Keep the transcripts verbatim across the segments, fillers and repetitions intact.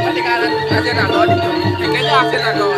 Nanti kan hasil Ramadan itu, bikinnya hasil Ramadan.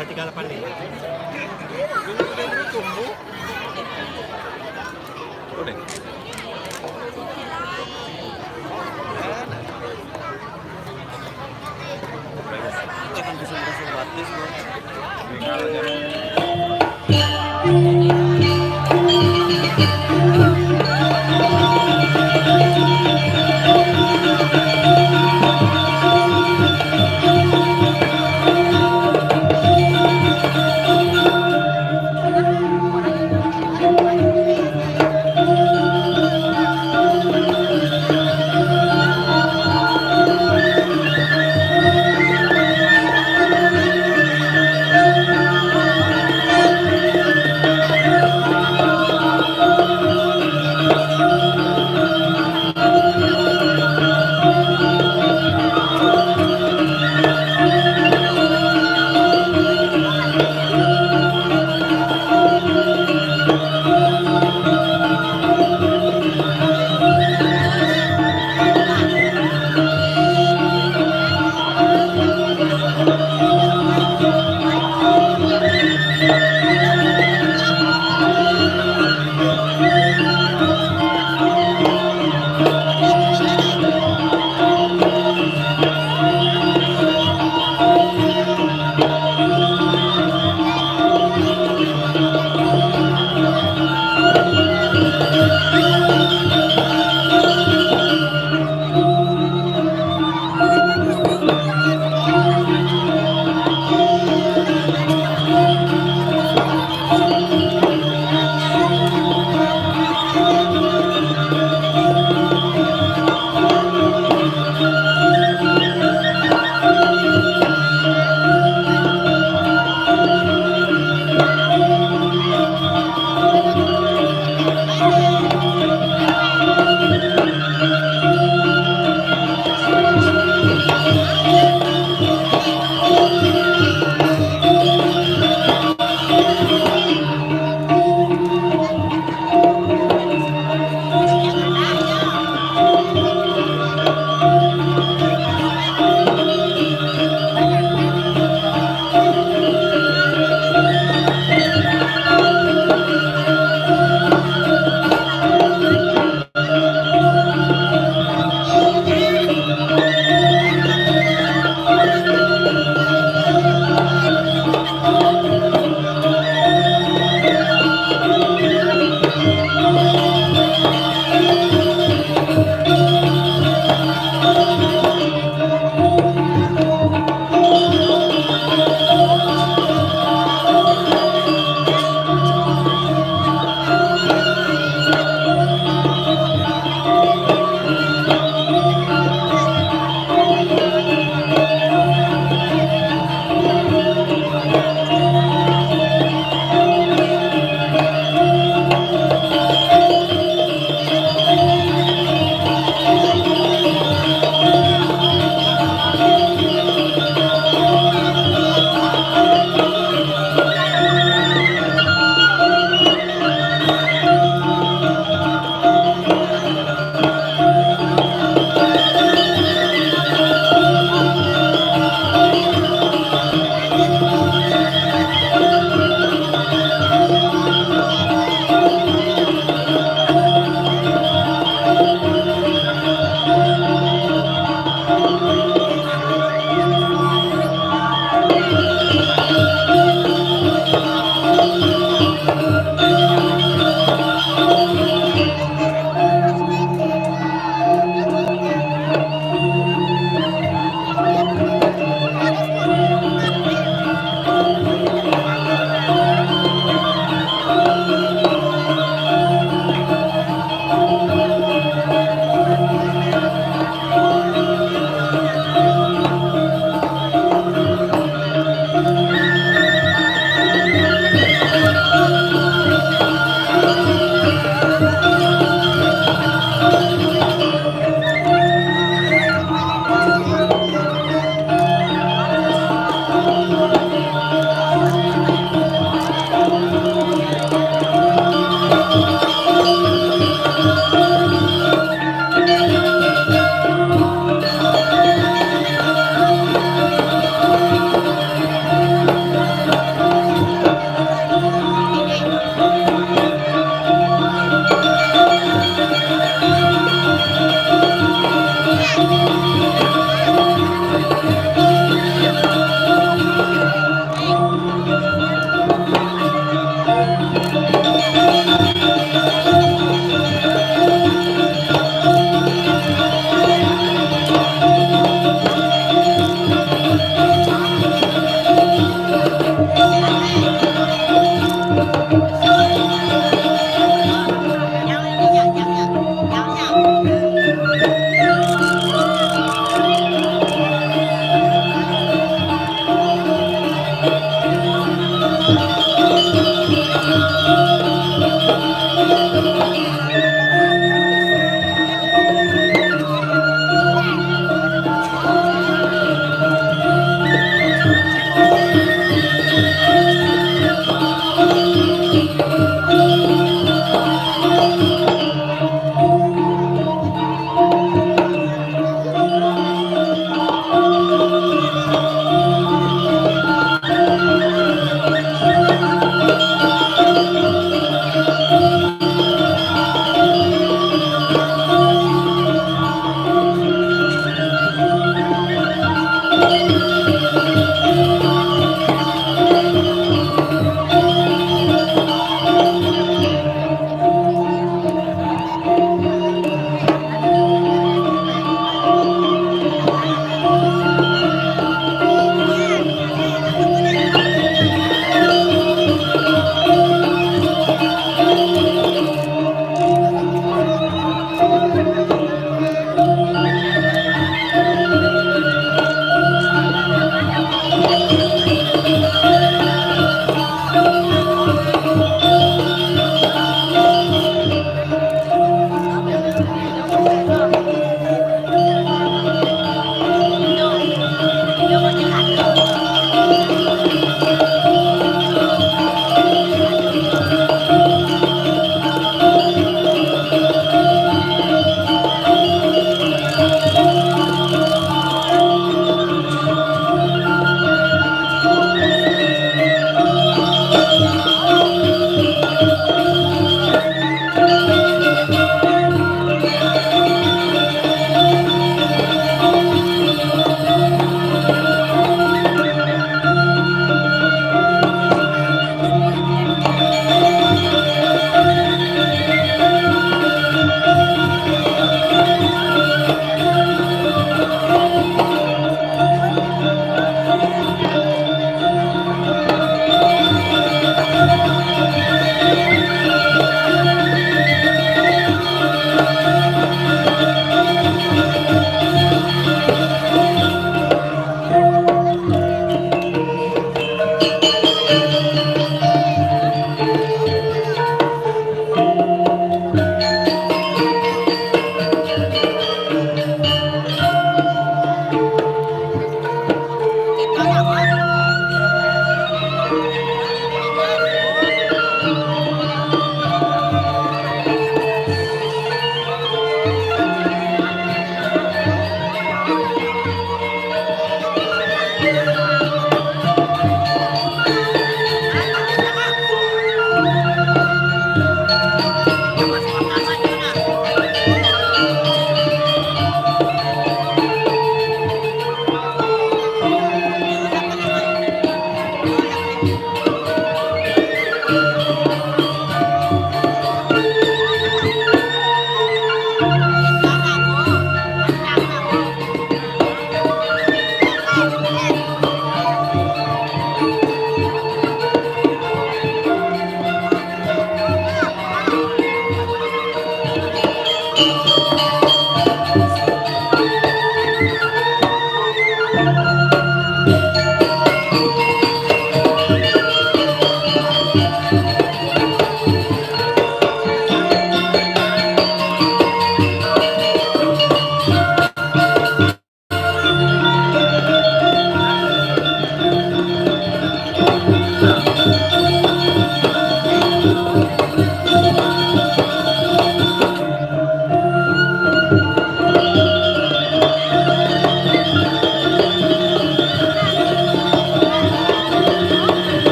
Tiga delapan lima. Udah. Jangan kusum-kusum batis, Bro.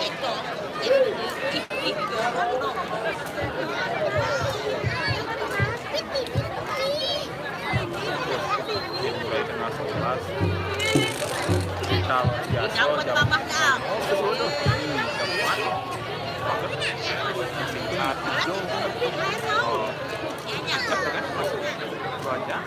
Mulai tanggal sebelas. Kita biasa jam, oh, betul, betul. Jam empat. Jam empat. Oh. Dua jam.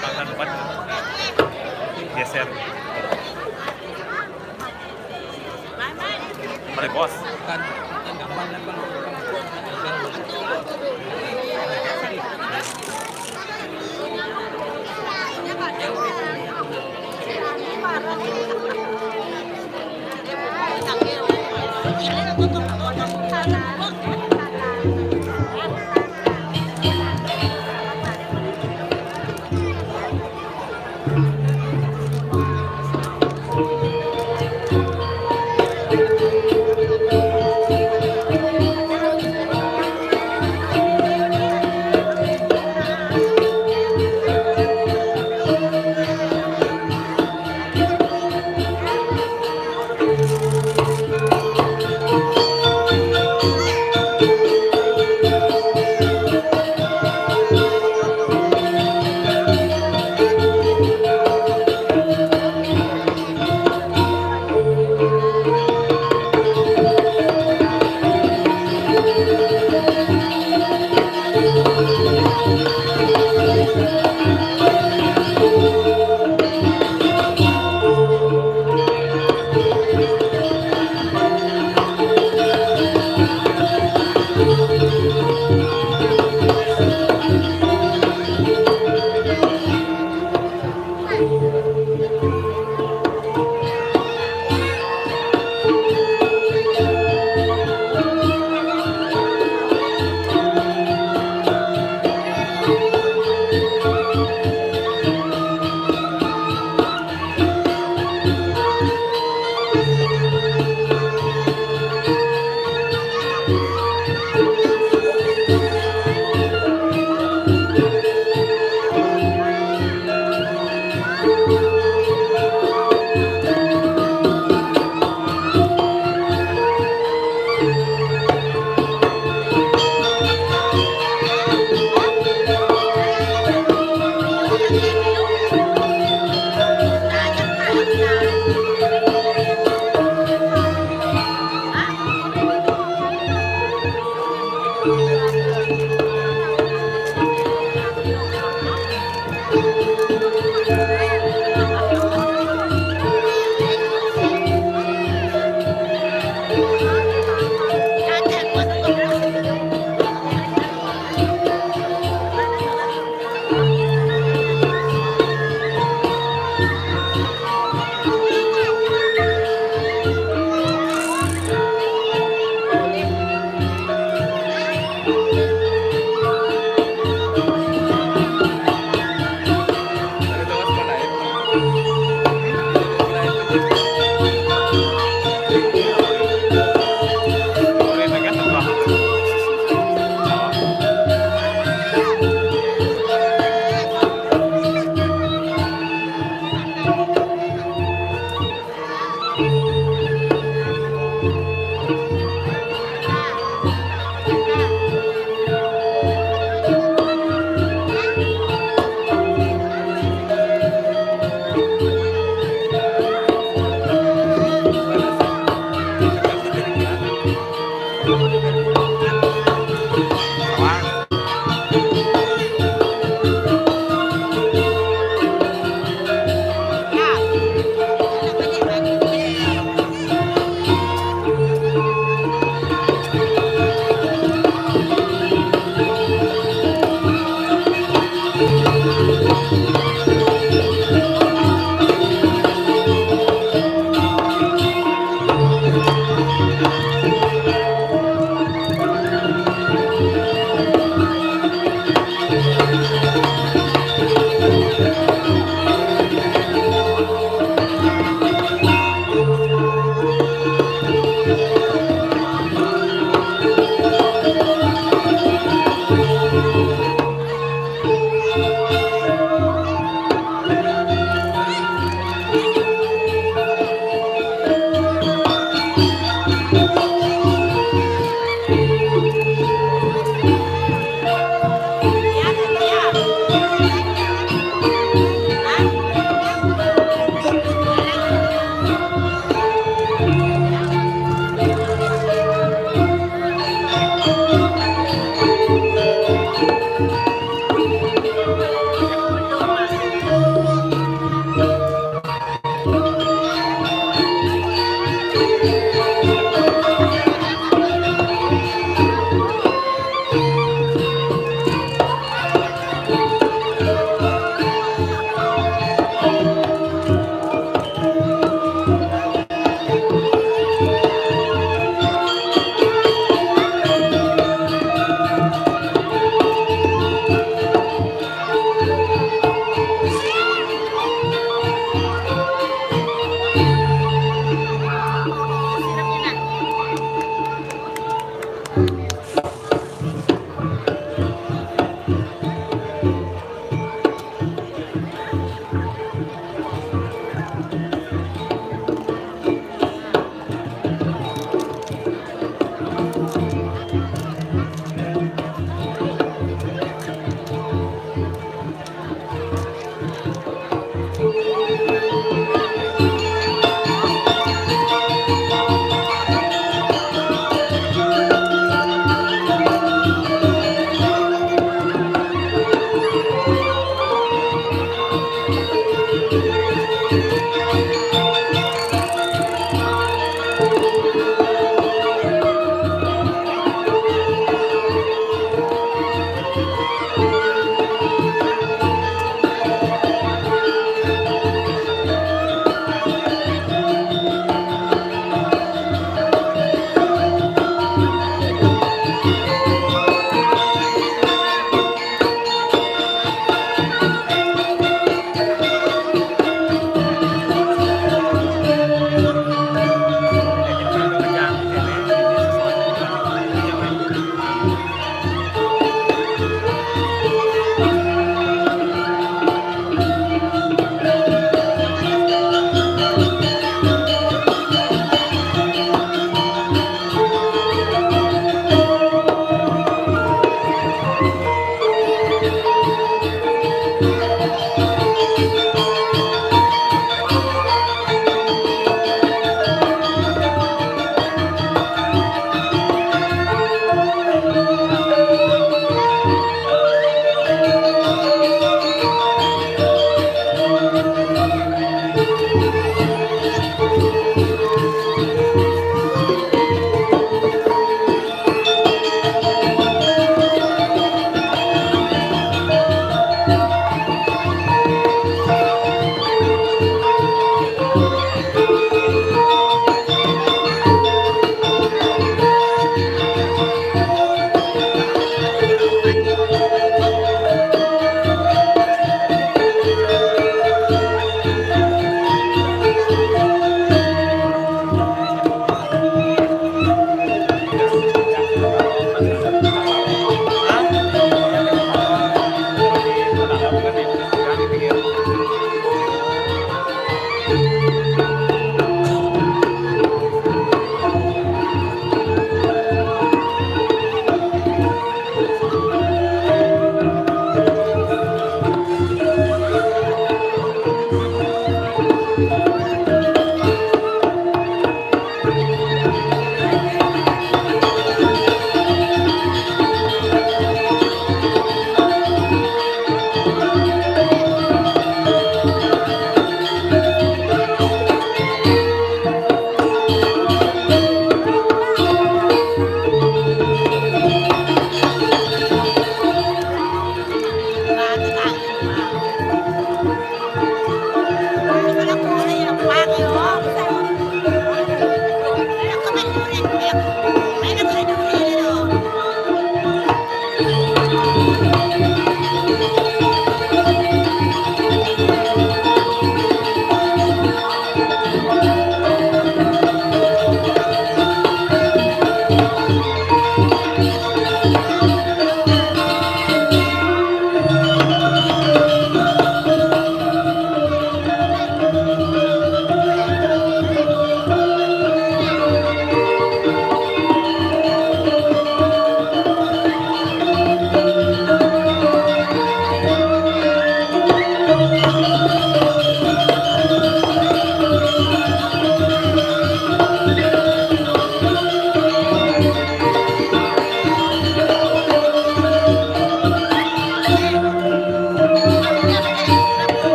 Tangan empat. Geser. Mari, bos.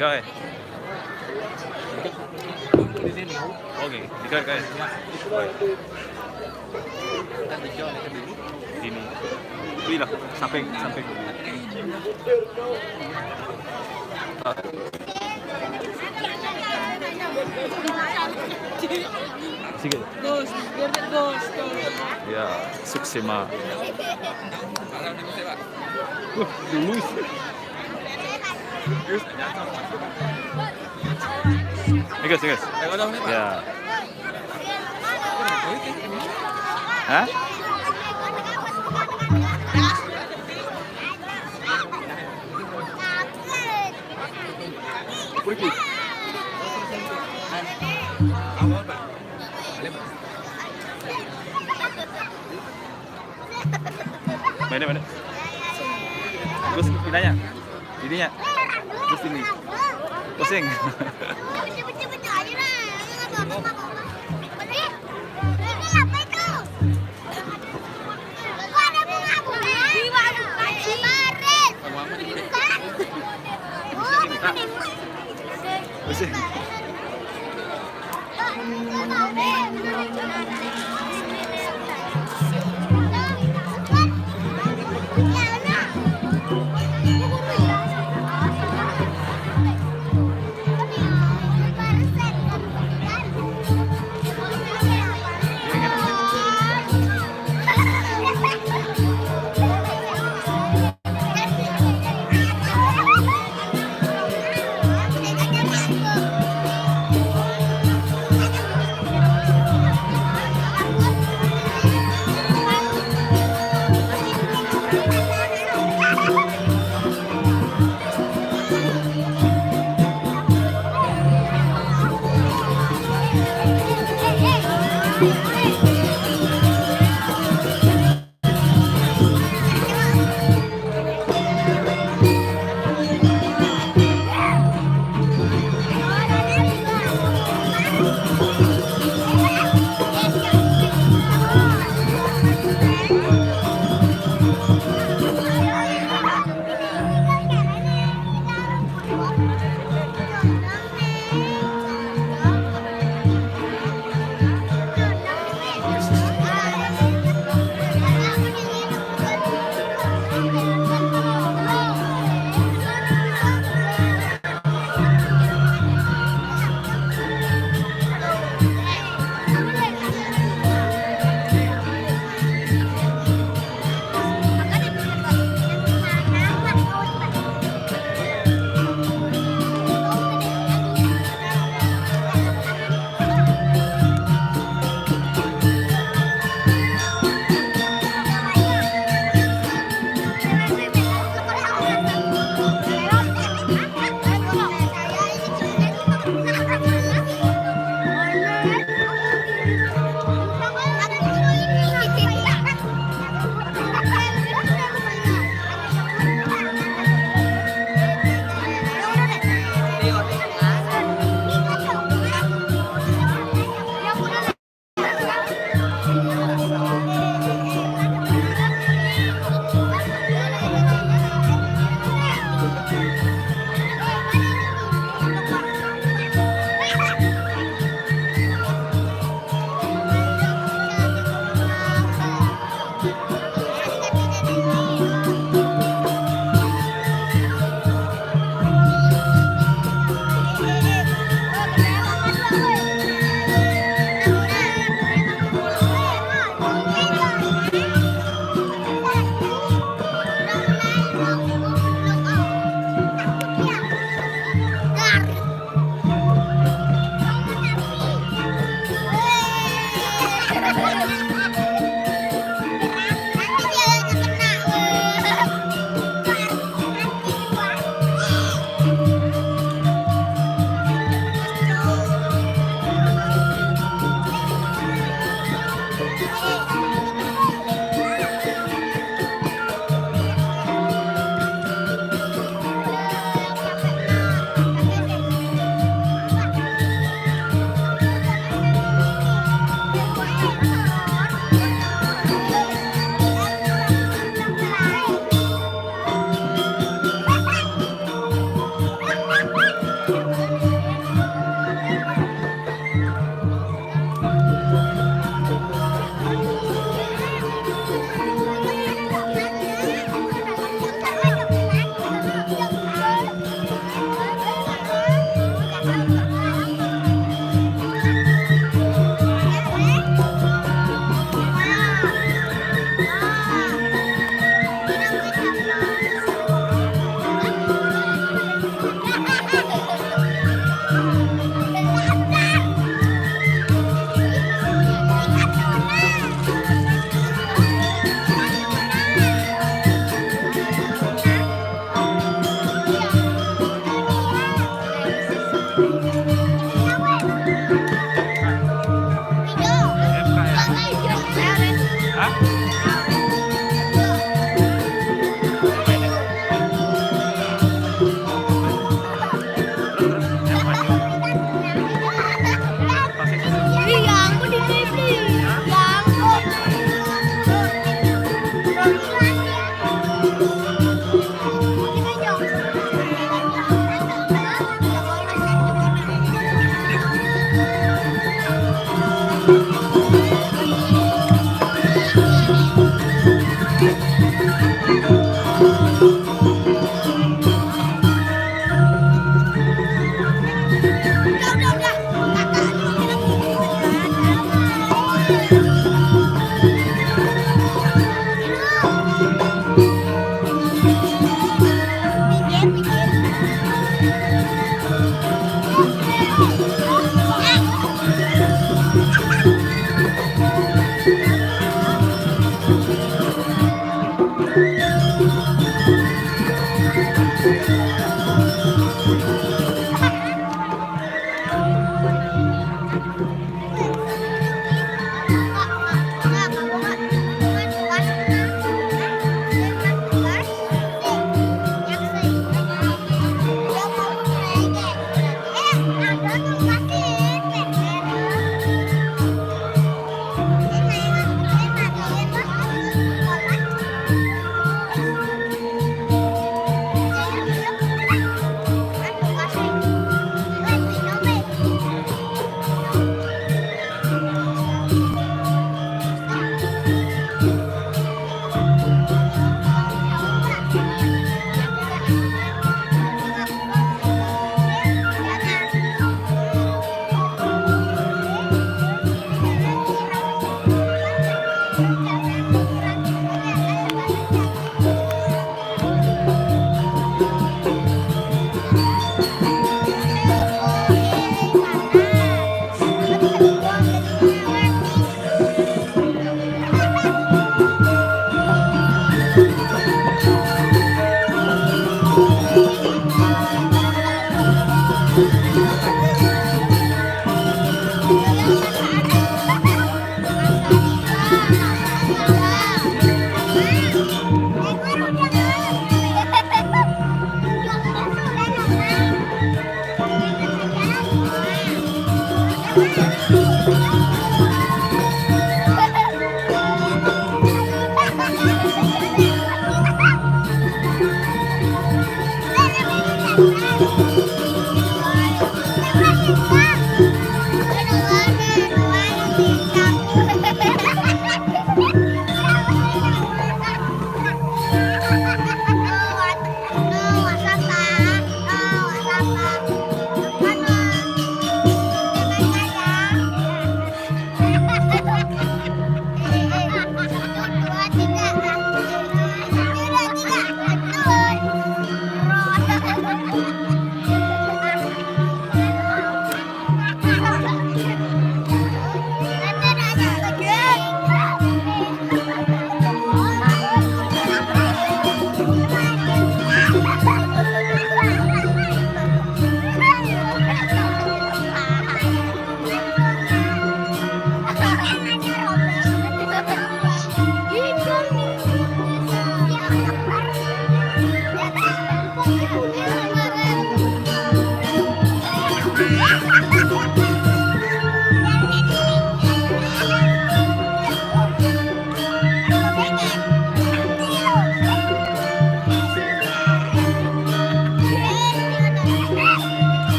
Ikaw eh. Okay, ikaw, ikaw eh. Dini. Pila, samping, samping. Ah. Sige. Ghost, ghost, ghost. Ya, suksema. Wah, gemes. Ikas, ikas. Ya. Hah? Mana, mana? Terus pinanya? Ininya? Terus ini? Pusing.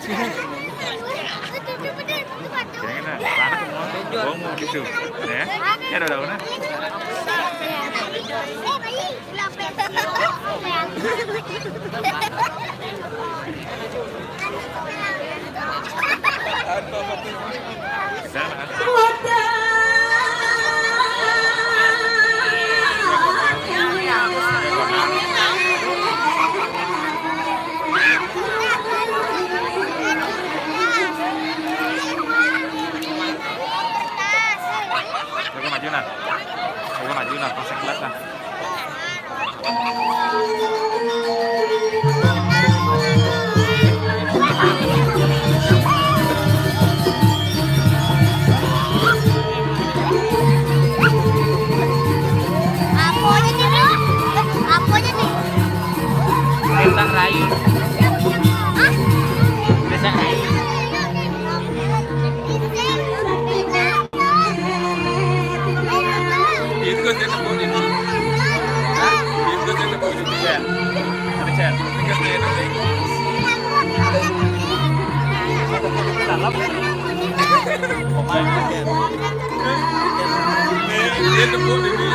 Jangan kena, panas semua. Bohong gitu. Ya, ya udah, udah, udah. Coba maju nah. Coba maju nah, konsep banget nah. Apa aja nih, Bro? Apa aja nih? Desa Rai. Hah? Desa Rai. Itu kan saya temuin ini. Hah? Itu kan saya temuin ini. Cen. Ada Cen. Itu kan saya temuin. Dalam. Pemain Cen. Dia temuin ini.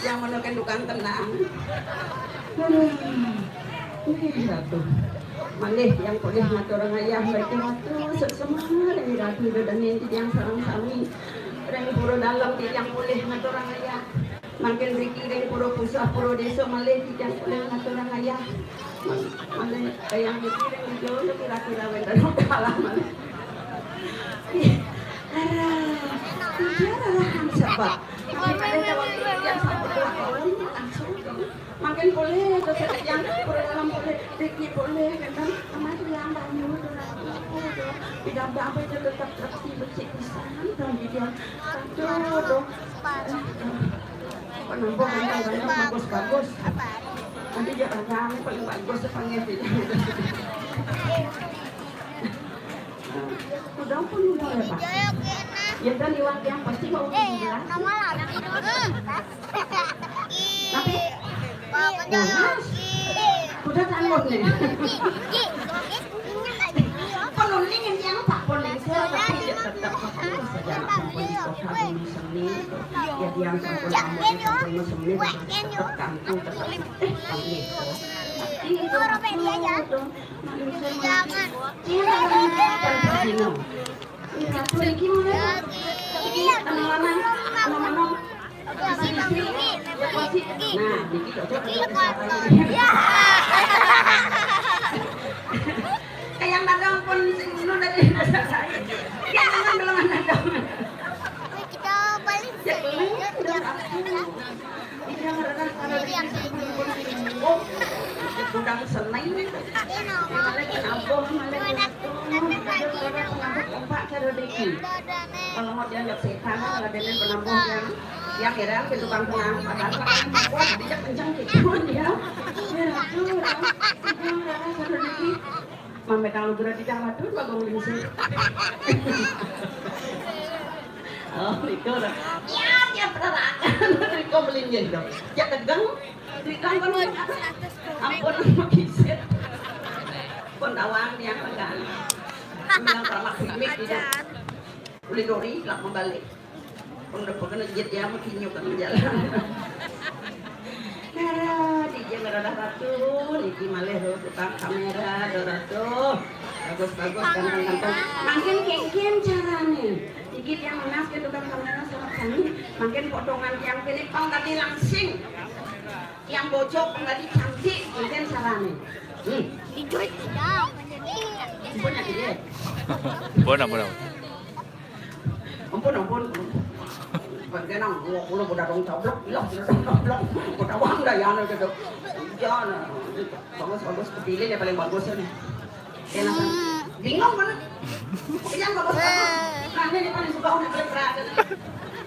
Yang menoken tukang tenang. Aduh. Ih, Ratu. Malih tiang polih ngaturang ayah, Ratu, Ratu, seksama, Ratu, ida dané titiang sareng sami. Ring Pura Dalem titiang polih ngaturang ayah. Mangkin mriki ring Pura Puseh, Pura Désa malih titiang polih ngaturang ayah. Mal-, malih kayang mriki ring Ijo, kira-kira wénten kalah malih. Ih, arah, Ijo arah sebab. Tapi pada jawab titiang sampun lawan langsung. Mangkin polih, terus titiang Pura Dalem polih, mriki polih, kan, Mas, yang banyu, tuh, tuh, tuh. Tidak apa-apa, itu tetap bersih, bersih pisan, dan titiang. Aduh, tuh. Penampuh kantong-kantong bagus-bagus. Nanti dia kantong paling bagus sepanjang itu. Udah pun udah ya, Pak. Ya, dan iwak yang pasti mau bilang. Tapi, nah, udah tanggung nih. Penuh nih yang tak penuh, saya tapi tetap masuk ke sejarah, sampai di kota dulu seni itu. Ya, dia sampai lama di seni, tetap kampung, tetap, eh, kampung itu. Tapi itu waktu manusia masih, iya, kan begini. Iya, tuh, ini gimana? Ini anak-anak, anak-anak. Nah, dikit aja. Kayak dadong pun sing ngono dari dasar saya. Ya, memang belum ada dong. Kita paling ya, sering. Iya, ngerti. Kalau di sini pun sing ngono. Kurang seneng. Malah kenapa, malah kenapa. Kalau mau dianggap setan, kalau dia penampuh yang, yang heran ke tukang penang, padahal kan kuat, dia kencang gitu, ya. Ya, tuh, orang, orang, orang, orang, orang, Mame kalau gerak di kamar tuh, bagong lingsir. Oh, itu orang. Ya, dia penerangan. Kau melinggih dong. Ya, tegang. Di kamar, ampun, sama kisir. Pun tawang dia, tegang. Bilang, "Kalau makin mik, gitu." Uli dori, lak membalik. Pun udah pegel, jit ya, makin nyuk kan jalan. Nah, di dia ngerada Ratu, niki malih lo tukang kamera, do Ratu. Bagus-bagus, ganteng-ganteng. Mangkin kéngkén carané. Niki tiang menas ke tukang kamera sama kami. Mangkin potongan tiang pilih pang tadi langsing. Tiang bojok pang tadi cantik, kéngkén carané. Hmm. Dijahit tidak. Punya dia. Bona, bona. Ampun, ampun. Bagaimana? Gua, gua udah dong coblok, iya, udah dong coblok. Udah uang dah ya, anu gitu. Iya, nah, bagus, bagus. Kepilih ya paling bagus ya nih. Ya, nah, bingung banget. Yang bagus, bagus. Nah, ini paling suka udah paling berasa.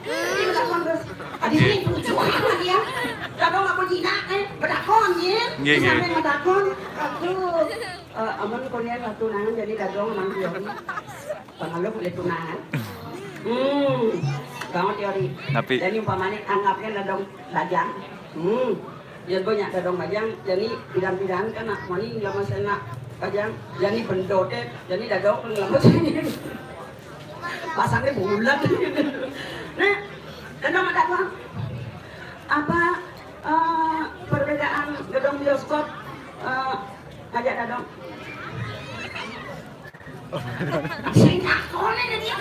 Ini udah bagus. Tadi ini lucu banget ya. Dadong apa jinak, eh? Bedakon, ya? Iya, iya. Sampai bedakon. Aduh. Eh, amun kunian satu nangan jadi dadong mang Yori. Pengaluh boleh tunangan. Hmm, bangun teori. Tapi jadi umpamanya anggapnya dadong bajang. Hmm, ya banyak dadong bajang. Jadi pidan-pidan kan nak mani nggak masih nak bajang. Jadi bendo deh. Jadi dadong pun nggak masih. Pasangnya bulat. Nah, dadong ada apa? Apa eh, perbedaan gedong bioskop eh, ngajak dadong? Sing takon aja dia.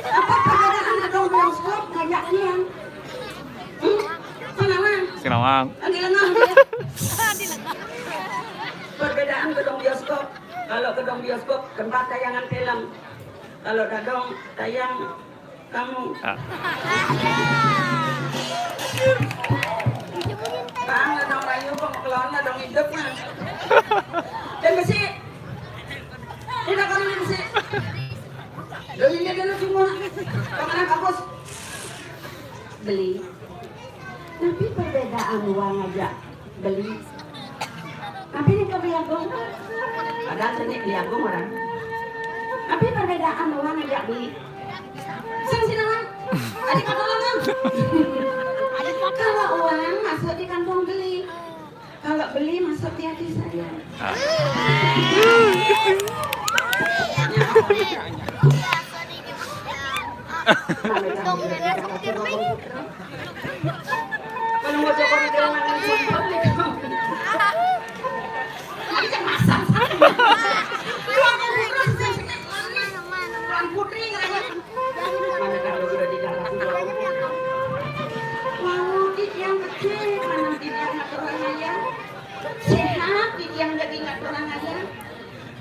Apa perbedaan gedong bioskop ngajak nian? Hmm? Kenapa? Sinawang. Lagi lengah dia. Perbedaan gedong bioskop. Kalau gedong bioskop tempat tayangan film. Kalau dadong tayang kamu. Ah. Bang, ada Melayu, Bang, kelana dong hidup, Bang. Dan besi. Udah kamu ini besi. Lo ini dulu semua. Kemana bagus? Beli. Tapi perbedaan uang aja beli. Tapi ini kebeli agung. Padahal seni beli agung orang. Tapi perbedaan uang aja beli. Sing sini, Wan. Tadi kata orang. Kalau uang masuk di kantong beli. Kalau beli masuk di hati saya. Ah. Nah, Kalau mau coba di ruangan sumpah nih. Ini kan masam. Tuan Putri ngerasa. Mana kalau udah di dalam. Mau titiang kecil, mana titiang ngatur ayah. Sehat, titiang jadi ngatur ayah.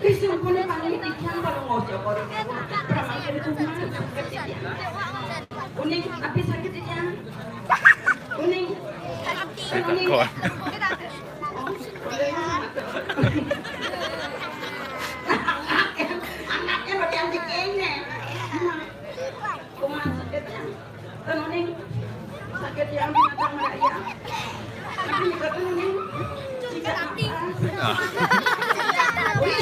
Ih, sampun, pamit titiang kalau mau coba di rumah. Pramai dari rumah, sakit titiang. Uning, apa sakit titiang? Uning. Uning. Oh, udah. Anaknya, anaknya udah yang dikene. Kumaha sakit ya? Kan Uning sakit ya, binatang raya. Tapi itu Uning. Jika apa? Wih.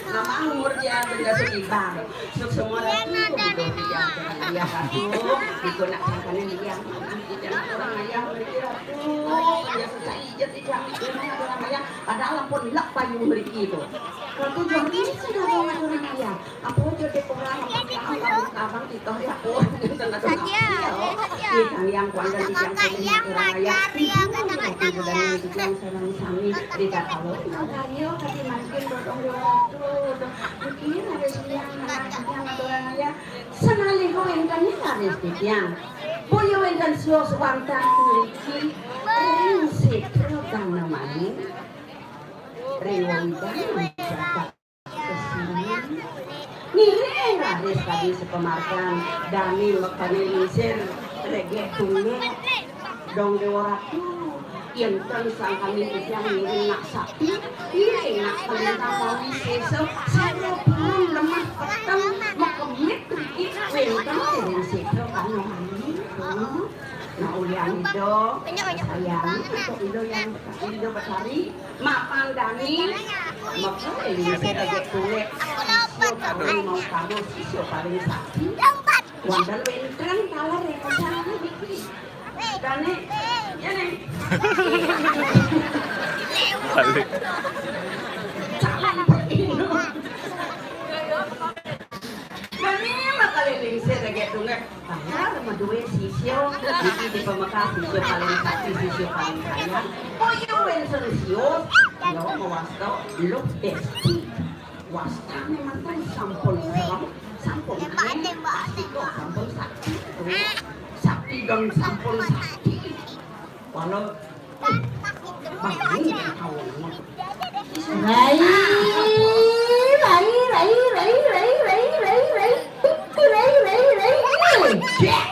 Nama umur dia benda seibar. Suk semua ratu, bodoh dia. Dia ratu, itu nak sangkanya dia. Dia orang ayah, dia ratu. Dia susah ijat, dia orang ayah. Padahal ampun lek payung mriki to. Ratu John ini sudah bawa orang ayah. Apa aja dek orang, apa abang, abang kita ya pun. Tengah tengah. Saja. Kita yang kuandang di yang orang ayah. Ibu, ibu, ibu, dan ibu yang sareng sami. Tidak tahu. Ayo, kaki makin dodong dodong. Mungkin ada siang, ada siang, ada orang ayah. Senalika wénten ing raris titiang, boya wénten sios wantah mriki ring sétra kang nemaning ring wénten jagat kesini. Ngiring raris kadi sapamarkan dane mekane lingsir regek tunggal. Dong Dewa Ratu, yén ten sangkaning titiang ngiring nak sakti, ngiring nak kalintang mawi sésa, sira purun lemah peteng, makemit riki, wénten ring sétra kang nemaning. Nah, ulian Ida, sayang, Ida yang, Ida Betari, mapan dane, maka ring sétra gek tulik, sira paling mau kamu, sisya paling sakti. Wandel wénten taler ring acara niki. Dane, ya, Neng. Balik. Calon pepino. Dane mah kali lingsir lagi tunggal. Padahal madué sisya, iki di pamekas sisya paling sakti, sisya paling sayang. Oh iya, wénten sisya, ya, mawasta Luh Desti. Wastane manten sampun serem, sampun aneh, pasti kok sampun sakti. Sakti dan sampun sakti. Walau, eh, bangun kawon. Rai, rai, rai. Cek.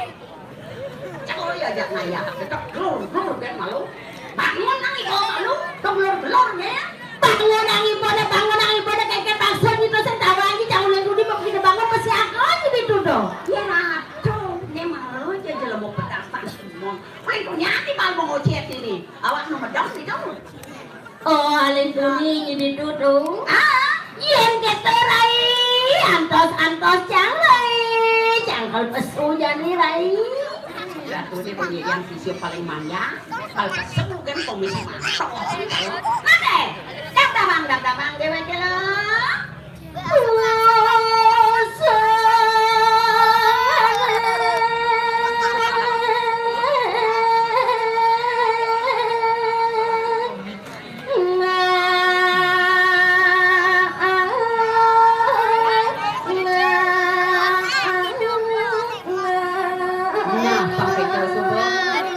Cek, oh iya, jak naya. Cek, glur, glur, kan malu. Bangun nang iko malu, glur, glur, ya. Bangun nang ipone, bangun nang ipone, keke pasien itu sing tawangi, cang ulun budi mau kita bangun, pasti aku aja dituduh. Ya, ratu, ini malu aja jelemu petasan semua. Paling punya hati malu mau ngocet ini. Awak nu medang itu. Oh, alih buni jadi dudu. Ah, yén kéto, Rai, antos-antos cang, Rai, cangkol pesu jani, Rai. Ratu ini punya yang sisya paling manja, kalau pesu kan komisi masuk. Mate, dap damang, dap damang, déwék lo. Nah, pakai jauh subuh.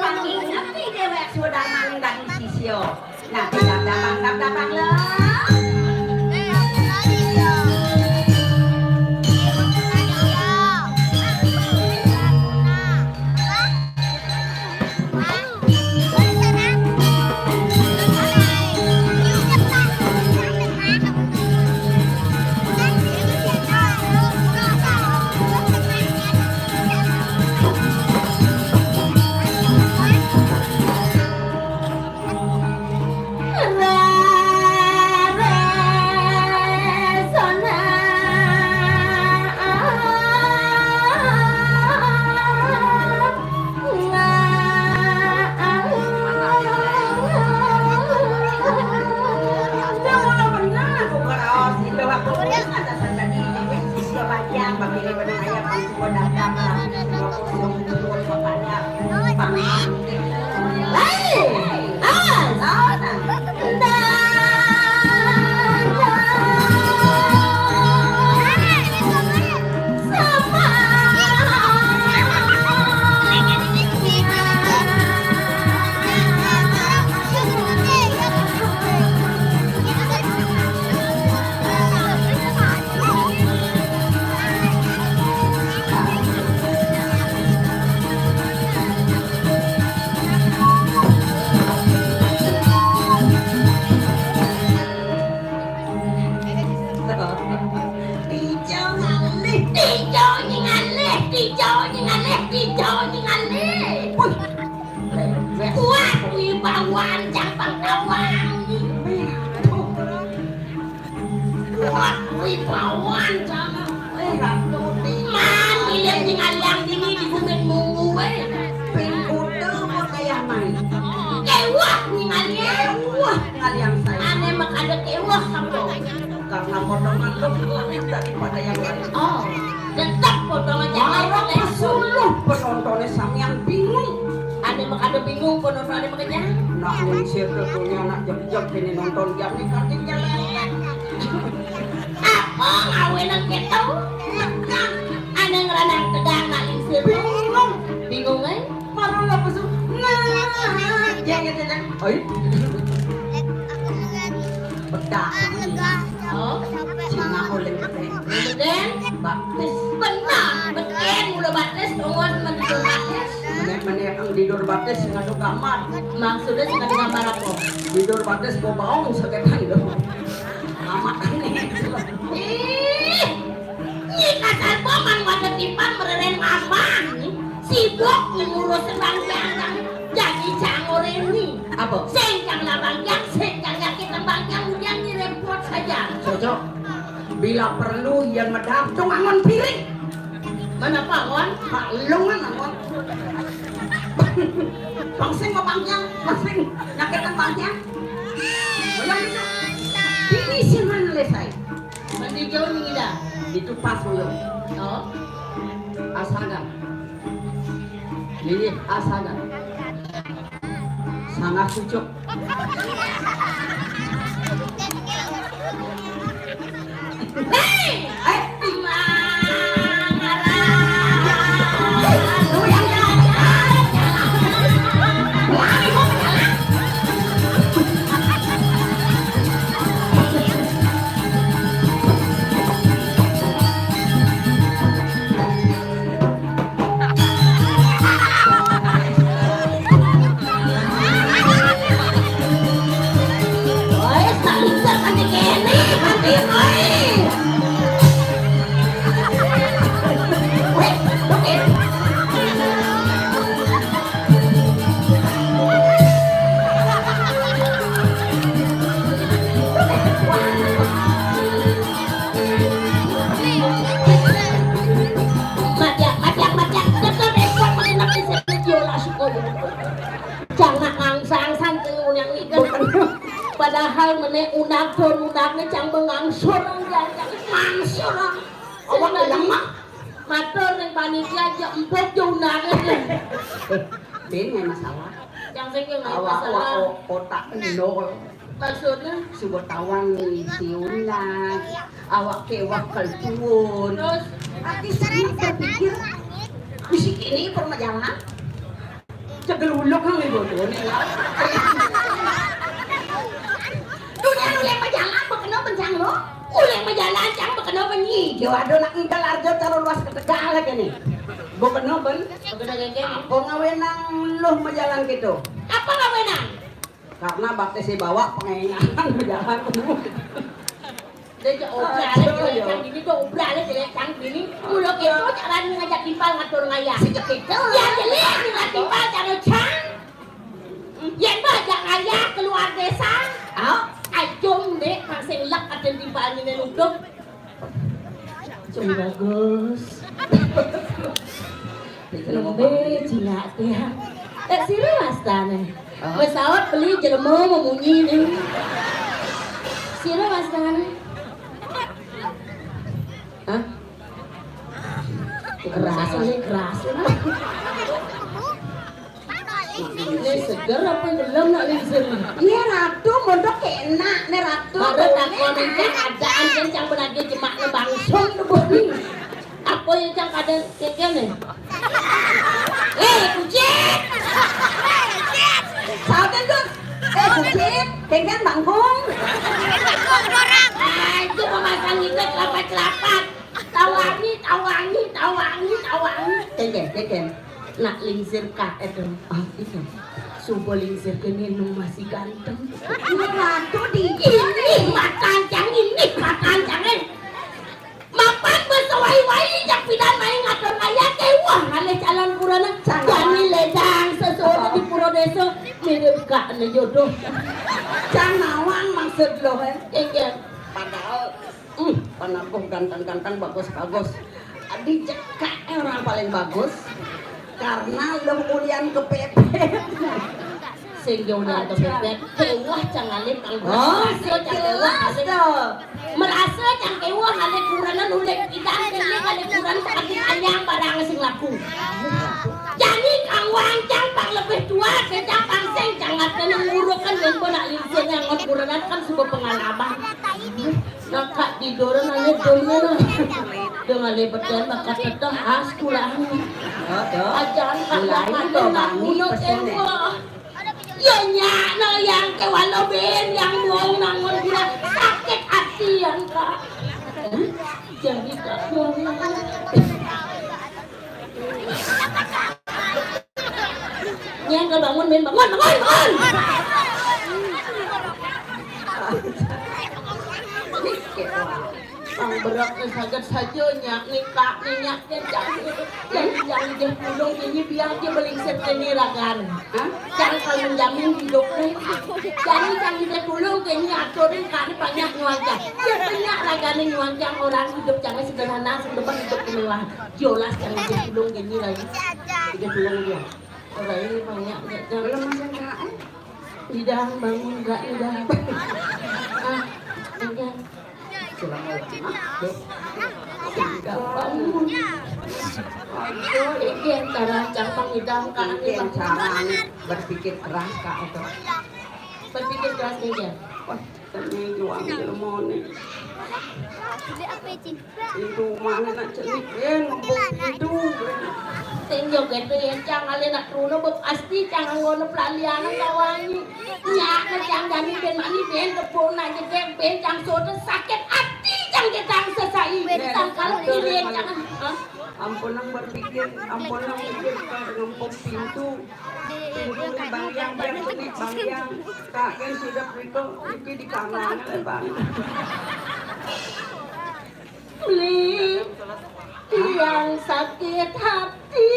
Panginget nih déwék sudah maning daging sisyo. Nah, dap-dapan, dap-dapan lo. Tijo ngalih, tijo nying ngalih, tijo nying ngalih, tijo nying ngalih. Wih, kuat wibawan jambang tawang. Kuat wibawan jambang. Eh, Ratu, man, ilang nying ngalih dini di gumin munggu, eh. Ping kuda mau kaya main. Kewah nying ngalih. Kewah. Kalian saya. Ane makada kewah kamu. Karena potongan lebih daripada yang lain. Oh, tetap potongan yang lain. Marah pesuluh penontonnya samian bingung. Ane makada bingung penonton ane makanya. Nak lingsir tentunya nak jek-jek ini nonton jam ini kakinya lelek. Apa ngawe nang keto? Ane ngeranang tegang nak lingsir. Bingung. Bingung, eh? Marah lah pesu. Nah, ya, ya, ya, ya. Oi. Bedak. Oh. Cina oleh gede. Gede. Baptis. Benar. Betul. Mula baptis, umur mendidur baptis. Menek-menek yang tidur baptis ngadu kamar. Maksudnya sing ngadu kamar apa? Tidur baptis, gua baong seketan dong. Lama nih. Ih, nyi kasar paman wadah tipan mereren ngambang. Sibuk ngurus bangkiang. Jadi cangor ini. Apa? Sengkang lah bangkiang, sengkang yakin bangkiang, udah nyi repot saja. Cocok. Bila perlu yang medar tuh ngangon piring. Mana Pak Wan? Pak lu mana Wan? Pangsing mau bangkiang, pangsing nyakitan bangkiang. Belum bisa. Ini sih mana lesai? Mandi jauh nih dah. Itu pas belum. Oh. Asagan. Ini asagan. Sangat pucuk. Matiak, matiak, matiak. Tetep repot menginap di sini, yo lah, syukur. Jangan ngangsang-angsang tuh yang ikut. Padahal menek unak, don unaknya cang mengangsur, cang mangsur. Awak bilang mah. Matur ning panitia aja empuk yo unaknya. Bin, nggak masalah. Yang sing nggak awak, awak masalah. O-, otak nol. Maksudnya? Subuh tawang nih, siunan. Awak kewak kelcuun. Terus? Ati seneng berpikir, bisi kini permajalan. Cegeluluk nang ibu tuh nih, ya. Dunia uleh majalan, bekeno bencang lo. Uleh majalan, cang bekeno benyi. Yo, aduh, nak ngidal arjo calon luas ketegal lagi nih. Bekeno ben. Bekeno gege. Apa ngawenang lo majalan gitu? Apa ngawenang? Karena baktese bawa pengenyangan bejalan. Dia cak obral, ah, jelek, iya. Cang dini tuh obral, jelek, cang dini. Mula gitu, caranya ngajak timpal ngatur ngayah. Sejak itu. Ya, jelek, ngajak timpal, cara cang. Yen bah ajak ngayah keluar desa. Ah? Ajung, Dek, kang sing lek aden timpal ngene nuduh. Cung bagus. Lembe jinak ya. Eh, sira wastane. Hah? Pesawat beli jelema memunyi nih. Sira wastane. Hah? Keras, ini keras. Ini seger apa gelem nak lingsir nih? Iya, Ratu, mondok enak nih, Ratu. Ada takon ini keadaan kan cang benage jemak ne bangsung tuh ni. Apa yang cang kada keke nih? Eh, kucing! Sauten, Gus. Eh, kucing, kengken bangkung. Ah, itu memasang ikat lapat-lapat. Tawangi, tawangi, tawangi, tawangi. Kengken, kengken. Nak lingsir ka itu. Ah, itu. Suba lingsir kene nu masih ganteng. Iya, Ratu di ini matan cang, ini matan cang, eh. Mapan besawai-wai jak pidan main ngatur kaya kewah ngalih calon purana. Cang. Jani ledang sesuatu di pura desa mirip kak ne jodoh. Cang nawang maksud lo, eh. Iya. Padahal Hmm, panabuh ganteng-ganteng, bagus-bagus. Dicekak orang paling bagus karena lo ulian kepepet. Sing dia ulian kepepet, kewah cang alit, Kang Bos. Oh, merasa cang kewah, jelas alit. Tuh. Merasa cang kewah alit kuranan ulit ikan kene alit kuran sakit ayam barang sing laku. Jadi Kang Wang cang pang lebih tua, cang pang sing cang ngatene ngurukan yang benak lingsir yang ngot kuranan kan suka pengalaman. Nakak tiduran aja dongnya nah. Dengan lebetan maka teteh khas pulang. Ajan kak lain tuh bani pesennya. Ya nyak no yang kewalo ben yang buang nangon gula sakit hati yang kak. Jadi kak buang. Nyangka bangun, men, bangun, bangun, bangun. Ang berak ni sagat saja nyak ni kak ni nyak ni cang. Yang yang dia pulung ini biar dia belingsir kene ragan. Hah? Cang kalau menjamin hidup ni. Jadi cang dia pulung kene aturin kak ni banyak nyuaga. Dia banyak ragan ni nyuaga orang hidup jangan sederhana, sedepan hidup kemewahan. Jolas jangan dia pulung gini lagi. Dia pulung dia. Orang ini banyak dia. Belum masuk K N. Tidak bangun enggak tidak. Ah, enggak. Sudah mau. Tidak bangun. Aduh, ini antara cabang idam kami. Ini cara berpikir keras kak itu. Berpikir keras dia. Wah, ini juang ilmu nih. Beli apa, Cin? Itu mana nak celik ben ngempuk itu. Sing joget ya cang ale nak trono bep asti cang anggono pelalian kawangi. Nyak na cang jani ben mani ben kebon nak jeget ben cang soda sakit ati cang getang sesai. Cang kalau tidur cang. Hah? Ampun nang berpikir, ampun nang mikir ngempuk pintu. Pintu ni bang yang, bang yang, bang yang. Kak kan sudah berikut, iki di kanan, bang. Beli tiang sakit hati,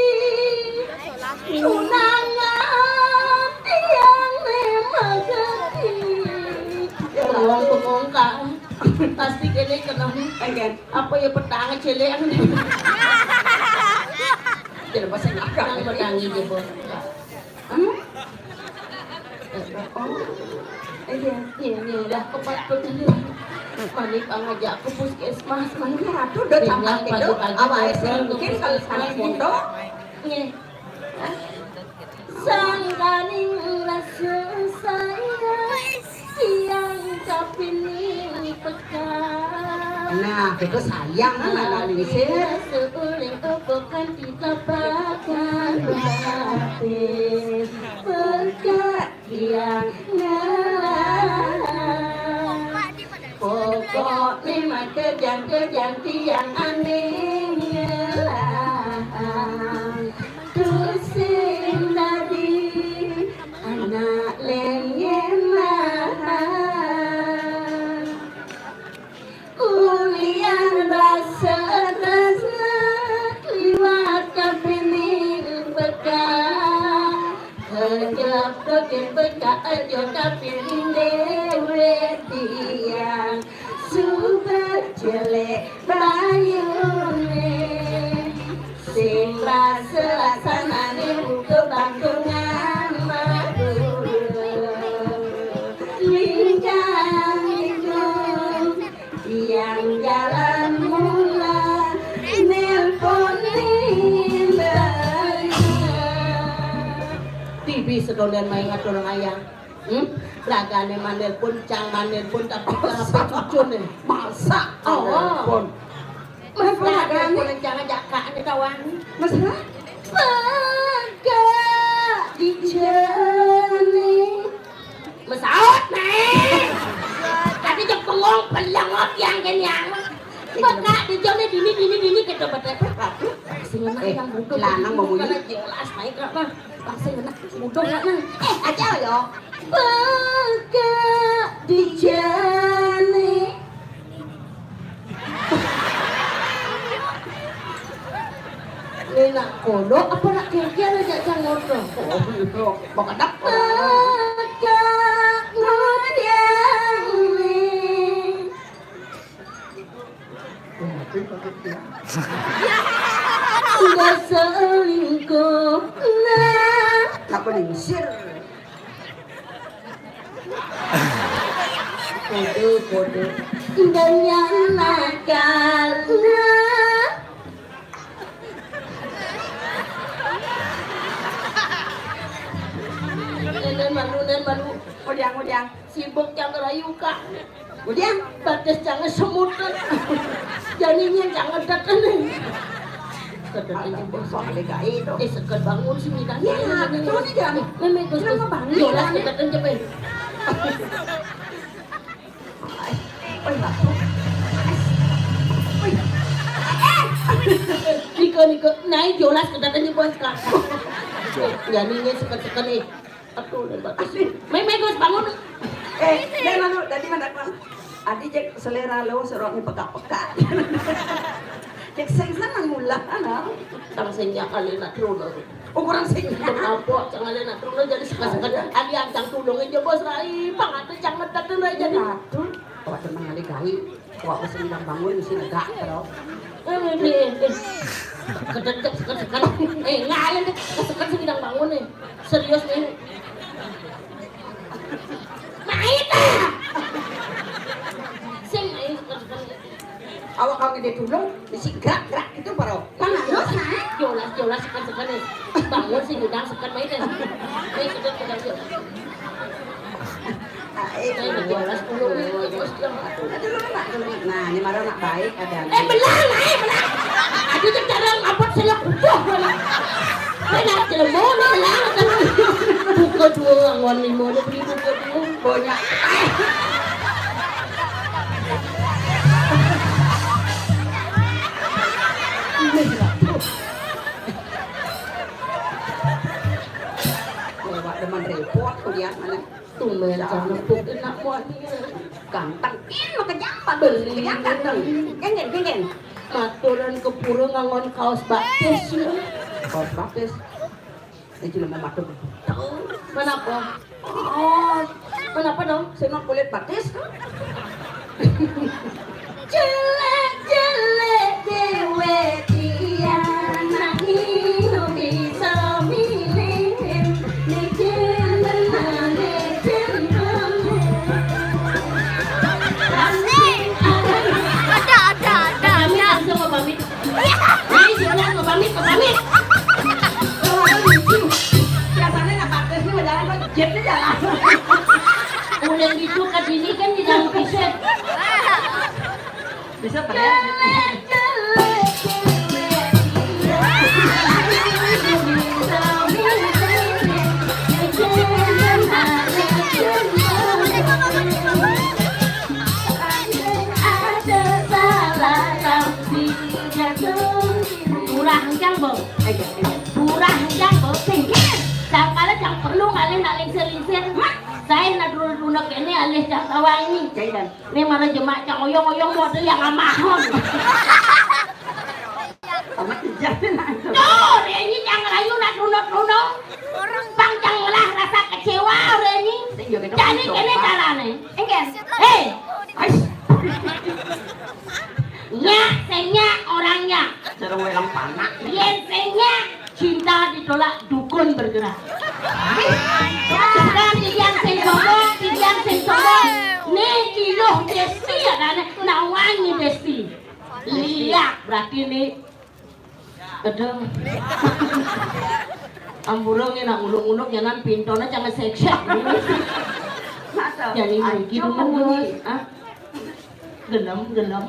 tunangan tiang memegeti. Bengong-bengong, Kak. Pasti kene kena. Enggak. Apa ya petang celean? Tidak bahasa Inggris. Petang petang ini, Bos. Hmm? Oh, iya. Ini, ini udah kepatut ini. Mani pangajak ke puskesmas, mani ratu udah tambah gitu. Awal sih mungkin kalau sekali foto. Nih. Sangkaning rasa sayang, tiang kapining peka. Nah, itu sayang kan ada di sini. Seuling obokan kita bakar batin. Peka tiang ngelah. Pokoknya mah kejang-kejang tiang aneh ngelah. Tusing dadi anak lengenan. Ulian rasa tresna liwat kapining beka. Kejep dogen beka aja kapining dewek tiang. Suba jelek bayune. Sing rasa lasanane buka bangkungan madu. Lingkang iku tiang jalan mula nelpon nimbang. Di Bisa donen main ngatur ngayang. Hmm? Ragane manelpon, cang manelpon, tapi apa cucune? Masa? Oh. Telepon. Mas ragane? Telepon, cang ajak kak, ini kawan. Mas, ha? Maka di jane. Mesaut, naik. Tadi jek bengong, pelengok yang kenyang. Maka di jane dini, dini, dini, kita betul. Sing enak yang butuh. Lanang mau bunyi. Jelas, naik, apa? Sing enak, butuh, ya, nah. Eh, aja, yo. Maka di jane. Ini nak kodok apa nak kekian aja cang kodok? Oh, iya. Bakal dapet. Kodok ngodiang nih. Enggak selingkuh. Nah. Tak pelingsir. Kode, kode. Banyak nakal. Nen malu, nen malu. Udiang, udiang. Sibuk cang rayu, Kak. Udiang, batis cang semutan. Janinya cang ngedet ini. Kedet aja, Bos. Soalnya gak itu. Eh, sekat bangun sih, Midan. Ya, terus aja. Memang, Bos, Bos. Kenapa bangun? Yolas, kedet aja, Bos. Oi, Mbak. Oi. Niko, niko, naik jolas ke datanya, Bos, Kak. Janinya seket-seket nih. Aduh, lebat. Meme, Gus, bangun. Eh, dia lalu tadi mana, Bang? Adi cek selera lo seroknya peka-peka. Cek sing seneng mula, ana. Tang sing ya kali nak terus. Ukuran sing. Kapok, jangan nak terus jadi suka-suka. Ada yang cang tulung aja, Bos, rai. Pang ada cang ngedet, rai, jadi. Iya, tuh. Awak teman ada gawe. Awak mesti bilang bangun, mesti negak, terus. Eh, eh, eh, eh. Kedekep, sekat-sekat. Eh, ngalih deh. Sekat sing bilang bangun nih. Serius nih. Mait ah. Sing main sekat-sekat. Awak kau gede tulung, mesti gerak-gerak gitu, bro. Panganos, nah. Jolas, jolas, sekat, sekat nih. Bangun sih, ngundang sekat, main deh. Main, sekat, sekat, yuk. Ah, eh, main, jolas, tulung, nih, terus, yang satu. Aduh, lu, Mak, lu, Mak. Nah, ini marah nak baik, ada. Eh, belah, nah, eh, belah. Aduh, cek cara ngapot, saya kukuh, mana. Main, nak, jelema, nih, belah, kan. Buka dua, angwan lima, nih, beli buka dua. Banyak. Lewat demen repot ku dia mana. Tumben cang nepuk enak muat dia. Ganteng. Ih, mau kejam, Pak. Beli. Kejam ganteng. Genggen, genggen. Maturan ke pura ngangon kaos batis, ya. Kaos batis. Ini cuma mau matur. Kenapa? Oh, kenapa dong? Saya mau kulit batis. Jelek-jelek dewe dia, nak ino bisa milih. Niki menane jempol. Ada, ada, ada, ada. Pamit langsung, mau pamit. Ayo, jalan, mau pamit, mau pamit. Biasanya nak batis nih, jalan kok jet nih jalan. Udah gitu, ke sini kan di dalam kiset. Bisa teriak. Ada salah, tapi jatuh. Murah encang, Bos. Ayo, ayo. Murah encang, Bos. Pinggir. Sangkala cang perlu ngalih nak lingsir-lingsir. Hah? Saya nak dulu-dulu kene alih cang tawangi. Jairan. Ini mana jemak cang oyong-oyong model yang amahon. Amat ijazah nak. Tuh, ini cang rayu nak runut-runut. Pang cang ngelah rasa kecewa orang ini. Jadi kene carane. Enggak. Hei. Ais. Nyak, sing nyak orangnya. Cara welang panak. Yen sing nyak, cinta ditolak, dukun bergerak. Sekarang titiang sing sombong, titiang sing sombong. Nih kiluh Desti ya kan, nawangi Desti. Lihat berarti nih. Aduh. Ampura ngenak uluk-uluk, jangan pintone jangan seksek. Masa? Jani mriki ayo, demen, Bos. Ah. Gelem, gelem.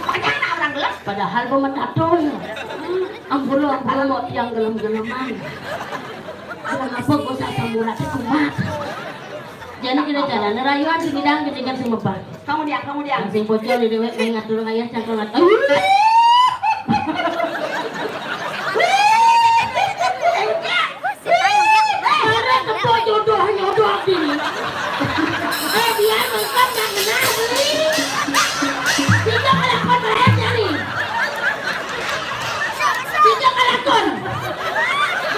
Padahal nak orang gelem. Padahal pemetatun. Ampura, ampura, mau yang gelem-geleman. Kenapa kok sak samurat kumat? Jani kene carane rayuan sing ngidang jenengan sing mebak. Kamu diang, kamu diang. Sing bocor di dewek, sing ngatur kaya cangkol ngat-, ayo. Bareng kepok jodoh, jodoh bini. Eh, biar lengkap yang kena beli. Tidak ada kontraknya nih. Tidak ada kon.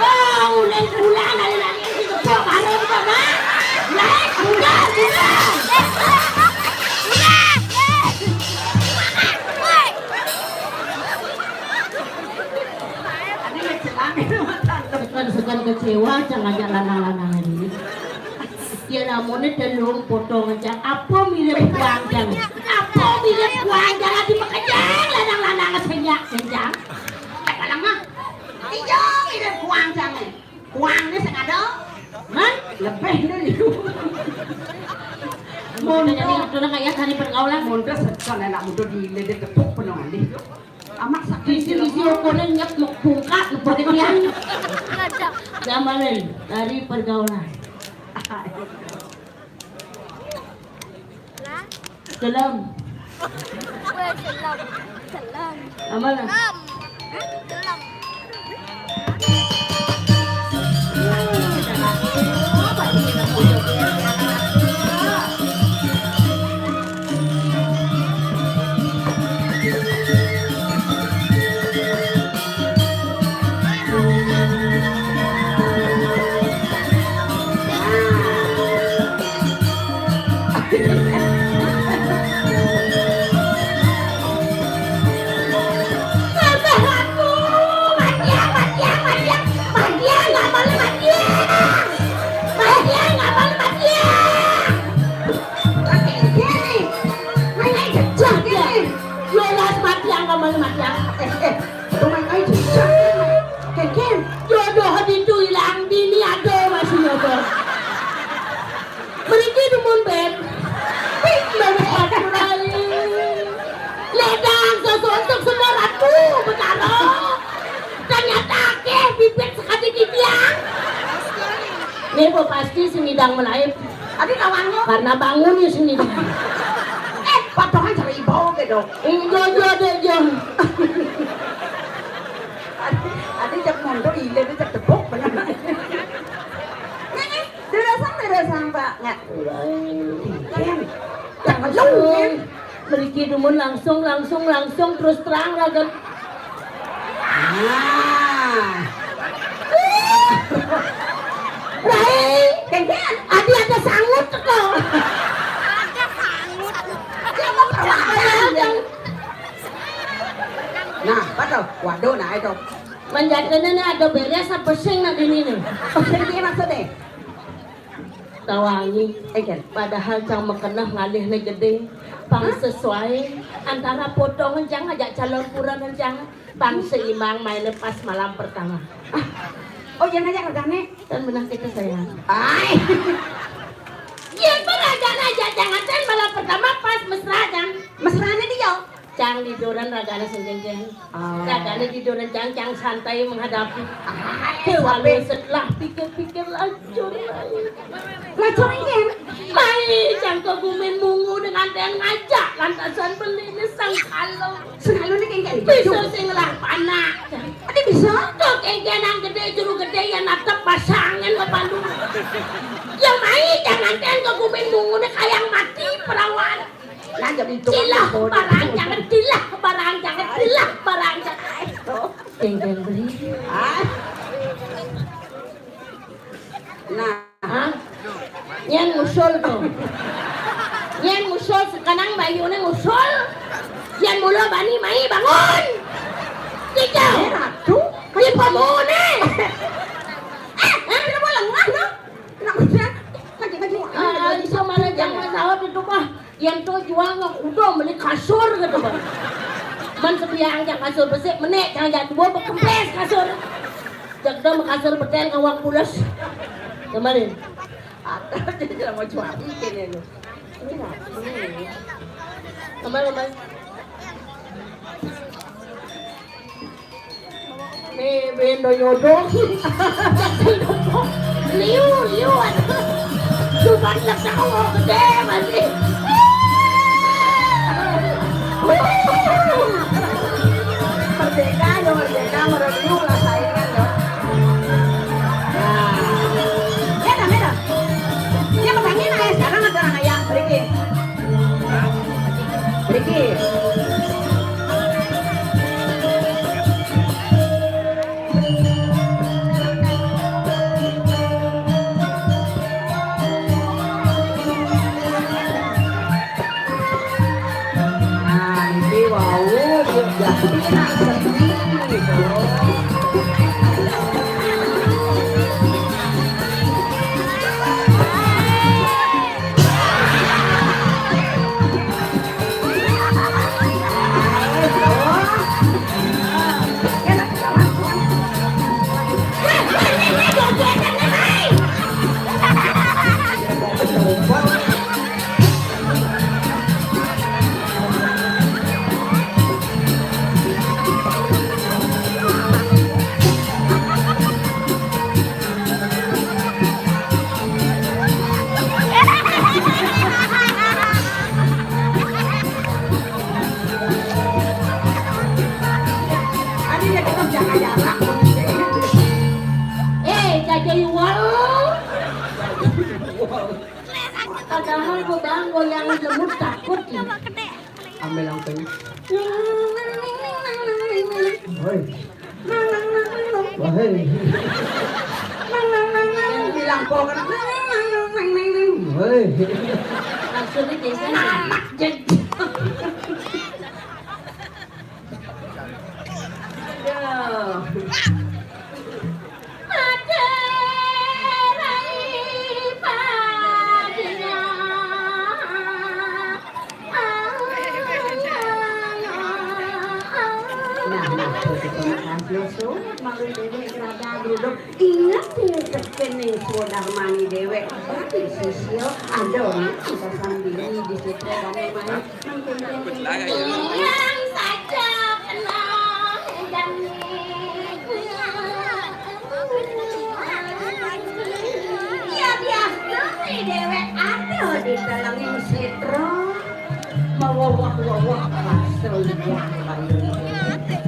Wah, udah bulan lagi-lagi si kepok bareng kita, Mak. Lain, bulan, bulan. Sekan-sekan kecewa, cang ajak lanang-lanang ini. Ya namanya telung potong aja. Apa mirip kuang cang? Apa mirip kuang cang? Di makejang lanang-lanang senyak kencang. Kalang mah. Iya, mirip kuang cang. Kuang ini sing ada. Hah? Lebih nih. Mundur. Jadi itu lah kayak tadi pergaulan. Mundur sekan anak muda di ledek tepuk penuh alih. Amat sakit. Isi-isi okoné nyet bungkak, bungkak. Gamelan dari pergaulan. Lah. Gelem. Weh, gelem. Gelem. Aman lah. Gelem. Hah? Gelem. Yolas mati angka malu mati angka. Eh, eh, rumah kai jejak. Keken, jodoh itu hilang, bini ada masih jodoh. Mriki dumun, Beb. Ping, Beb, aturai. Ledang sesuntuk semua ratu, Betara. Ternyata akeh bibit sekadi titiang. Nih, Bu, pasti sing ngidang melaib. Adi kawannya. Karena bangun ya sing ngidang. Eh, potongan cara ibu gitu. Iya, iya, iya, iya. Adi, adi cek mondok, iya, dia cek tepuk, bener. Nih, nih, dirasang, dirasang, Pak. Nggak. Jangan lu, kan? Mriki dumun langsung, langsung, langsung, terus terang, ragan. Nah. Rai, kengken, adi ada sangut teko. Ada sangut. Dia mau perwakilan. Nah, betul. Waduh, nah itu. Manjatene ada beres apa sing nak dini nih? Apa sing dia maksudnya? Tawangi. Engken. Padahal cang makeneh ngalihne gedé. Pang sesuai antara potongan cang ngajak calon puran cang. Pang seimbang mainnya pas malam pertama. Ah. Oh, iya ngajak regane. Kan benar kita sayang. Ai. Iya, kan aja aja jangan kan malam pertama pas mesra kan. Mesrane dia. Cang didoran ragane sing kenceng. Ah. Ragane didoran cang, cang santai menghadapi. Ah, kewalu setelah pikir-pikir lacur. Lacur ini. Mai cang kegumin mungu dengan den ngajak lantasan beli ini sang kalo. Sing kalo ini kengken. Bisa sing ngelah panak. Adi bisa. Kok kengken nang gede juru gede ya natep pasangan ke Bandung. Ya mai cang nganten kegumin mungu ini kayang mati perawan. Nah, jadi itu. Tilah barang jangan, tilah barang jangan, tilah barang jangan. Ayo. Geng-geng beli. Ah. Nah. Hah? Nyén ngusul to. Nyén ngusul sekarang bayune ngusul. Yén mula bani mai bangun. Tiga. Eh, Ratu. Di pemune. Eh, eh, kenapa lengah, no? Kenapa sih? Lagi, lagi. Ah, iso malah jangan sawat itu mah. Yén to jual nang udah beli kasur gitu, Bang. Man sebiang cang kasur besik, menek cang jadua bekempes kasur. Jagda makasar betel ngawak pules. Kemarin. Ada aja mau cuapi kene lu. Ini rapi. Kemarin, kemarin. Nih, bendo nyodong. Liu, liu. Cuma nggak tahu gede masih. Merdeka, ya merdeka, merdeka, lah saingan, ya. Nah. Ya, dah, ya, dah. Dia petani, nah, ya, sekarang ada anak ayam, pergi. Pergi. Nah, ini wau, jadi nak sedih gitu. Eh, jaja iwal. Padahal gua bang goyang jemur takut. Ambil yang tadi. Woi. Wahai. Yang bilang kok kena. Woi. Maksudnya biasanya. Anak jadi. Aduh. Nah, nah, terima kasih, Su. Malu dulu, gerada, geruduk. Inget, inget, kening, sudah mani dewek. Tapi sisil, ada orang kita sendiri di situ, kami main. Yang saja kenal dan ya biasa nih dewek ada di dalam sitro. Mawawah-wawah bakso yang baru.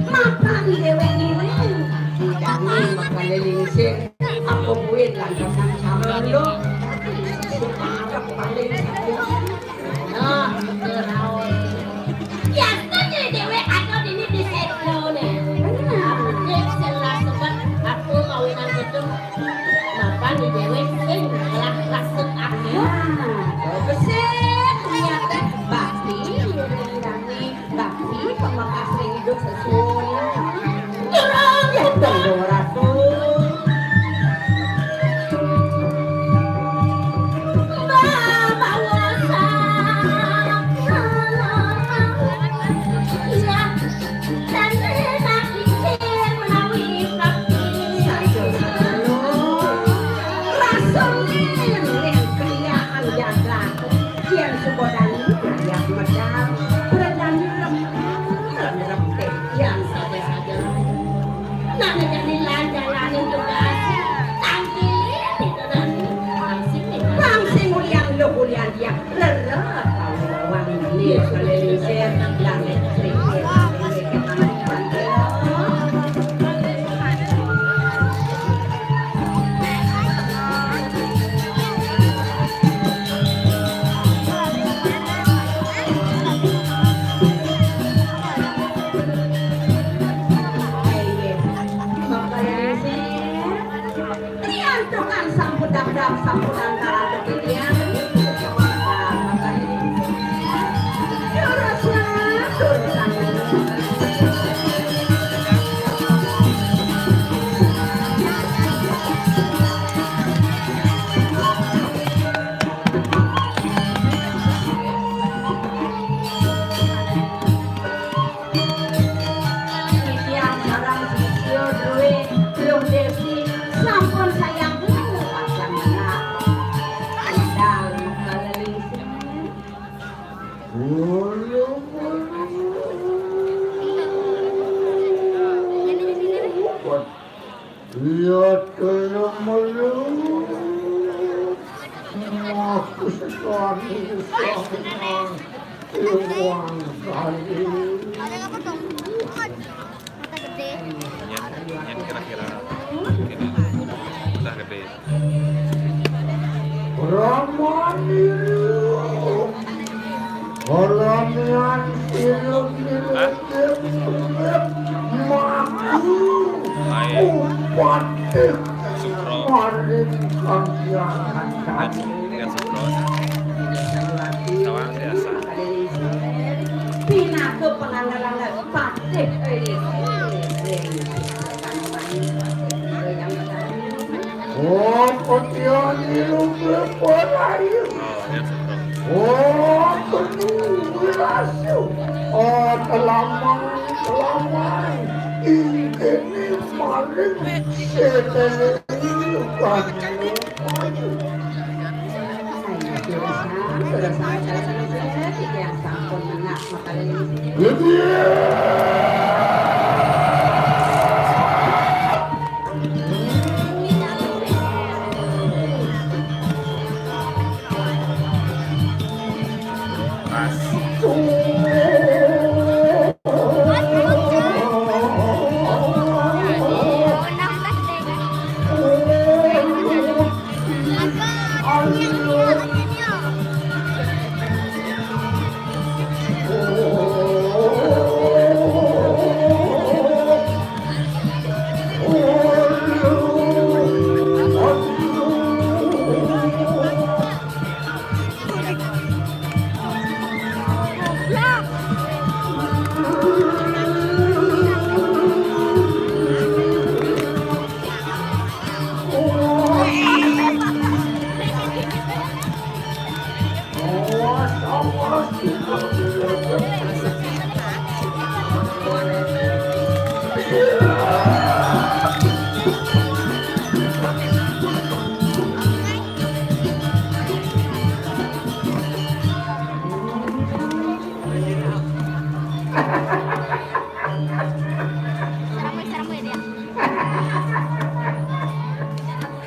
Makan dewek ini. Jangan makan lingsir. Apa buin lantasan sama lu? Sekarang paling sakit. Nah, betul, Raul. Biasanya dewek ada di ini di sekolah nih. Benar. Aku sing rasa banget, aku kawinan itu. Mapan di dewek sing lah rasa aku. Nah, beset ternyata bakti, rame-rame bakti, pamekasné hidup sesuai. Durung ya, durung ora tuh. Mbah Pawasa. Iya, dan enak dicir menawi bakti. Saja, saja, lo. Rasul ning kriyakan jagat. Yén suka dani, ya medal. Ora dani rem-, rem-, rem-, yang saja-saja. Nah, nek dadi lanjang-lanjang tugas, tampil itu dadi langsing nih. Langsing ulian lo, ulian dia. Leleh, tahu lawan ini, kalau ini, saya bilang, saya bilang, saya bilang. Trian tukang sampun dapdap, sampun antara titian. Nah, makanya teruslah, teruslah. Titiang sareng sisya duwé Luh Dévi Ya telu melu. Aku sekali sangan iwang kali. Nyen, nyen kira-kira gini. Udah gede. Ramani. Olamian ilum-ilum maku. Ayo. Upatik. Sukro. Maring kang kiangan. Lihat Sukro. Kawan biasa. Pinaka pengandalan patih. Oh, petiani lumba polayu. Oh, lihat Sukro. Oh, penuh rasu. Oh, telamang, telamang. Ingkene maring setene ilukan. Ayo, sudah sang, sudah sang, sudah sang, sudah sang, yang sampun menang, makanya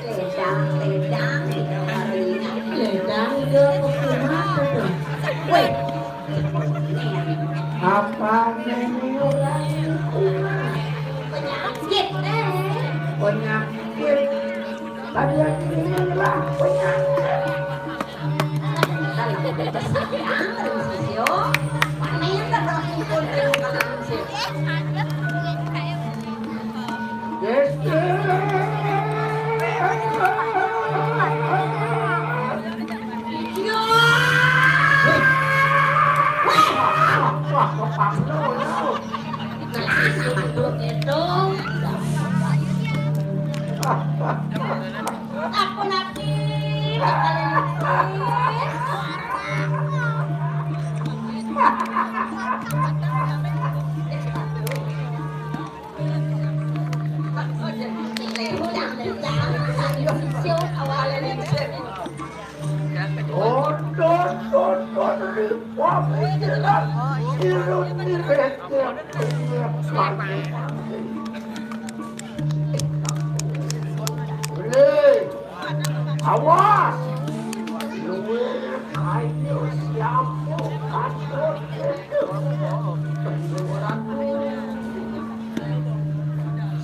Ledang, ledang, ledang, ledang, udah pukul mata tuh. Weh, Apa ini orang? Penyakit, eh. Penyakit. Kalian inilah penyakit. Kalau udah pesayang, terus sih, yo. Mana yang tak berkumpul, terus kalau sih. Yes. Yo. Wah, wah, wah, itu. Aku nanti bakalan Hei, awas! Luwih ayo siapa kasut itu?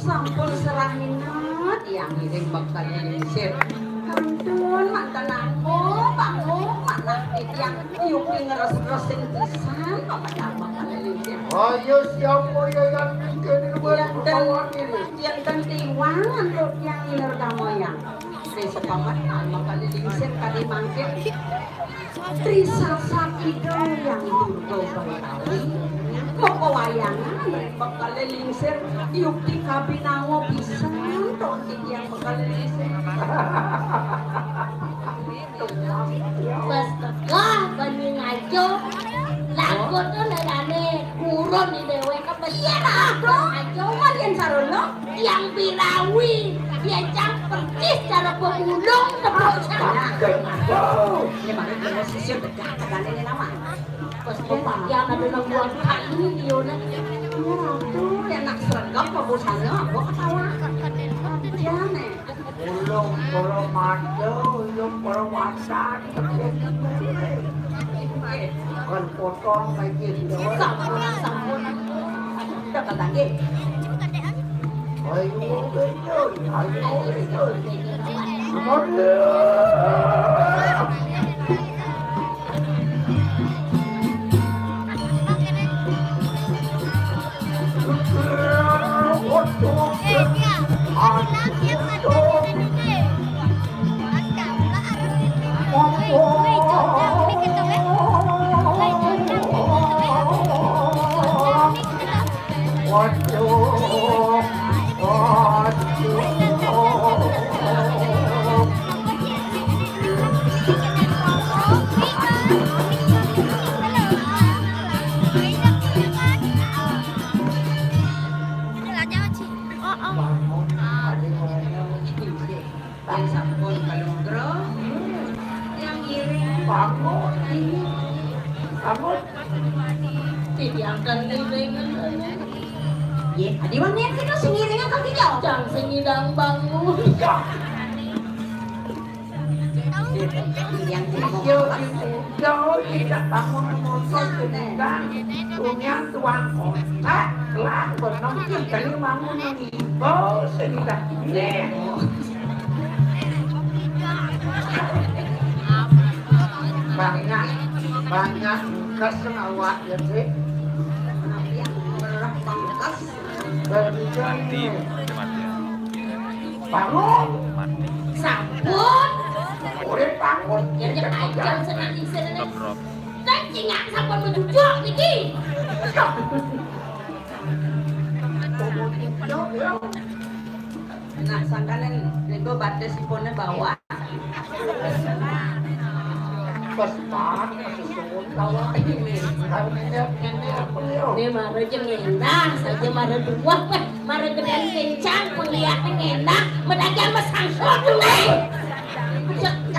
Sampun serahinat yang ngiring bakal lingsir. Kantun mantan aku, bangun manah titiang yuki ngeres-ngeresin pisan pamedal bakal lingsir. Ayo siapa ya yang mungkin Yang dan yang dan tiwang antuk yang ngiler kamoyang. Sing sepamat alma kali lingsir kali mangkin. Trisaksa Kidul yang Durga Balawi. Moko wayangan bakal lingsir yukti kabinawa pisan to yang bakal lingsir. Bas teka bani ngajo. Lagu tuh nadane gurun di dewek ke besi. Iya, lagu. Ngajo mah yang sarono yang birawi. Dia cang percis cara pemulung. Ini mah sisir tegak tegane ini nama. Pas pembagian ada nang buang kayu dia. Ratu, enak sregep, apa busana, aku ketawa. Iya, nih. Ulung para mata, ulung para wasan, kan potong lagi. Sampun, sampun. Udah kata, nggih. Ayo, ayo, ayo, ayo. Nomor dua. Waduh, waduh. Bangun, ada orang yang sampun kalungkro, yang ngiring. Bangun. Bangun. Titiangkan ngiring. Nggih, adi wong nek kena sing ngiring kok iki, ya? Jang sing ngidang bangun. Ya. Yang Iya, Ibu. Jauh tidak bangun motor sing ngidang. Tuniang tuang kotak, lah, benong kita ini bangun. Oh, sing ngidang. Nih. Banyak, banyak kes awak ya, Cik. Berapa kes? Mati, mati. Bangun. Mati. Sampun. Urip bangun. Ya, ya, aja senang isin ini. Drop, drop. Kan cingak sampun menjujuk niki. Nah, sangkanen niku badhe sipune bawah. Pas banget, pas suwun kawak. Ini, ini, ini apa ya? Ini mara aja ngendah, saja mara dua, weh, mara gedhen kencang, penglihatnya ngendah, medagang mesang sodu, nih.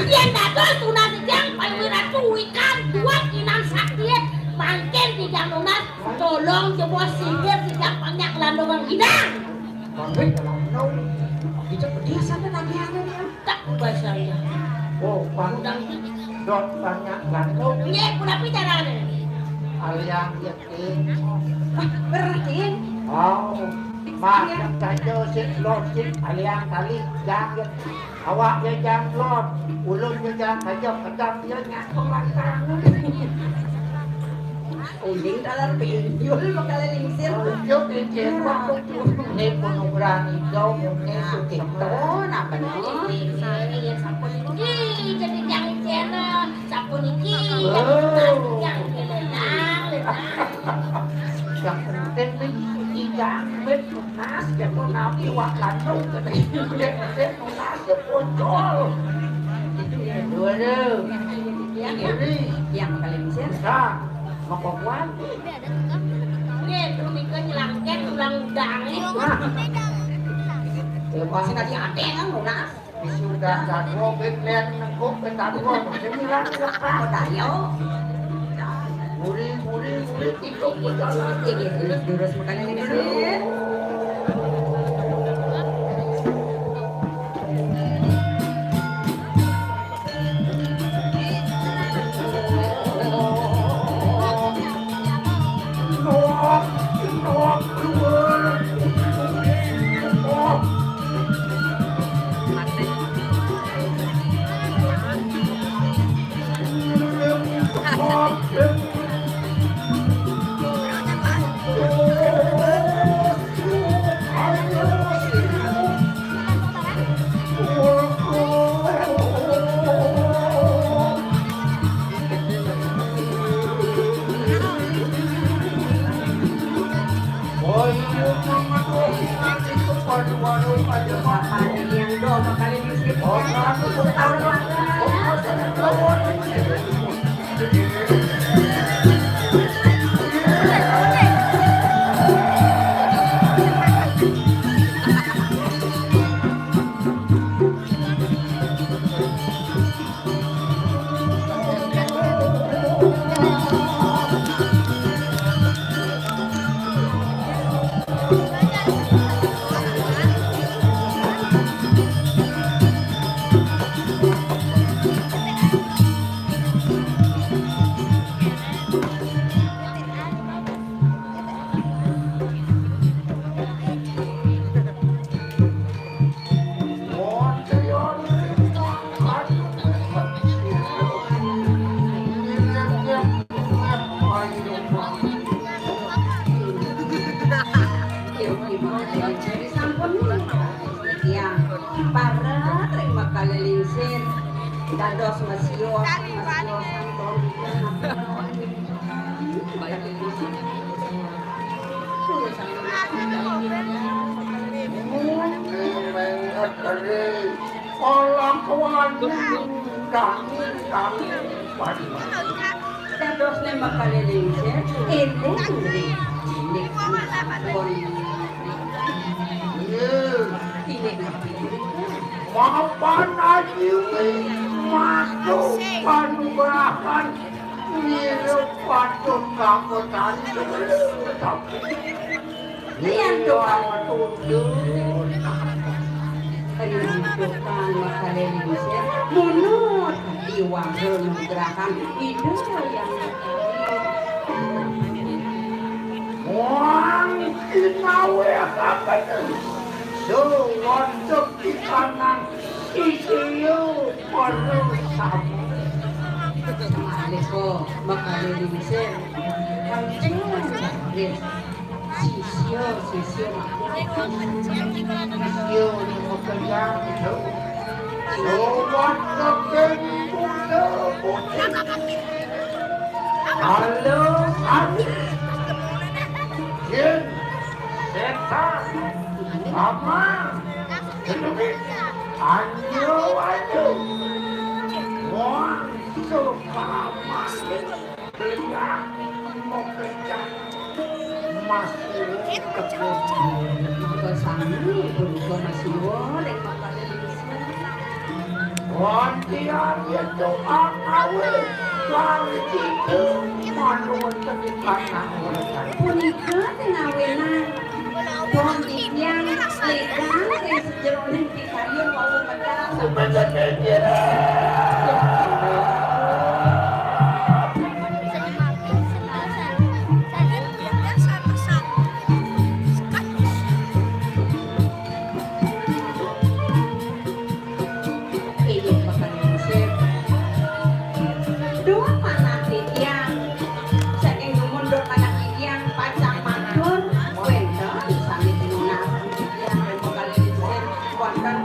Yen dados tunas tijang, paling ratu ikan, dua inan sakti, mangkin tijang nunas, tolong jebos singgir tijang panjak landungan hidang. Mangkin dalam nau, kita pedih sana nagihannya, ya. Tak ubah saya. Oh, Bang. Udang. Dot banyak gantung. Nggih, punapi carane? Aliang yekin. Wah, berarti. Oh, mak, iya. Saja sik locik aliang kali jangget. Awak ya janggot, ulun ya jang saja pedang ya nyakong lantangan. Uling taler pinjul, makale lingsir. Ojo lingsir, Pak. Ini penugrahan hijau, ini nah, sukito, napa nih? Ini, ini, ini, sampun iki, jadi jangan channel, sampun iki, yang, oh, yang, yang, yang, yang. Yang penting nih, tiga menit, Mas, ya, mau nabi, wak, lantung, katanya. Nasib bocor. Waduh. Yang, yang paling sih. Nah, mau kuat. Nggih, tuh nika nyelangkén tulang udange. Nah. Sing tadi ate kan lunas. Sudah jago, bet lihat nengkuk, bet jago. Sing bilang lepas. Oh, dah, yo. Gurih, gurih, gurih. Terus, terus, makanya ini sih. Parek ring Makale Lingsir, dados masios, masiosan. Muni mengeteri kalakuan kami, kami pada. Dadosne Makale Lingsir, ibu ring indik pun. Inggih. Mapan aji matu panugrahan, ngirup patut kakotan. Lian tukang tunduk. Lian tukang Makale Lingsir, munut iwang nugrahan Ida Hyang Wang kinawe kapan. Sewajib di tangan Ida para sami. Malih Makale Lingsir. Kancil. Sisya, sisya matur. Sisya ni makejang itu. Sobat keping kuda putih. Halo, Adi. Jin. Setan. Ama. Anjo, anjo. Wah, suka mati. Beliak, mau kencang, masih kebun. Maka sami, berubah masih boleh, maka dari Wantian itu angawe, kali itu, manut tadi karena orang. Punika tengawenan. Pun titiang legang ring sajeroning pikayun wau medal. Sebenarnya. Inggih, Bapak Lingsir. Duh, manah titiang. Saking dumun duh manah titiang pacang matur. Wénten sami pinunas titiang, Bapak Lingsir. Wonten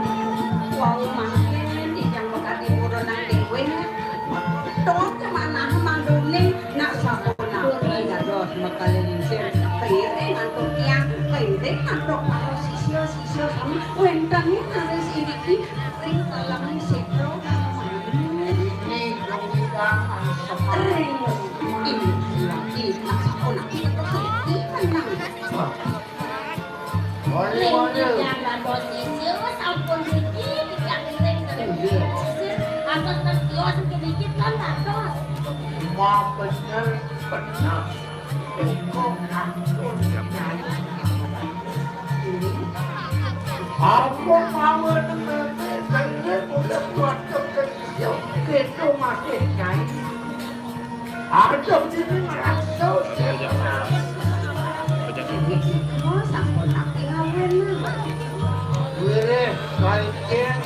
wau mangkin titiang makadi purunang déwék. Tuh, manah mangduning nak sapunapi dados Bapak Lingsir. Kairing antuk tiang, kairing antuk para sisya-sisya sami. Wénten ing raris iriki. Ring Talang Sétra. Ini dong kita ring ini lagi tak sampun aku terus iki menang. Boleh, boleh. Ring yang dados sisya sampun niki tidak ring ring sisir atas tertios sedikit kan dados. Wah, bener, bener. Apa mawon meme dene udah kuat kekerja, gitu masih nyai. Ada diri merasa. Oh, sampun tapi ngawin. Wirid kaikin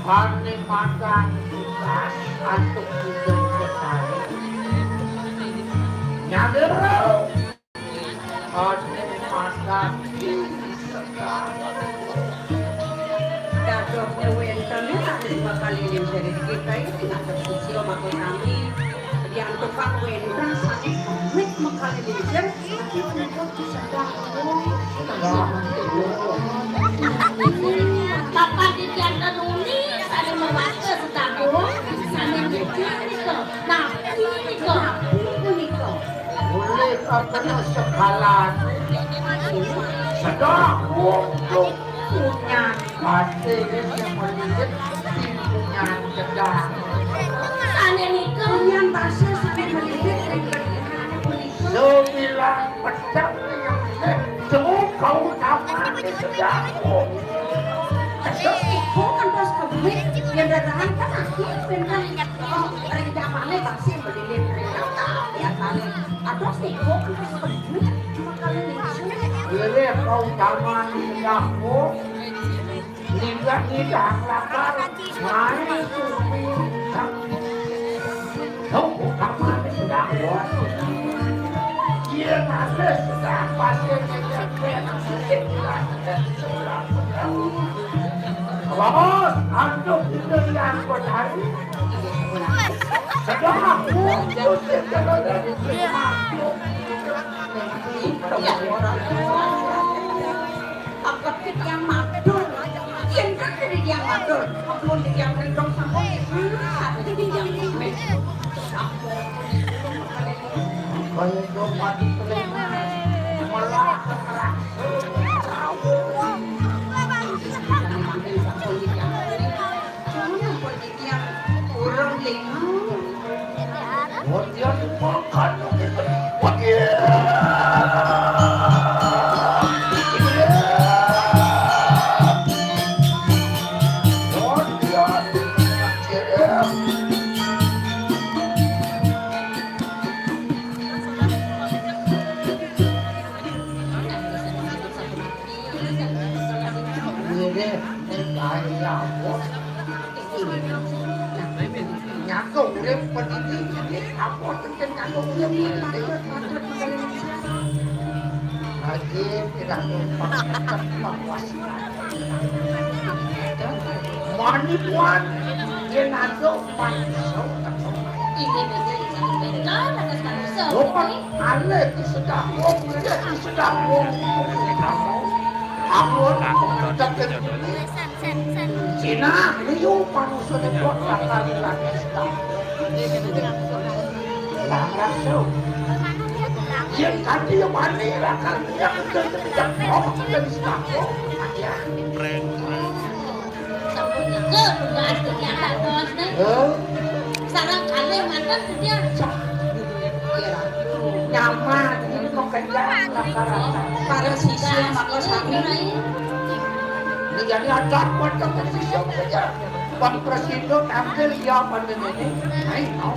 panikmatan tugas antuk Ida Betari. Nyadera. Adi makan. Dados wénten ing bakal lingsir kita iki ngatur sisya maka sami. Yang tukang wénten sané komit maka lingsir, tapi pun sedang. Bapak titiang tenuni sané mewasta sedang. Sané mikir nika. Napi nika? Napi punika? Oleh karena segalan sedang untuk punyan batin yang melilit di punyan gedang. Sané nika? Punyan basa sané melilit ring gedang punika. Sebilang pedang yang melilit, jauh kau taman di sedaku. Terus ibu kan terus kebit, ya dadahan kan aku, kan. Oh, ring jamané basa melilit ring gedang, ya, sané. Atos niku kali. Wirid kautaman sedako, ligat lidah lakar, main supi. Kautaman sedako. Dia masih sedang pasir ngejek. Bos, antuk itu yang bertani. Sedang aku, musik kepada. Iya, orang. Angkat ke tiang madul. Yen kan jadi tiang madul. Ampun, tiang nendong sampun. Ah, jadi tiang madul. Kaya do padi telinga. Melah keterak. Urung lima. Wadian makan. Wadian. Wadian. Ini deh, ini kayak apa? Nyatu urip pendidik ini apa penting nyatu urip ini? Lagi tidak lupa. Mani puan, dia nado pan. Ini bisa disampaikan atas manusia. Lupa. Alé disedah wong, alé disedah wong. Amun dadi Cina, liu manusia depot bakal lagi sedah. Lah, langsung. Yen kanthi yo mani, lah kan yang kenceng-kenceng, oh, dadi sedah wong. Ya. Sampun nika tugas dadi anak bos, nih. Hah? Sareng kalih manten dia. Nyaman, ini kok kencang, rata-rata. Para sisya maka sami. Ini jadi adat buat teman sisya kerja. Bang Presido tampil, iya, pandemi ini. Ayo,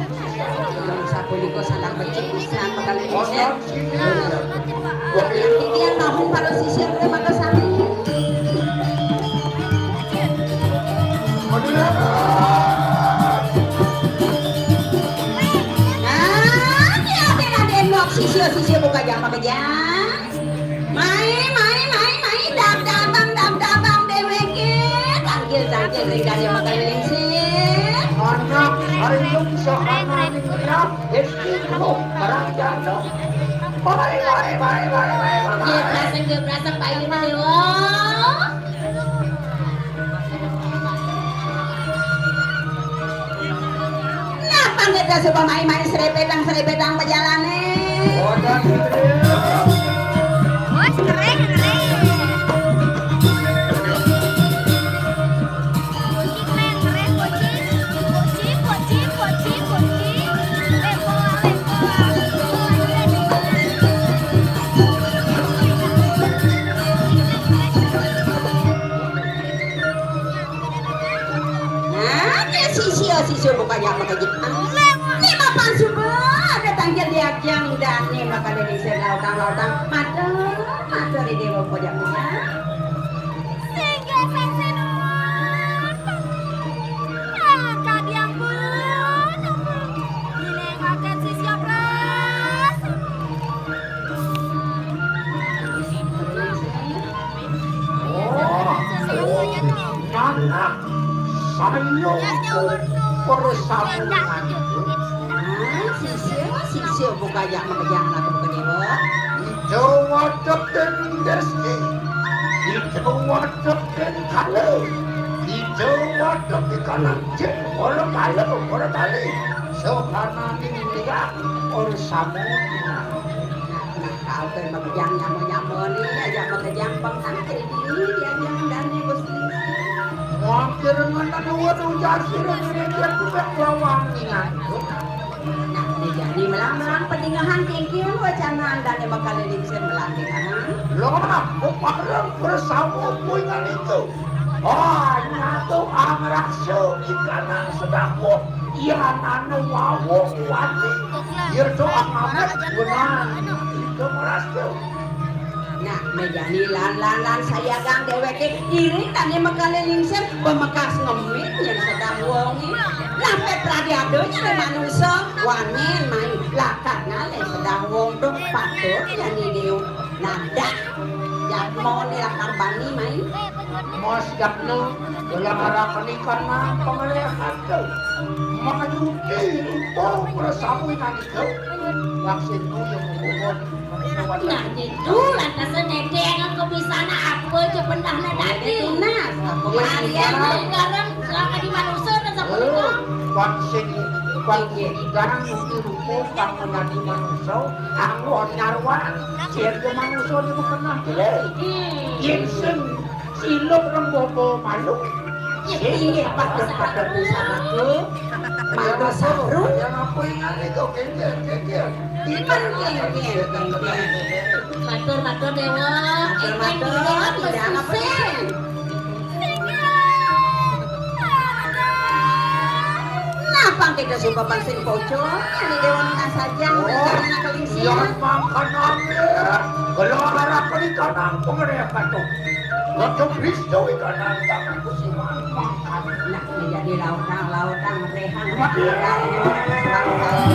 sapunika sanang becik pisan bakal. Titiang nahu para sisya, terima kasih. Nah, ya, Raden, nok sisya-sisya buka jam apa jam? Mai, mai, mai, mai, dab dabang, dab dabang déwéké. Tangkil, tangkil, ring Raden Makalingsir. Anak, ayo, sahana ning riap. Esti, tuh, barang jatuh. Bye, bye, bye, bye, bye, bye. Gebrasan, gebrasan, Pak Ilmu Dewa. Nah, pangkita suba mai-mai srepetang-srepetang pejalané. Bos, keren, keren. Nah, sisya-sisya bukannya apa kerja. Ini mapan suba ada tangkil diajang dan ini makan dari lautang-lautang. Matur, matur di Dewa Pojok Mulia. Singgih Sang Sinuwun. Kadiang pun. Ngilingaken sisya pras. Oh, oh, anak sayo persamuan. Ah, sisya, sisya, buka aja, makejang anak buka dewa. Ijo wadep den desti. Ijo wadep den kala. Ijo wadep di kanan jin, ora kala, ora kali. Sohananing liak, ora samuan. Nah, nah, kaoke makejang nyama-nyama ni, aja makejang pang santri ini, dia jangan dani Gusti. Mangkir ngenen nuwun ujar sira ngene, dia bukan lawan ingat. Nah, ini jadi melang-melang pendingahan kengking wacana andane makaliling sing melang dingahan. Lho, kok bareng bersama kuwi kan itu. Oh, nyatu angraksa ikanan sedako. Iya nanu wawung wani. Iya doa ngamet benar. Itu merasa. Nah, mejani lan-lan-lan sayagang dheweke iring tane mekale lingsir bemekas ngemit yen sedang wonge. Nah, pet pradiado nyane manusa wangen mai lakar ngale sedang wong tuh patut nyane dewa. Nah, dah. Jatmone lakar bani mai. Mas Yagna, gelar arah pernikahan pengelehan tu. Manyuti rupa prasawi nandika. Yang sing nuyung ngubun. Nah, gitu, lantas nedeng ke pisana apa je pendahna dadi. Tunas, apa Yang mesti sekarang garam, selama di manusia dan sapunika. Bangsin, bangsin, garang uti rupa kang menjadi manusia, anggo nyarwa, sehingga manusia ni berkenah jelek. Hmm. Yen sing silup remboko malu. Ya, iya, pada-pada bisa aku. Maka saru. Yang apa ingat itu, kengkel, kengkel. Iman, kengkel, kengkel. Matur, matur, Dewa. Matur, matur. Tidak apa-apa. Napa kita suka pansing pocong? Ini Dewa Minasajang, oh, rencana kelingsian. Yang makan angin. Gelar apa di tanah pengerekan tu? Waktu Kristo itu nantang aku si makan. Nah, menjadi lautang, lautang, rehang, rehang, rehang, rehang, rehang.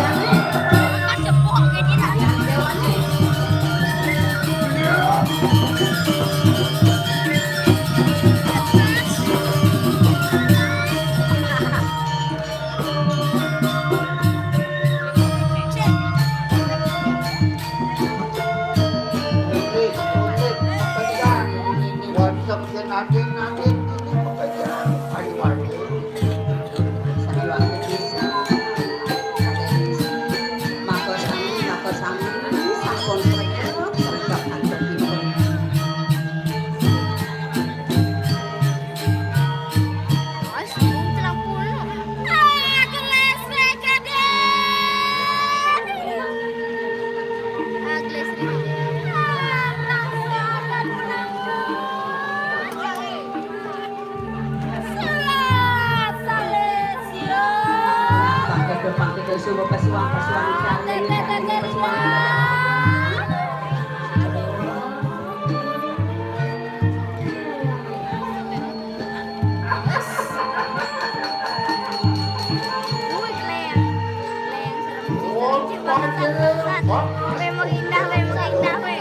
Memang indah, memang indah, weh.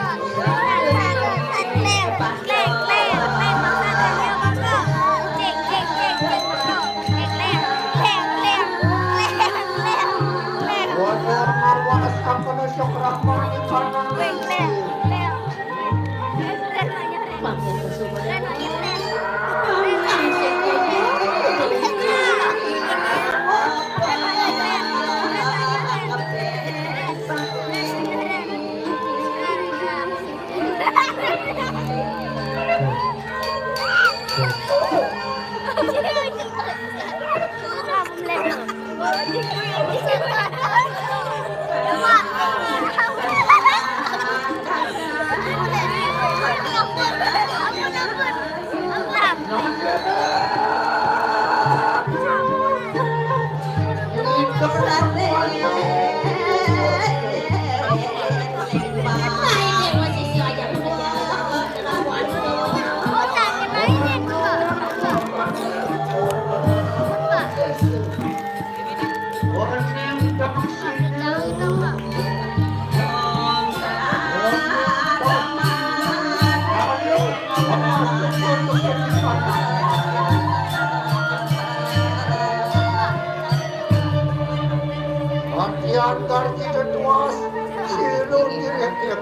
Antian karti ketuas, siru direk-rek.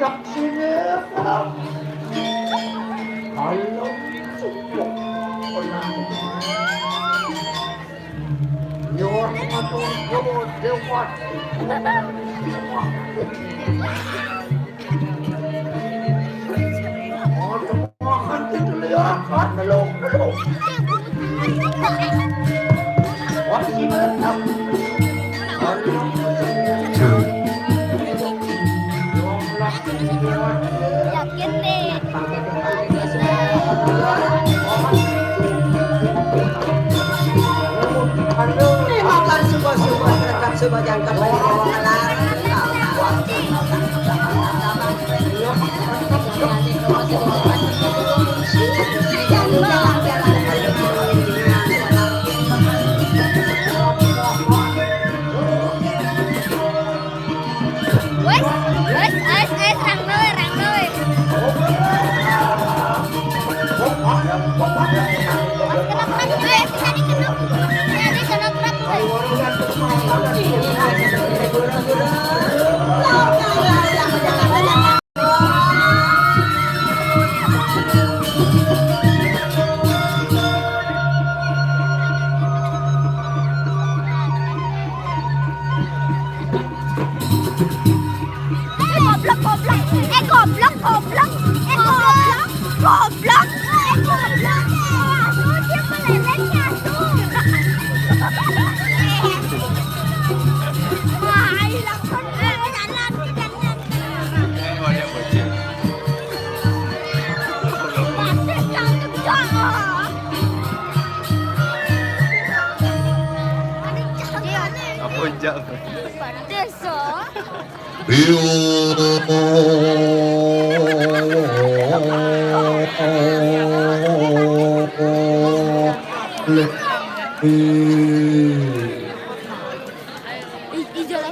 Saksiné, ayo, cukup. Nyuwun matur nuwun, Déwa. Aduh, makan itu lihat, meluk, meluk. Wah, ini enak. Yakin nih. Ini makan subuh-subuh, tetap subuh, jangan kembali ke rumah. Wes, wes, es, es, rangno, rangno. Wes, kenapa kan gue sih tadi kena? Tadi kena truk, wes. Eh, goblok, goblok. Eh, goblok, goblok. Eh, goblok, goblok. Eh, goblok. Eh, aduh, dia melelehnya, aduh. Wah, hilang. Eh, jalan, jalan. Bagus, cantik, cakep. Apa jak? Pedes, oh. Ih, ih, jalan.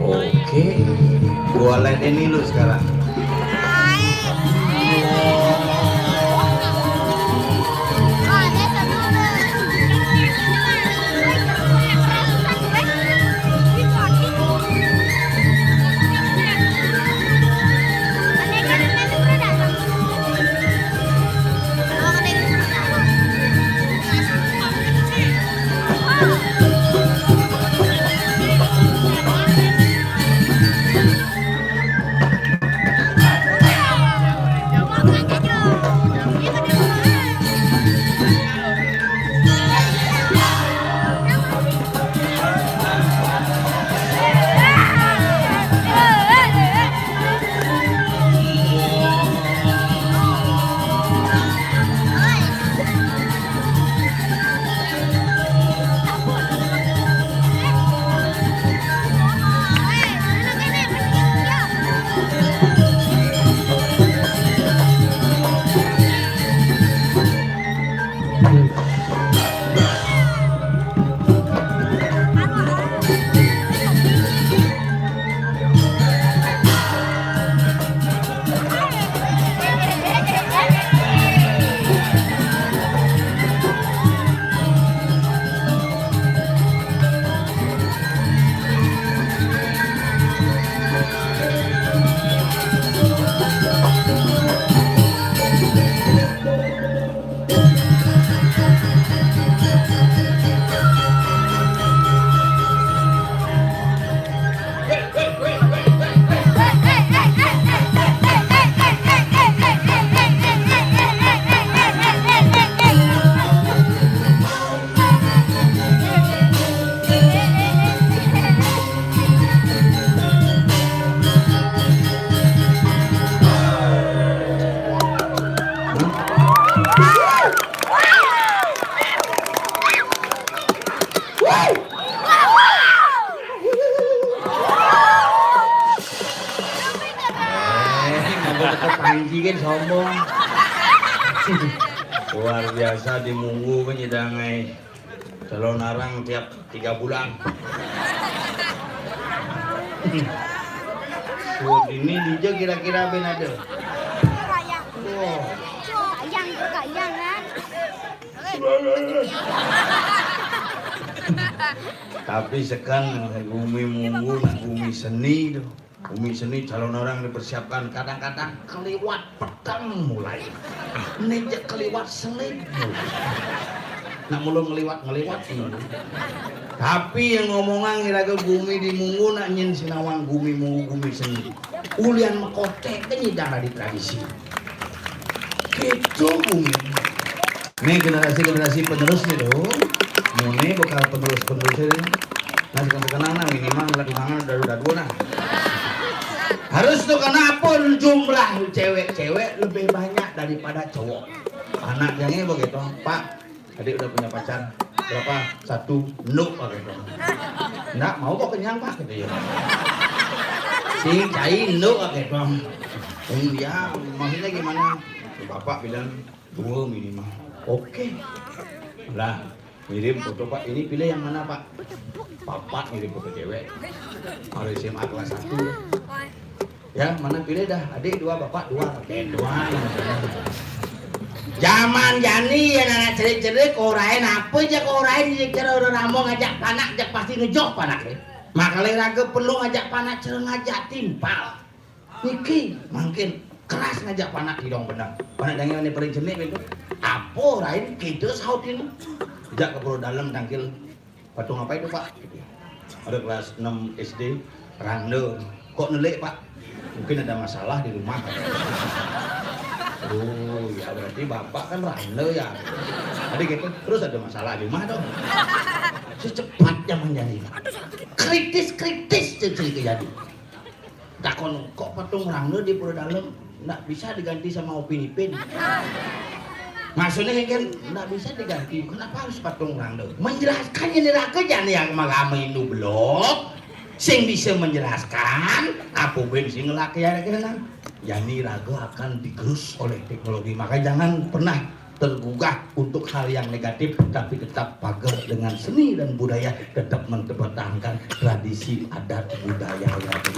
Oke, gua ladenin lu sekarang. Anjing kan sombong. Luar biasa di Munggu kan nyidang ai. Calonarang tiap tiga bulan. Suud ini dija kira-kira bén ada. Wah. Kayang, kayang kan. Tapi sekarang bumi Munggu, bumi seni tuh. Bumi seni calonarang dipersiapkan, kadang-kadang keliwat peteng mulai. Ini ja keliwat Senin mulai. Nak mula ngeliwat-ngeliwat. Tapi yang ngomongan iraga bumi di Munggu nak nyin sinawang bumi Munggu bumi seni. Ulian makotek kan nyidang di tradisi. Gitu bumi. Ini generasi-generasi penerus nih dong. Mune bakal penerus-penerus ini. Nah, sekarang sekarang nah minimal lagi mangan udah udah dua nah. Harus tuh kenapa jumlah cewek-cewek lebih banyak daripada cowok. Anak jangnya begitu, Pak. Adik udah punya pacar berapa? Satu. Nuk pakai dong. Nggak mau kok kenyang Pak gitu ya. Si cai nuk pakai dong. Iya, maksudnya gimana? Bapak bilang dua minimal. Oke. Lah, ngirim foto Pak. Ini pilih yang mana Pak? Bapak ngirim foto cewek. Kalau S M A kelas satu. Ya, mana pilih dah. Adik dua, bapak dua. Pakai dua. Zaman jani ya anak cerik-cerik, orain apa aja orain, cerik-cerik orang ramo ngajak panak, jak pasti ngejoh panak ya. Makanya raga perlu ngajak panak, cara ngajak timpal. Niki mangkin keras ngajak panak hidung benar. Panak dangi ini paling jenik itu. Apa lain kita sautin? Jak ke perut dalam tangkil. Patung apa itu, Pak? Ada kelas enam S D, randa. Kok nelik, Pak? Mungkin ada masalah di rumah. Oh, ya berarti Bapak kan randa ya. Ada gitu, terus ada masalah di rumah dong. Secepat zaman jadi, Pak. Kritis-kritis jadi. Takon, kok patung rangda di pura dalam ndak bisa diganti sama Upin Ipin? Maksudnya kan ndak bisa diganti. Kenapa harus patung rangda? Menjelaskan ini raga jani yang agama Hindu belum. Sing bisa menjelaskan apa ben sing ngelak ya kira. Jani raga akan digerus oleh teknologi. Maka jangan pernah tergugah untuk hal yang negatif, tapi tetap pagar dengan seni dan budaya, tetap mempertahankan tradisi adat budaya yang ada.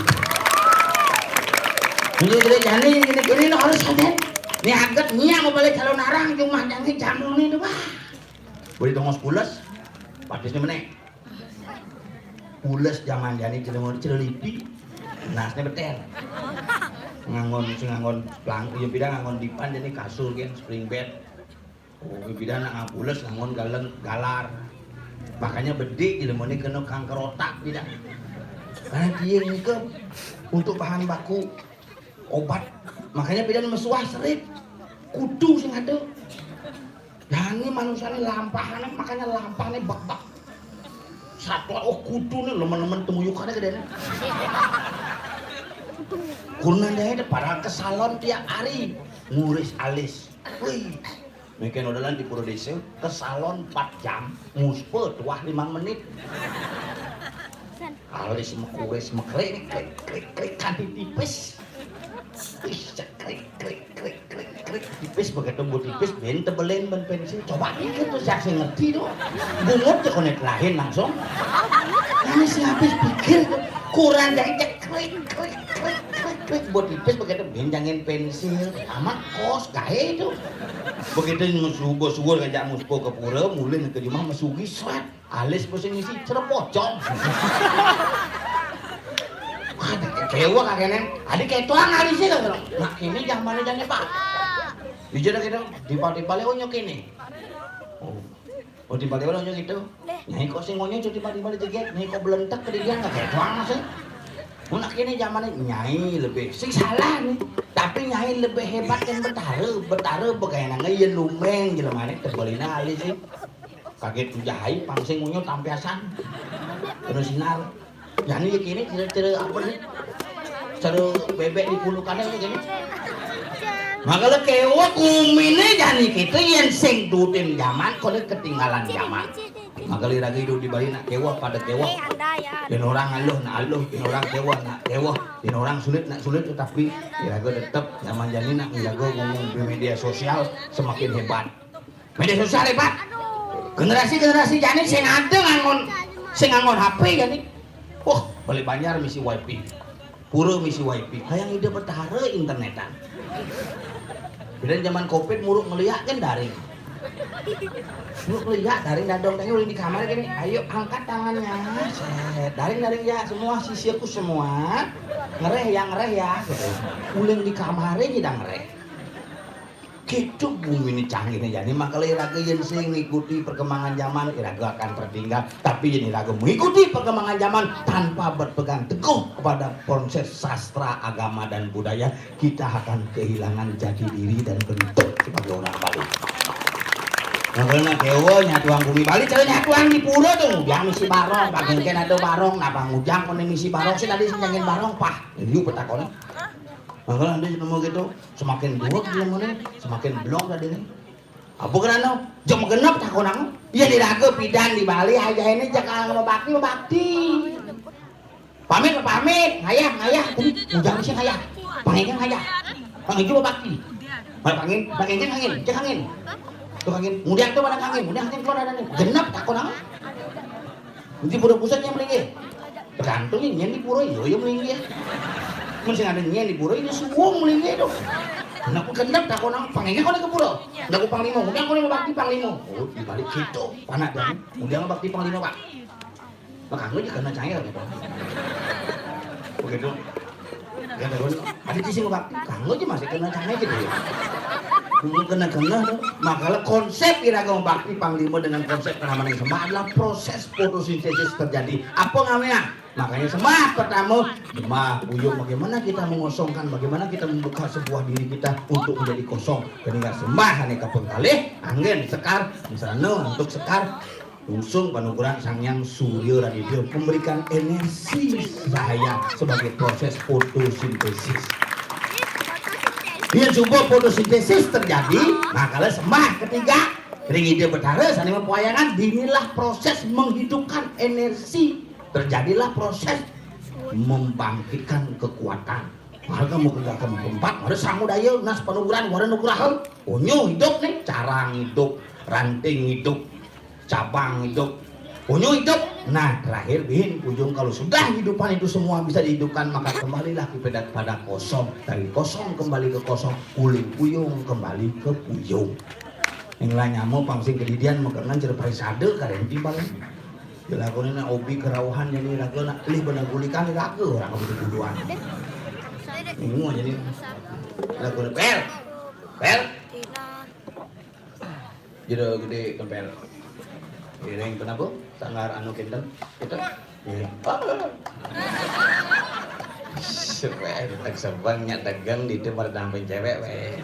Ini gede jani, ini gini lo harus ada. Ini aget nyiak mau balik calon arang, cuma jangan jamu nih tuh, wah. Boleh tongos pules, patisnya meneh. Pules zaman jani celengor celelipi. Nasnya beter. Nganggon sing nganggon pelangku ya bida nganggon dipan jadi kasur gen spring bed. Oh, bida nak pules nganggon galeng galar. Makanya bedik jadi mone kena kanker otak bida. Karena dia ngikem untuk bahan baku obat. Makanya bida mesuah serik. Kudu sing ada. Dan ini manusia ini lampahane, makanya lampahane bak-bak. Satu oh kudu nih lemen-lemen temuyukannya gede nih. Kurna dia ada para ke salon tiap hari nguris alis. Wih, mungkin udah di Pura Desa ke salon empat jam, muspe tuah lima menit. Alis mekuris mekrik klik klik klik kanti tipis. Ih, klik klik klik klik klik tipis begitu bu tipis ben tebelin ben pensil. Coba pikir tuh siapa yang ngerti tuh. Bungut ya konek lain langsung. Ini sih habis pikir tuh. Kurang dari cek klik klik klik klik klik bu tipis begitu ben jangan pensil. Amat kos gae itu. Begitu musuh bos suwur ngajak muspo ke pura, mulin ke rumah mesugi seret. Alis mesti ngisi cerep pocong. Adik kewa kakene. Adik ketuang alisnya kan. Nah ini zaman jane Pak. Dijana kita tiba-tiba le onyo kene. Oh. Oh tiba-tiba le onyo gitu. Nyai kok sing onyo tiba-tiba le jeget. Nyai kok belentek ke dia nggak ketuang sih. Mun kene zaman nyai lebih sing salah nih. Tapi nyai lebih hebat kan betara. Betara begayanannya ya lumeng jelemane tebalina alis sih. Kaget jahai pangsing unyu tampiasan. Kena sinar. Jani ya kini cere-cere apa nih? Cere bebek di pulukannya ya kini. Maka le kewa kumine Niki téh yén sing tutin jaman, koné ketinggalan jaman. Maka iraga idup di Bali nak kéweh pada kéweh. Yén orang aluh nak aluh, yén orang kéweh nak kéweh, yén orang sulit nak sulit, tetapi iraga tetep jaman jani nak iraga ngomong di média sosial semakin hébat. Média sosial hébat. Generasi-generasi jani sing ada nganggon sing nganggon H P jani. Wah, beli Banjar misi wifi. Pura misi wifi. Hayang Ida Betara internetan. Bila jaman covid muruk ngeliak kan daring. Muruk ngeliak daring dadong tanya uling di kamar gini. Ayo angkat tangannya. Set. Daring daring ya semua sisiku semua. Ngereh ya ngereh ya. Uling di kamar aja dah ngereh. Gitu bumi ini canggih nih jadi maka iraga yén sing ngikuti perkembangan zaman iraga akan tertinggal tapi yén iraga mengikuti perkembangan zaman tanpa berpegang teguh kepada proses sastra agama dan budaya kita akan kehilangan jati diri dan bentuk sebagai orang Bali. Makanya nak dewa nyatuan bumi Bali cara nyatuan di pura tuh dia misi barong bagi kan ada barong napa ngujang koné misi barong sih tadi sing nyangin barong pah yuk petakonnya. Mangkal nanti nemu gitu, semakin duweg dia mana, semakin blok tadi nih. Apa kerana jam genep takonang? Iya diraga pidan di Bali aja ini jaka mau bakti mau bakti. Pamit pamit, ngayah ngayah, tadi udah mesti ngayah. Pangin ngayah, pangin juga bakti. Pangin pangin angin, cek angin. Tuh angin, kemudian tuh pada angin, kemudian angin keluar ada nih. Genep takonang. Nanti pada pusatnya melingkih. Tergantung nyén di pura iya iya melinggih. Mun sing ada nyén di pura ini suwung melinggih dong. Nah, aku kendap takon nang pangéngé kono ke pura. Nah, aku panglima, udah aku bakti panglima. Oh, di balik situ, panak dan udah bakti panglima, Pak. Makanya aja kena cair gitu. Begitu. Ya, terus ada di sini bakti, kamu aja masih kena cair gitu. Kamu kena kena tuh. Makanya konsep iraga bakti panglima dengan konsep keamanan yang sama adalah proses fotosintesis terjadi. Apa namanya? Makanya sembah pertama, sembah buyung bagaimana kita mengosongkan, bagaimana kita membuka sebuah diri kita untuk menjadi kosong. Ketika sembah aneka pengkalih, angin sekar, misalnya untuk sekar, usung panukuran Sang Hyang Surya Raditya memberikan energi cahaya sebagai proses fotosintesis. Dia coba fotosintesis terjadi, nah kalau sembah ketiga, ring ide betara, sani mempoyangan, inilah proses menghidupkan energi. Terjadilah proses membangkitkan kekuatan. Maka mau kerjakan keempat, ada samudaya, nas panuguran, wara nugraha. Unyu hidup nih, carang hidup, ranting hidup, cabang hidup, unyu hidup. Nah, terakhir bihin ujung kalau sudah hidupan itu semua bisa dihidupkan, maka kembalilah kepada pada kosong. Dari kosong kembali ke kosong, uling puyung kembali ke puyung. Inilah nyamuk pangsit kedidian mekengan cerpai sade karen timbal. Dilakonina obi kerauhan jadi raga nak pilih bener gulikan raga orang kamu kebuduan. Bingung jadi. Lagu pel. Pel. Jero gede kempel. Iring kenapa? Sanggar anu kinten. Kita. Iya. Supaya tak sebang nyak dagang di itu meredang pencewek weh.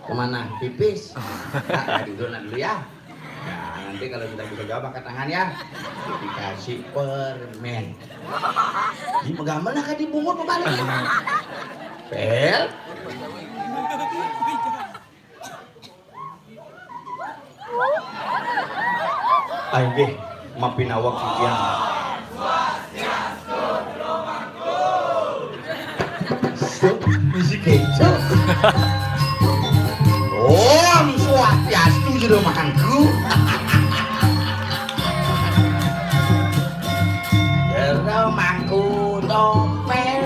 Kemana? Pipis. Nah, tadi dulu nak dulu ya. Nah, nanti kalau sudah bisa jawab angkat tangan ya. Dikasih permen. Di megamel lah kan dibungut kembali. Pel. Ayo deh, mampin awak siang. Misi keco. Om Swastiastu jero mangku. Jero mangku topeng.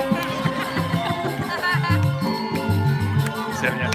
Siapnya.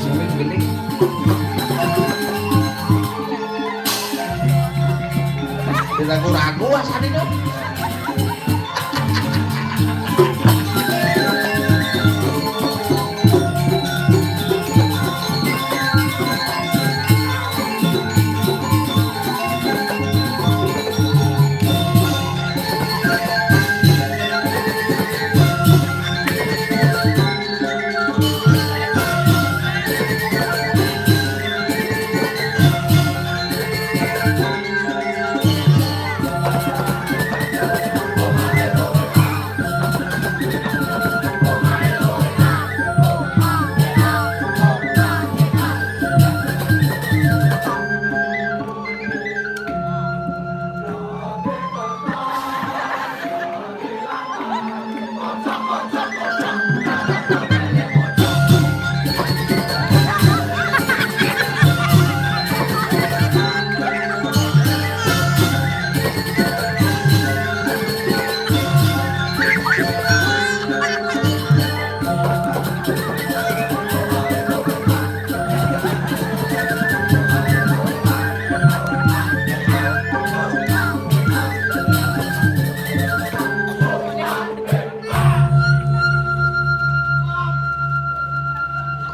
Sing gede. Diragu-ragu asane to.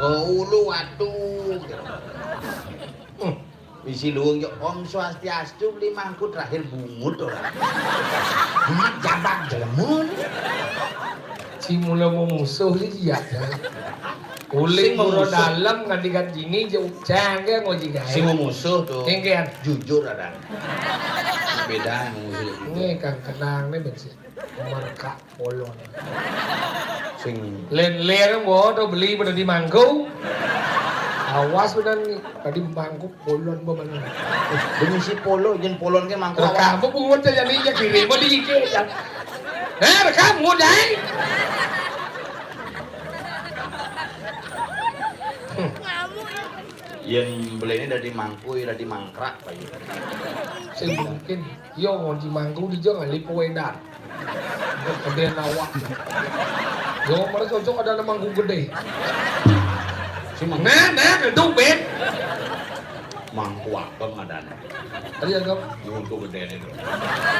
Ke ulu watu. Hmm. Bisi luung yo Om Swastiastu, beli mangku terakhir bungut ora. Amat jabak jelema. Si mula mau musuh ni dia. Uling mula dalem nganti kat dini je ucang ke ngoji gae. Sing mau musuh tuh. Engke. Jujur ada. Beda yang musuh. Ini kang kenang ni bensin. Merkak polon. Sing len-len mau to beli pada di mangku. Awas udah ni, tadi mangku polon bebener. Demi si polo, jen polon ke mangku. Rekam apa bungut aja ni, ya kirim mau di I G ya. Eh, rekam mau dai. Yen beli ini dari mangku, ya dari mangkrak, Pak. Sing mungkin. Yo, ngonci mangku di jeng, lipo wedan. Gedean awak. Yo, mereka cocok ada nama mangku gede. Si mangku. Nah, nah, itu, Ben. Mangku apa ngadana? Tadi agak. Mangku gede itu.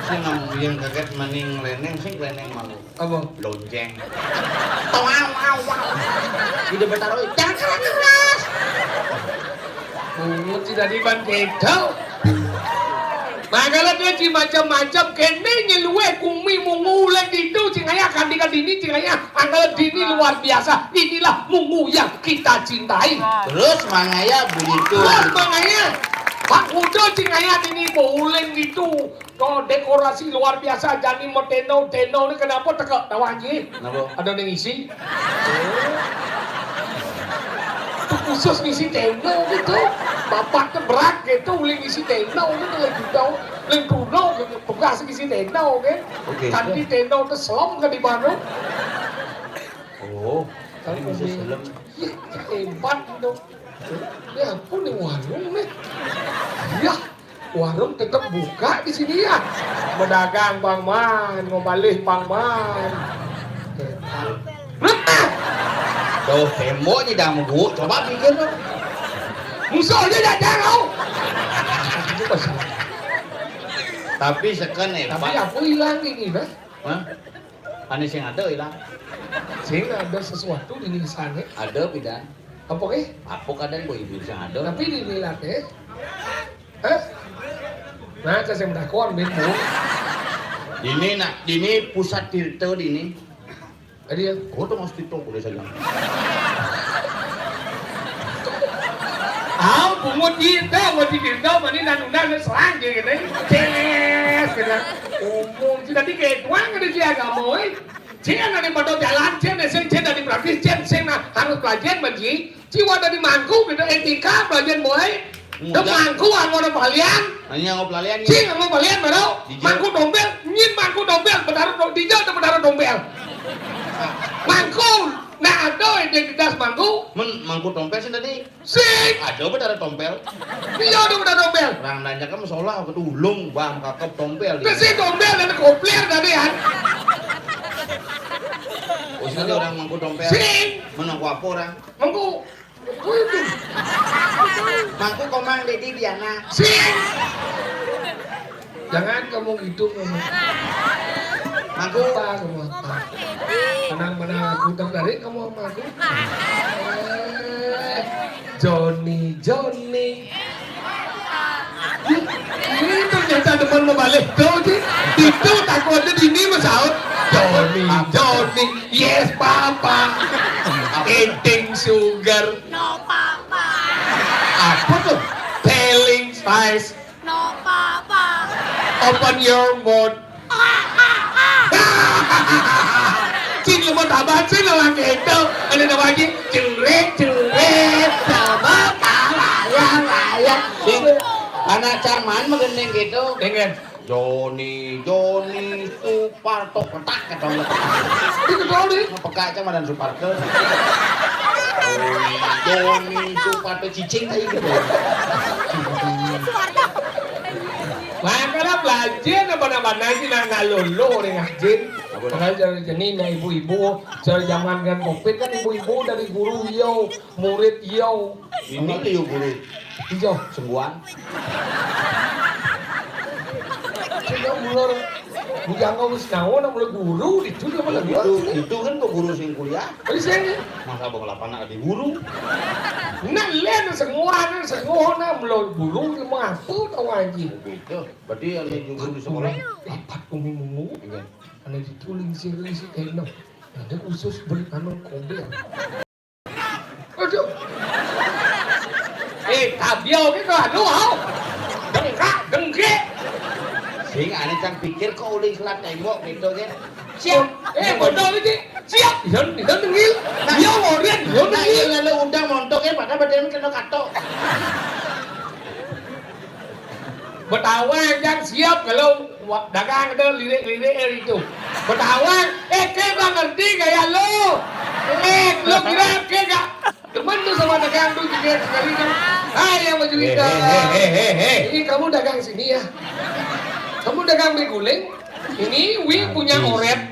Sing yang kaget maning leneng, sing leneng mangku. Apa? Lonceng. Tawang, tawang. Udah bertaruh, jangan keras-keras. Bungut si tadi ban kedo. Mangkala dia si macam-macam, kene nyelue kumi mungu uleng ditu, sing ayah kandika dini, sing ayah angkala dini luar biasa. Inilah mungu yang kita cintai. Terus mangaya begitu. Terus mangaya, Pak Udo sing ayah dini, uleng ditu. Tuh, dekorasi luar biasa, jani meteno, teno ni kenapa teka tawang ji? Kenapa? Ada yang isi. Itu khusus ngisi teno gitu. Bapak tu berat gitu, boleh ngisi teno gitu, lagi tau. Lagi tuno gitu, tugas ngisi teno gitu. Oke. Kanti teno tu selom ke di mana? Oh, tadi bisa selem. Ya, hebat tu. Ya ampun, ni warung ni. Ya. Warung tetap buka di sini ya. Berdagang Bang Man, ngobalih Bang Man. Tuh, tembok ni dah mengguuk. Coba pikir tu. Musuh dia dah tahu. Tapi second hebat. Tapi apa hilang ini, bah? Hah? Ane sing ada hilang. Sing ada sesuatu di sana. Ada, pidan. Apa ke? Apa kadang kok ibu sing ada? Tapi di nilat, eh? Hah? Nah, saya sing berdakuan, Bin, Bu. Dini nak, dini pusat tirta dini. Tadi ya? Kau tu mesti tahu boleh saja. Ah, bungut tirta, mau di tirta, mana nak undang serang je kena. Ces, kena. Umum, tadi kayak tuan kena dia agama, eh. Cén dadi pada jalan, cén sing, cén dadi praktis, cén sing nah harus pelajaran, Ji. Jiwa dadi mangku gitu, étika pelajaran, boy. Dek mangku anggo palian. Hanya anggo palian. Cing anggo palian baru. Mangku tompél, nyén mangku tompél, Betara to-, dija ada Betara tompél. Mangku, nah ada identitas mangku. Men mangku tompél sing tadi. Sing. Ada Betara tompél. Iya ada Betara tompél. Orang nanya kan musola, kedulung, bang, kakep tompél. Terus si tompél dan kopler tadi kan. Oh, sini orang mangku tompél. Sing. Mana aku apa orang? Mangku. Mangku komang Dedi Diana. Sing. Jangan kamu gitu kamu. Mangku. Apa kamu apa? Menang-menang aku tertarik kamu sama aku. Eh, Joni, Joni. Ini ternyata demen mau balik tuh sih. Itu takutnya di ini masaut. Joni, Joni, yes papa. Eating sugar. No papa. Apa tuh? Telling lies. No papa. Open your mouth. Cing lemot abad sih lelaki itu. Ada nama lagi. Cure, cure. Sama kalayang, layang. Sing, anak carman mah gendeng gitu. Dengan Joni, Joni, Suparto, ketak, ketak, ketak. Ini kedua nih. Ngepeka aja madan Suparto. Joni, Joni, Suparto, cicing aja gitu. Makanya belajar apa-apa sih nah, nah lolo nih ngajin. Makanya cara jenis nah ibu-ibu, cara zaman kan covid kan ibu-ibu dari guru yo, murid yo. Ini liu guru. Iya. Sungguhan. Sehingga mulur bujang wis naon mulai guru itu dia malah Itu guru. Itu kan tuh guru sing kuliah. Tadi saya nih. Masa abang lapan nak di guru. Nah, lihat semua nah semua nah mulai guru dia mau apa tahu aja. Gitu. Berarti ada juga di sekolah. Empat umi mungu. Iya. Ada ditulis sih sih kayak no. Ada khusus beri anu kober. Aduh. Eh, tabia oke kok aduh au. Dengkak, dengke. Sing ane cang pikir kok uling selat tembok gitu kan. Siap. Eh, bodoh iki. Siap. Yon, yon dengil. Nah, yo ngorian, yon nah, dengil. Iya lalu undang montok ya padahal badan kena katok. Betawa yang siap kalau wa-, dagang ada lirik-lirik itu. Betawa, eh, ke nggak ngerti gaya lo. Eh, lo kira ke nggak demen tuh sama dagang tuh juga sekali kan. Hai yang baju hitam. Ini kamu dagang sini ya. Kamu dagang mie guling. Ini Wi punya oret.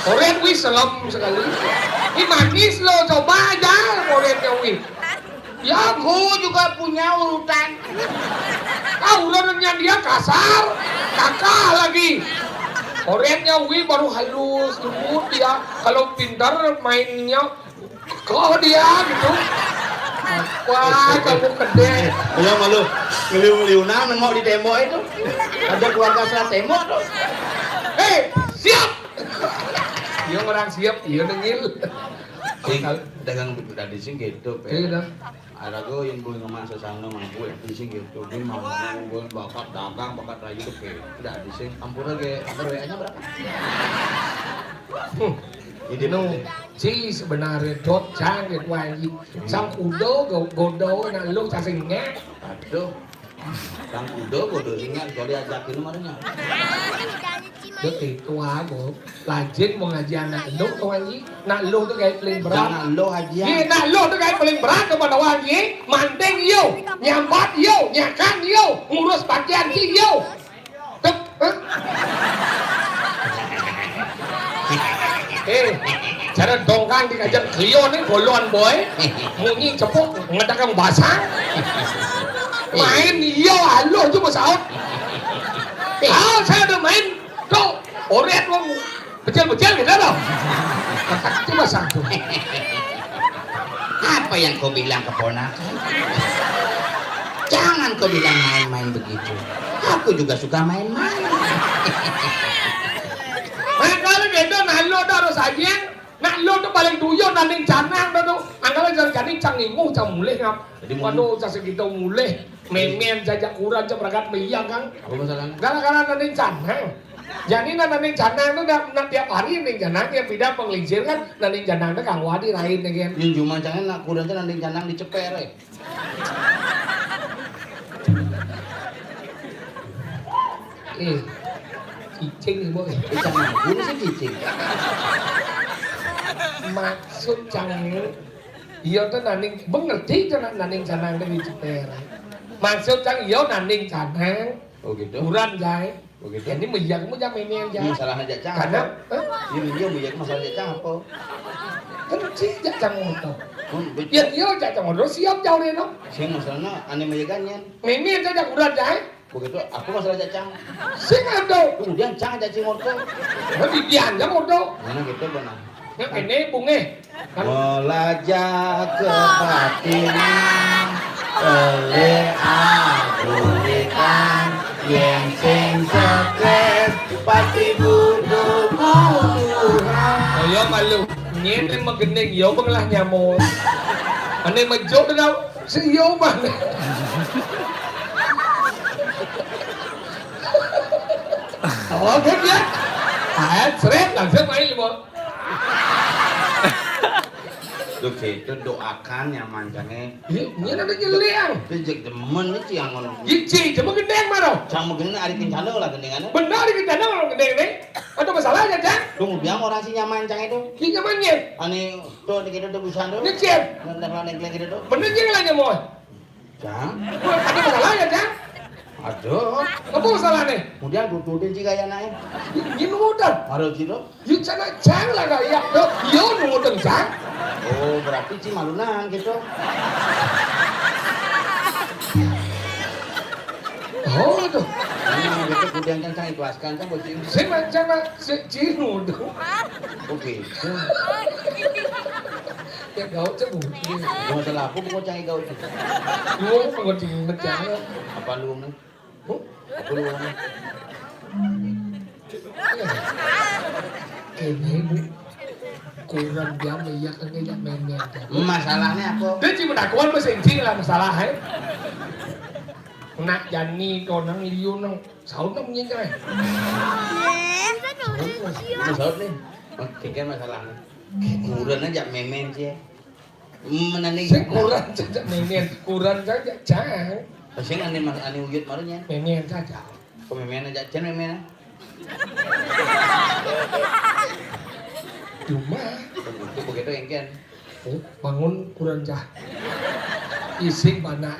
Oret Wi selem sekali. Ini manis lo, coba aja oretnya Wi. Ya, aku juga punya urutan. Ah, urutannya dia kasar, kakak lagi. Oretnya Wi baru halus, lembut dia. Kalau pintar mainnya, kok dia gitu. Wah, kamu gede. Belum malu. Ngeliu-ngeliunan nengok di tembok itu. Ada keluarga sebelah tembok tuh. Hei, siap. Iya orang siap, iya dengil. Sing, dagang tadi sing gitu, Pe. Iya dah. Ada gue yang gue ngemas sesana mah gue di sing gitu. Gue mau gue bakat dagang, bakat rayu tuh, Pe. Udah di sing ampura ge, nomor W A-nya berapa? Jadi no, si sebenarnya dot cang gitu aja. Sang kudo go-, godo na lu cacingnya. Aduh. Sang kudo godo singa kalau diajakin kemarinnya. Dek itu aku. Lajin mau ngaji anak lu tuh aja. Nak lu tuh kayak paling berat. Jangan lo aja. Iya, nak lu tuh kayak paling berat kepada wagi. Manting yo, nyambat yo, nyakan yo, ngurus pakaian si yo. Tuh, hah? Eh, cara dongkang di kajang Clio nih bolon boy. Munyi cepuk ngedagang basang. Main yo alo cuma saut. Ah, saya udah main. Tuh, oret wong. Kecil-kecil gitu loh. Cuma satu. Apa yang kau bilang keponakan? Jangan kau bilang main-main begitu. Aku juga suka main-main. Makanya gitu, nah lo tuh harus aja. Nah lo tuh paling tuyul nanding canang tuh. Angkala jangan cang imu cang mulih ngap. Jadi mau Waduh, cang segitu mulih. Memen jajak kurang cang berangkat meyang kang. Apa masalahnya? Gara-gara nanding canang. Jani nah, naning canang to, nah, nah, tiap hari ning canang, tiap pidan panglingsir kan, naning canang to kang wadi rain, ya kan? Yen jumancangé nak kuda to naning canang dicepér, eh. Eh, cicing, Boy. Eh, canang, guru sih cicing. Maksud canang, iya to naning, Bang ngerti to nak naning canang to dicepér. Maksud cang, iya naning canang. Oh, gitu. Kuran, Jai. Begitu. Ini meyakmu jam ini aja. Masalah aja cang. Karena, hah? Ini dia meyakmu masalah aja cang apa? Kan si aja cang moto. Hmm, betul. Ya, iya aja cang moto, siap jauh deh, no. Sing masalahnya, ane meyegan, Nyen. Mimi aja aja kuran, Jai. Begitu, apa masalah aja cang? Sing ada. Kemudian cang aja cing moto. Nah, di dia aja moto. Mana gitu, benar? Nah, ini bunge. Melajah kebatinan, oleh abulikan, yang sing stres, pati butuh Tuhan. Oh, ya malu. Nyene magending, ya pengelah nyamuk. Ane mejuk to, si yo mah. Oke, ya. Ah, seret, langsung main, Bos. Duh, gitu, doakan nyaman, Cang, eh. Iya, iya, nanti nyeliang. Tapi jek demen nih, Ciang, ngono. Iya, Ci, cuma gendeng, maro. Cang, begini, ari kencana lah, gendingannya. Bener, ari kencana, maro, gendeng, nih. Ada masalah aja, Cang? Tunggu, dia orang si nyaman, Cang, itu. Si nyamannya. Ane, tuh, di kita tuh, busan, tuh. Nyecil. Nendang, nendang, gitu, tuh. Bener, Cing, lah, nyaman. Cang? Ada masalah ya, Cang? Aduh. Apa masalahnya? Kemudian dudukin si gaya naik. Ini udah. Harus gitu. Yuk, sana Cang lah gaya. Yo, yo, nunggu Cang. Oh, berarti si malunan gitu. Oh, aduh. Nah, gitu, kemudian kan Cang ikhlaskan, Cang, buat si. Saya macam, saya cinu dong. Oke. Ya, gaul cebut. Mau salah aku, mau cari gaul cebut. Lu mau cari macam apa? Apa lu, nih? Huh? Apa lu, nih? Ini, Bu. Kurang jam, iya, kan dia main-main. Masalahnya apa? Dia cuma dakuan bahasa Inggris lah, masalah, eh. Nak Jani, konang liu, nang. Saut nang, nyingkai. Ini saut, nih. Oke, kan masalahnya. Kuran aja memen, sih. Menani. Sing kuran aja memen, kuran aja cang. Sing ane mas, ane uyut marunya. Memen saja. Pememen aja, cen memen. Cuma. Begitu, begitu, engken. Oh, bangun kuran cah. Ising panak.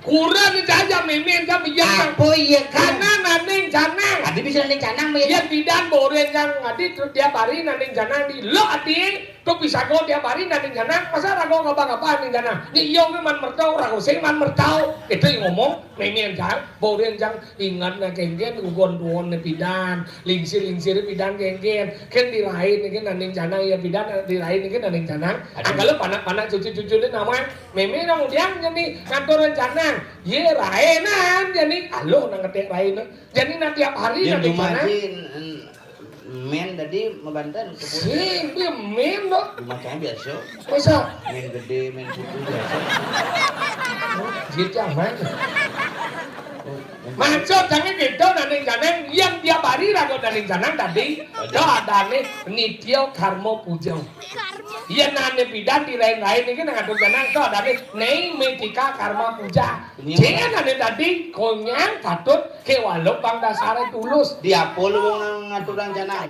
Kuran cah aja memen, cah, iya. Apa iya, kan? Karena naning canang. Adi bisa naning canang, ya. Iya, bidan boren, cang. Adi terus tiap hari naning canang di lo, adi. Tuh bisa kau tiap hari naning canang, masa rago ngapa-ngapa naning canang? Ni iyo memang mertau, rago sing man mertau. Itu yang ngomong, memen cang, boren cang, ingat na kengken, ugon duon ne pidan, lingsir-lingsir pidan kengken, ken dirain ne ken naning canang ya pidan, dirain ne ken naning canang. Aduh. Angkala panak-panak cucu-cucu ne namang, memen nang udiang jadi ngatur canang, ye raenan jadi, aloh nang ketek rain, jadi na tiap hari naning canang. Di rumah aja, en-, en-, Men tadi mabanten ke pulau. Sing, dia men, Dok. Rumah saya biasa. Masa? Men gede, men suku biasa. Gitu aman. Oh, men. Maksud saya gitu, naning canang, yang tiap hari rago naning canang tadi, ada adané nitya karma puja. Iya, nané pidan dirain-rain iki nang atur canang, to adané naimittika karma puja. Iya. Sing adané tadi, konyang, patut, kéwala pang dasaré tulus. Di apa lu wong ngaturang canang?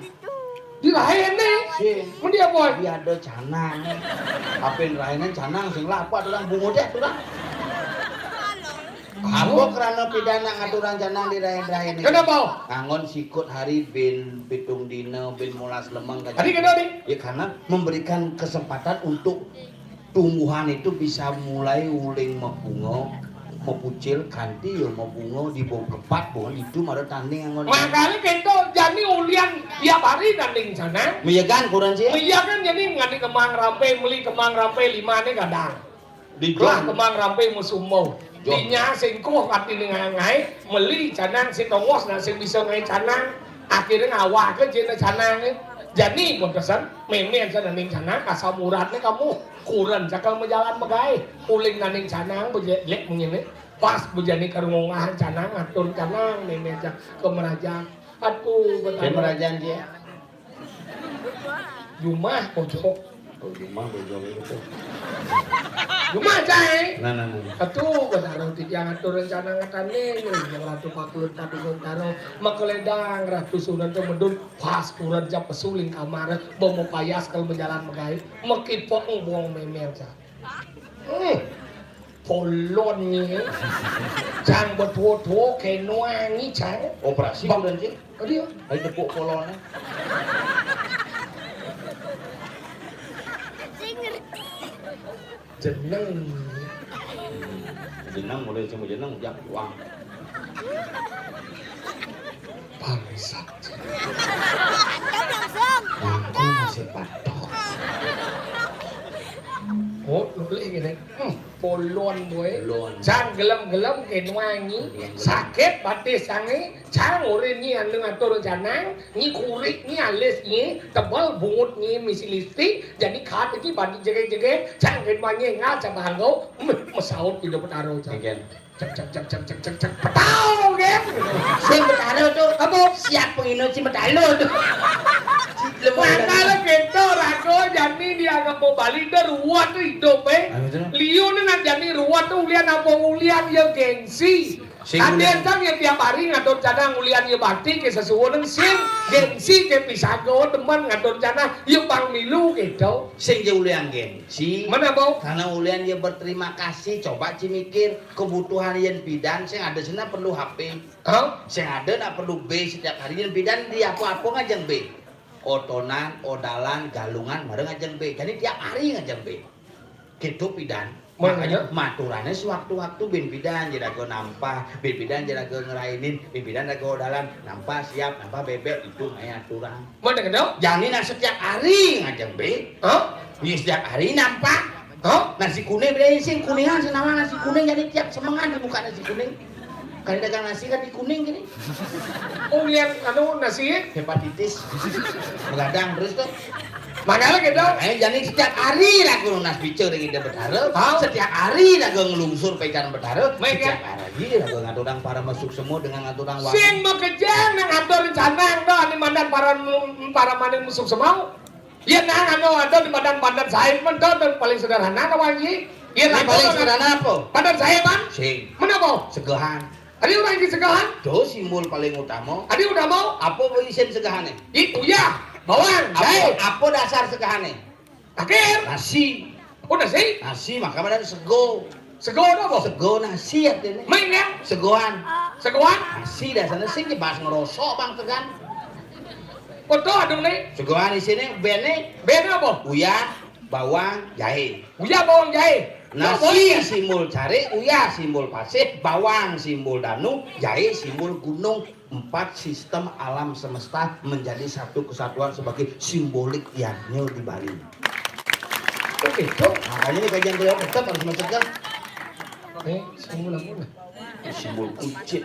Di raené. Sing. Mun di apa? Di ada canang. Apa yang raené canang sing lha apa aturang bungut ya aturang? Apa krana pidan nak ngaturang canang di raen-raené? Kenapa? Nganggon sikut hari bin pitung dina, bin molas lemeng. Tadi kenapa, Dik? Ya karena memberikan kesempatan untuk tumbuhan itu bisa mulai uling mabunga, mapucil, kanti ya mabunga di bawah kepat, bawah itu mara tanding anggon. Makané kéto jani ulian tiap hari tanding sana. Meyegan kurang sih. Iya kan, jani nganti kemang rampe, meli kemang rampe limané kadang. Di lah jam kemang rampe musumo. Jom. Dinya sing kuh ati ning ngaé, meli canang sing tongos, nah sing bisa ngaé canang. Akhirnya ngawake jene canangé. Jani, botesan, memen sana ning canang, asam uratné kamu. Kuren cakal majalan magaé. Uling naning canang, bejek-jek mengene. Pas bejani karungungahan canang, atur canang, mémé ja ka merajan. Aduh, Kén betara. Merajan dia. Jumah, pojok. Oh, jumah, pojok itu. Jumah, cai. Nah, nah, nah. Aduh, betara, titiang atur rencana ngatanding, yang Ratu Pakulut tadi betara, makeledang, Ratu Sunan téh medun, pas kurang jam pesuling kamar, bawa payas kalau berjalan megai, mekipok buang mémé, cai. Hmm. Polon nyé. Cang betuo-tuo kéno wangi, cang. Operasi Bang. Udah, Cing. Aduh. Ayo tepuk polonnya. Jeneng. Jeneng, mulai cuma jeneng, jak uang. Bangsat. Mangkung masih patok. Oh, nulis gini. Hmm, polon, boy. Polon. Cang gelem-gelem kén wangi. Gelem-gelem. Sakit batis cangé. Cang urin nyi anu ngatur canang. Nyi kurik nyi alis nyi. Tebal bungut nyi misi lipstik. Jadi kat iki badi jegé-jegé. Cang kén wangi ngal cang banggo. Meh, mesaut idup betara cang. Cek, cek, cek, cek, cek, cek, cek, petau, kan? Sing betara tuh, apa? Siap penginut si betara tuh. Makanya gitu, raga jani dianggap mau Bali deh, ruwet tuh hidup, eh. Liu nih nak jani ruwet tuh ulian apa ulian ya gengsi. Sing ada ulian. Kan ya tiap hari ngatur canang ulian ya bakti ke sesuwun sing gengsi ke pisago teman ngatur canang ya bang milu gitu. Sing ya ulian gengsi. Mana, Bau? Karena ulian ya berterima kasih, coba ci mikir. Kebutuhan yén bidan sing ada sana perlu H P. Hah? Sing ada nak perlu B setiap hari. Yén bidan di apa-apa ngajeng B. Otonan, odalan, galungan, bareng ngajeng B. Jadi tiap hari ngajeng B. Gitu bidan. Makanya maturannya sewaktu-waktu bin bidan jeraga nampah, bin bidan jeraga ngerainin, bin bidan jeraga odalan, nampah siap, nampah bébék itu naya aturan. Mana kena? Jani nak setiap hari ngajeng B. Hah? Iya setiap hari nampah. Hah? Nasi kuning beda sing kuningan senawa nasi kuning jadi tiap semengan dibuka nasi kuning. Kan dagang nasi kan di kuning gini. Oh, lihat anu nasi hepatitis. Begadang terus tuh. Makanya gitu. Eh, jadi setiap hari lah kudu nas bicara dengan dia betara. Hah? Setiap hari lah gue ngelungsur pecan betara. Setiap hari lah gue ngaturang para masuk semua dengan ngaturang wangi. Sing mekejang nang atur rencana tuh anu mandan para para maning masuk semua. Iya nah anu ada di badan-badan saib men tuh dan paling sederhana tuh wangi. Iya nah paling sederhana apa? Badan saib kan? Sing. Mana apa? Segahan. Adi urang iki segahan? Tuh simbol paling utama. Adi udah mau? Apa isian segahannya? Itu ya, bawang, jahe. Apa dasar segahannya? Akhir. Nasi. Oh nasi? Nasi maka badan sego. Sego apa? Sego nasi artinya. Main ya? Segoan. Segoan? Nasi dasarnya sing bahas ngerosok bang tegan. Foto adung nih. Segoan isinya bene. Bene apa? Uyah, bawang, jahe. Uyah bawang jahe. Nasi simbol cari, uyah simbol pasir, bawang simbol danu, jahe simbol gunung. Empat sistem alam semesta menjadi satu kesatuan sebagai simbolik yadnya di Bali. Oke, tuh. Makanya ini kajian beliau tetap harus mencegah. Eh, semula-mula. Simbol kucit.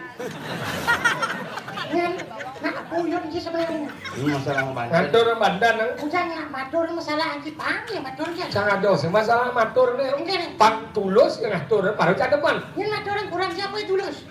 Nah, nah, apa yang dia sebenarnya? Ini masalah bandan. Ngatur bandan, eh? Udah nggak matur masalah anti panggil matur ya. Sangat dosa masalah matur nih. Enggak nih. Pang tulus yang ngatur baru cadepan. Ini matur yang kurang siapa yang tulus?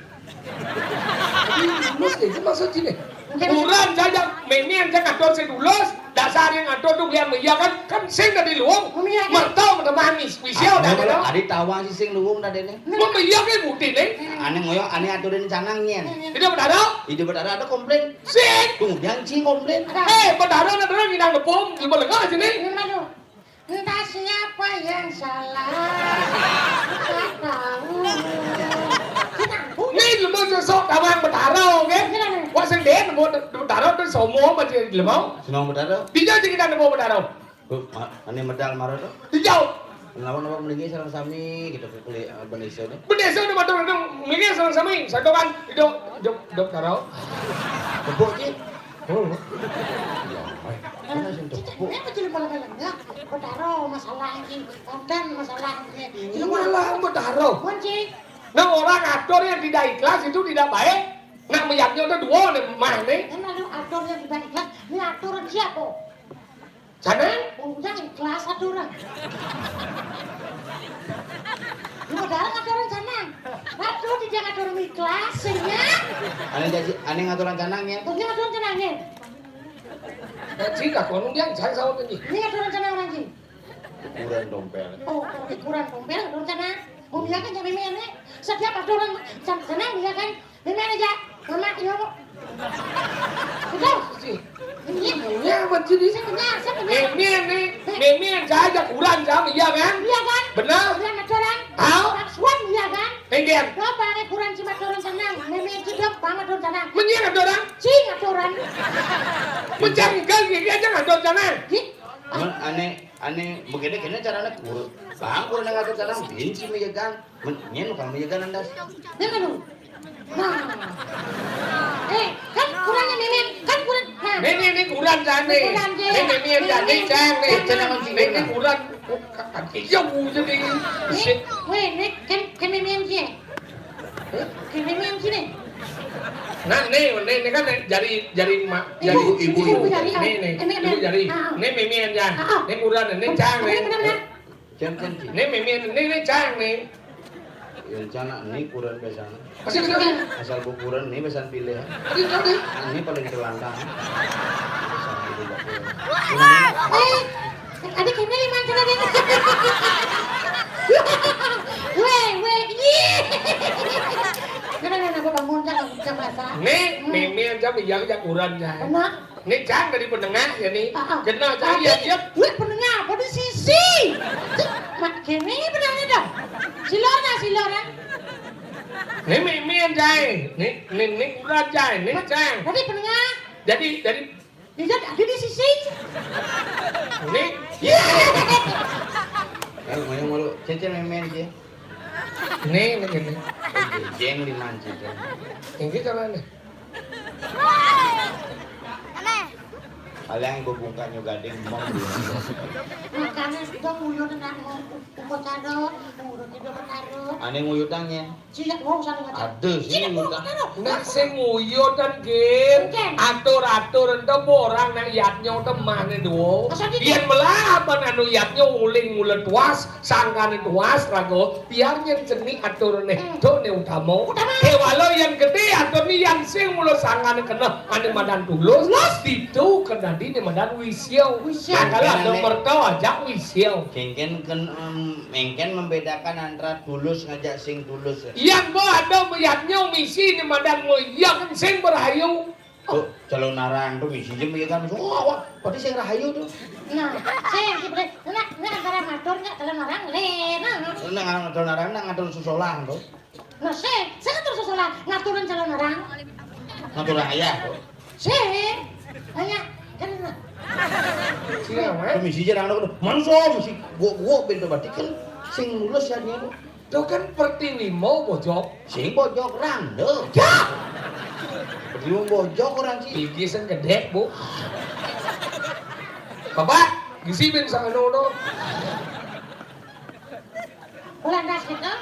Ini tulus itu maksud sini. Enggak nih. Kurang saja, meni yang ngatur si tulus. Dasar yang ngatur tuh lihat meja kan, kan sing dari luung. Mertau udah manis, spesial dah ada. Ada tawang sih sing luung dah dene. Mau meja kayak bukti nih. Aneh ngoyo, aneh aturin canang nyen. Tidak berdarah. Tidak berdarah ada komplain. Sing. Tuh, yang cing komplain. Eh, berdarah ada orang yang ngepom, di belengah sini. Entah siapa yang salah. Tidak tahu. Ini lu mau sok tawang berdarah, oke? Wah sing den mau berdarah tuh somo apa dia di lemau? Senang berdarah. Dia aja kita mau berdarah. Tuh, ma- ini medal marah tuh. Dijauh. Lawan awak mendingi sareng sami gitu ke kulit uh, bendesa nih. Bendesa udah matur udah mendingi sareng sami. Satu kan hidup hidup hidup karo. Tepuk ki. Oh. Ya, mana sih tepuk? Ini apa jadi malah ya? Betaro masalah ini, konten masalah ini. Ini malah betaro. Kunci. Nah orang atur yang tidak ikhlas itu tidak baik. Nak meyaknya udah dua nih mah nih. Ini lalu atur yang tidak ikhlas. Ini aturan siapa? Jangan. Wong ikhlas aturan. Lu padahal aturan jangan. Nah, Aduh, dia ngatur ikhlas, sing ya. Ane janji, ane ngatur rencana nyen. Oh, dia ngatur rencana nyen. Janji dah, kono dia jangan sama janji. Ini ngatur rencana orang, Ji. Ukuran dompet. Oh, ukuran dompet, ngatur rencana. Mau bilang kan, Mimi, ane. Setiap ada orang rencana, dia kan. Mimi aja. Mama, iya, Bu. Betul. Iya. Iya, betul. Saya punya, saya punya. Mimi ane, Mimi ane aja kurang jam, iya kan? Iya kan? Benar? Iya, ngatur orang. Hah? Orang suam, iya kan? Enggen. Coba ane kurang cuma turun tenang. Mimi itu dia banget turun tenang. Menyang ngatur orang? Cing ngatur orang. Mencang enggal gini aja ngatur tenang. Ji? Mun ane, ane begini, gini carane kur-, bang, kurang ngatur tenang, benci meyegang. Men-, nyen kalau meyegang andas. Dia kan lu. Nah. Eh, kan kurangnya Mimin, kan kurang. Nah. Nih, nih, nih kurang kan nih. Kurang, Ji. Nih, Mimin kan, nih, Mimin. Cang, nih. Cang, Cang, Cang. Nih, nih kurang. Oh, kakak, iya, bu, jadi. Nih, weh, nih, kan, kan Mimin, Ji. Kan Mimin, Ji, nih. Nah, nih, nih, nih kan nih, jari, jari mak, jari. Ibu, ibu, ibu. Jari, ah. Nih, nih, ini, ibu ini. Jari. Ah, ah. Nih, Mimin, ya. Ah, ah. Nih kurang, nih, Cang, nih. Benar, benar, benar. Cen, cen, cen. Nih, Mimin, nih, nih, Cang, nih. Yang Cang, nih, kuran besan. Masih kuran? Asal bu kuran, nih, besan pilih. Tadi, tadi. Nah, ini paling terlantang. Besan pilih, bu kuran. Eh, tadi kene lima kena deh. Weh, weh, ih. Kenapa, kenapa bangun, Cang? Nggak bisa masak. Nih, hmm. Mimin aja, biar aja kuran, ya. Benar. Nih, Cang, dari penengah ya, nih. Ah, ah. Kena, Cang, tadi, ya, ya. Duit penengah, apa di sisi? Cek, mak, kene penengah dah. Silor nah, silor, ya. Nih, Mimin, Cang. Nih, nih, nih, kurang, Cang. Nih, Cang. Tadi penengah. Jadi, jadi. Iya, tadi di sisi. Nih. Iya. Kalau mau yang malu, cece Mimin, sih. Nih, nih, nih. Jeng di manci, Cang. Ini caranya. Aneh. Paling gua bungkaknya gading, emang dia. Makanya kita nguyuh nak mau, mau kado, mau udah tidur kado. Ane nguyuh tangen. Cilik wong saling ngajak. Aduh, cilik wong kado. Nak sing nguyuh dan, Gin. Oke. Atur-atur ento borang nak yatnya temane duo. Masa gitu? Yen melah apa anu yatnya uling mula tuas, sangkane tuas, rago. Biar nyen seni aturne. Hmm. Tuh, ne utama. Utama. Kewalo yang gede aturne yang sing mula sangane kena ane madan tulus. Tulus. Ditu kena di ne madan wisyo. Wisyo. Nah, kalau ada mertua ajak wisyo. Kengken ken, em, mengken membedakan antara tulus ngajak sing tulus. Yang bo ada meyatnya misi ne madan mo yang sing berayu. Tuh, calon narang tuh misi jem ya kan. Wah, wah, berarti sing rahayu tuh. Nah, sing, sing, nah, nah, antara ngatur, nah, calon narang, le, nah. Nah, ngatur narang, nah, ngatur susolang tuh. Nah, sing, sing ngatur susolang, ngaturin calon narang. Ngatur ayah tuh. Sing, ayah, kan, nah. Sing, apa? Tuh misi aja, rang, tuh, manso, misi, gua, gua, bento batik kan, sing mulus ya, dia tuh. Tuh kan pertiwi mau bojok. Sing bojok rang, tuh. Ya! Pertiwi bojok orang sih. Iki sing gede, Bu. Bapak, gisi ben sangano, no. Lantas gitu.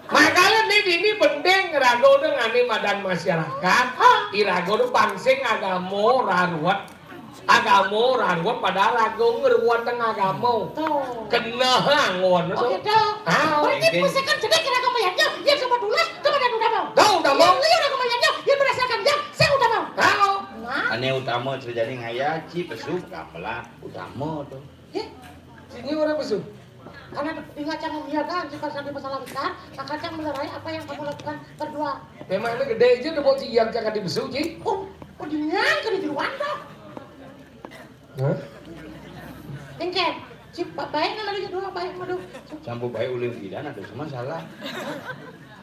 Makanya nih, ini penting rago udah ngani madan masyarakat. Hah? Irago udah pangsing agama raruat. Agama raruat padahal rago ngeruat teng agama. Tuh. Kena angon. Oh, tuh. Gitu. Ah, berarti oke. Pusatkan sedek kira agama yang jauh, yang sama tulas, sama dan utama. Tahu utama. Yang liar agama yang jauh, yang berdasarkan yang saya utama. Tahu. Nah. Ane utama ceritanya ngayaci, pesu, gamelan, utama tuh. Ya? Sini orang pesu. Karena ingat yang membiarkan, jika sampai masalah besar, maka yang melerai apa yang kamu lakukan berdua. Memang ini gede aja, udah mau yang kakak di pesu, Ci. Oh, oh, dengan ke di jeruan tuh. Hah? Engke, si ba-, baik nama lagi dua, baik, aduh. Campur baik ulin bidan, ada cuma salah.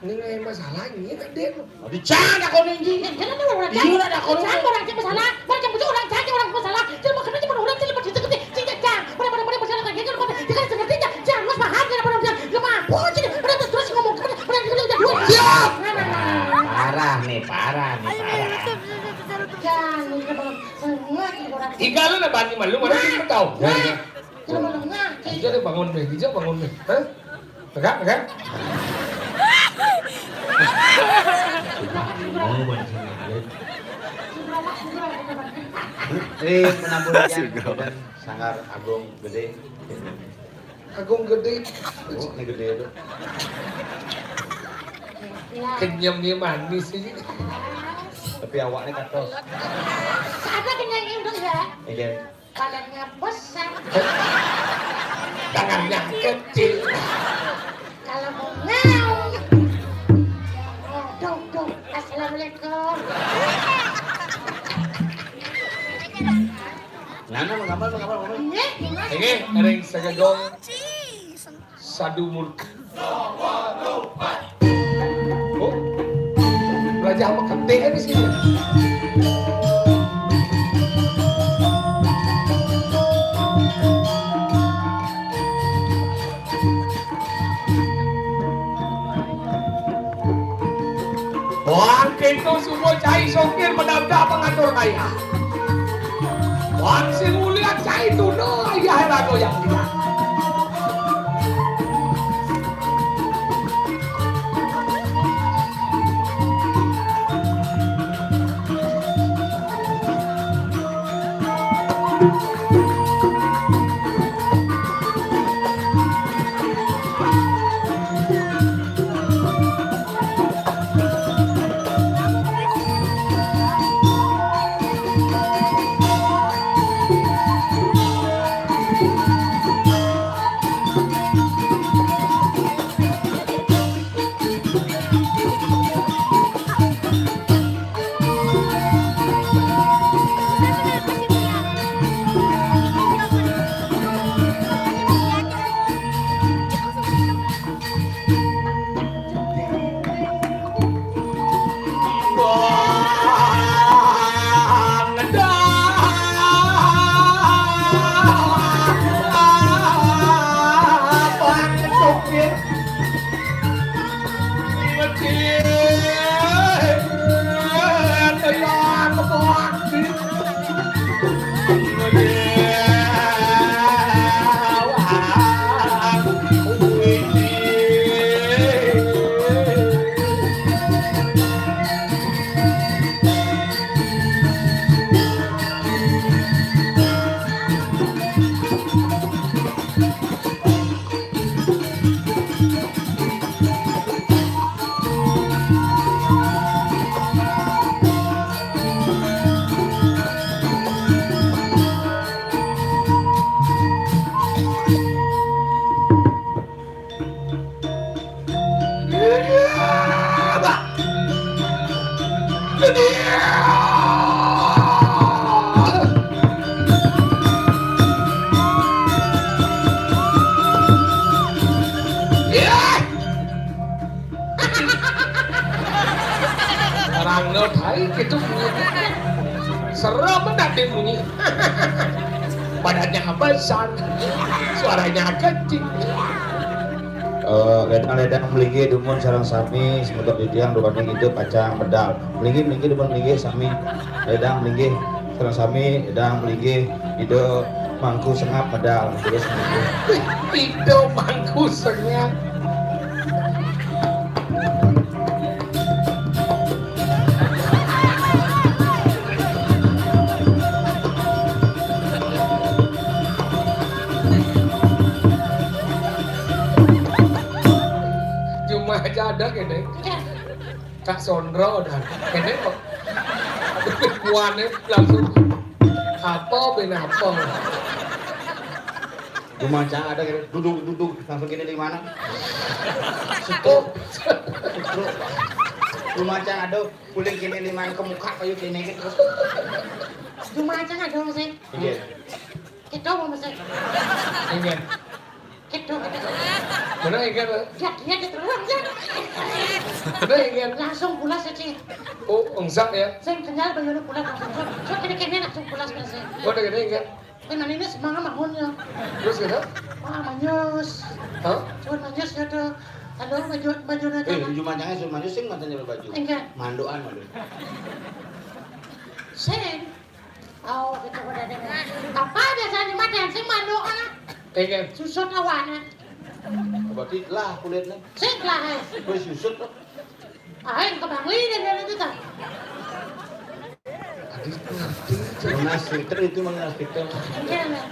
Ini nggak masalah, ini gede. Aduh, cang, tak kono ini. Engke, kan ada orang. Iya, ada kono. Cang, orang cang masalah. Orang cang, orang cang, orang masalah. Cuma kena cuma orang cang, lepas itu, cing, cang. Pada, pada, pada, pada, lagi, kan, pada, dia kan seperti cang. Cang, lu paham, kan, pada, pada, lemah. Oh, cing, pada, terus ngomong, pada, pada, pada, pada, ya. Nah, nah, nah, nah. Parah nih, parah nih, parah. Cang, ini kan semua, cing, orang. Iga lu na bani malu, mana kita tahu? Nah. Hijau dia bangun deh, hijau bangun deh. Hah? Tegak, tegak. Eh, penampung hujan, Sanggar Agung Gede. Agung Gede. Oh, ini gede itu. Kenyemnya manis ini. Tapi awaknya katos. Ada kenyang itu ya. Iya. Badannya besar. Tangannya kecil. Kalau mau ngaung. Duh, duh. Assalamualaikum. Nana, mengapa, mengapa, mengapa? Ini, ini. Ini, ring segegong. Sadu murka. Oh, belajar sama ketik habis ini. Wah, itu semua cai sokir menabrak pengatur kaya. Wah, si mulia cai tuna ayah lagu yang dia. Orang no tai gitu bunyi. Serem banget dia bunyi. Badannya besar, suaranya kecil. Eh, ledang-ledang melinggih dumun sareng sami, semeton titiang dumaning Ida Kacang Medal. Melinggih, melinggih dumun melinggih sami. Ledang melinggih sareng sami, ledang melinggih Ida Mangku Sengap Medal. Terus melinggih. Ida Mangku Sengap. Cuma aja ada kene. Kak Sondro dan kene kok. Kuane langsung apa ben apa. Rumah cang ada kene, duduk, duduk, langsung kene di mana? Suto. Suto. Rumah cang ada, kuling kene di mana ke muka kayu kene gitu. Rumah cang ada, Mas. Iya. Kita mau, Mas. Iya. Gitu, gitu. Bener ya, kan? Ya, dia gitu doang, ya. Bener ya, kan? Langsung pulas aja. Oh, engsak ya? Saya kenal bayarnya pulas langsung. So, so, kene-kene langsung pulas, Mas. Oh, udah gede, kan? Kan ini semangat bangunnya. Terus gitu? Wah, manyus. Hah? Cuman manyus ya tuh. Aduh, maju, maju aja. Eh, lah. Cuma jangan suruh manyus sing matanya berbaju. Enggak. Mandoan, mandoan. Sing. Oh, gitu udah dengar. Apa biasanya mah dancing mandoan? Enggak. Susut awana. Berarti lah kulitnya. Sing lah, eh. Terus susut tuh. Aing ke Bangli dan dia itu tah. Aduh, ngerti. Lunas filter itu mah lunas filter. Iya, lah.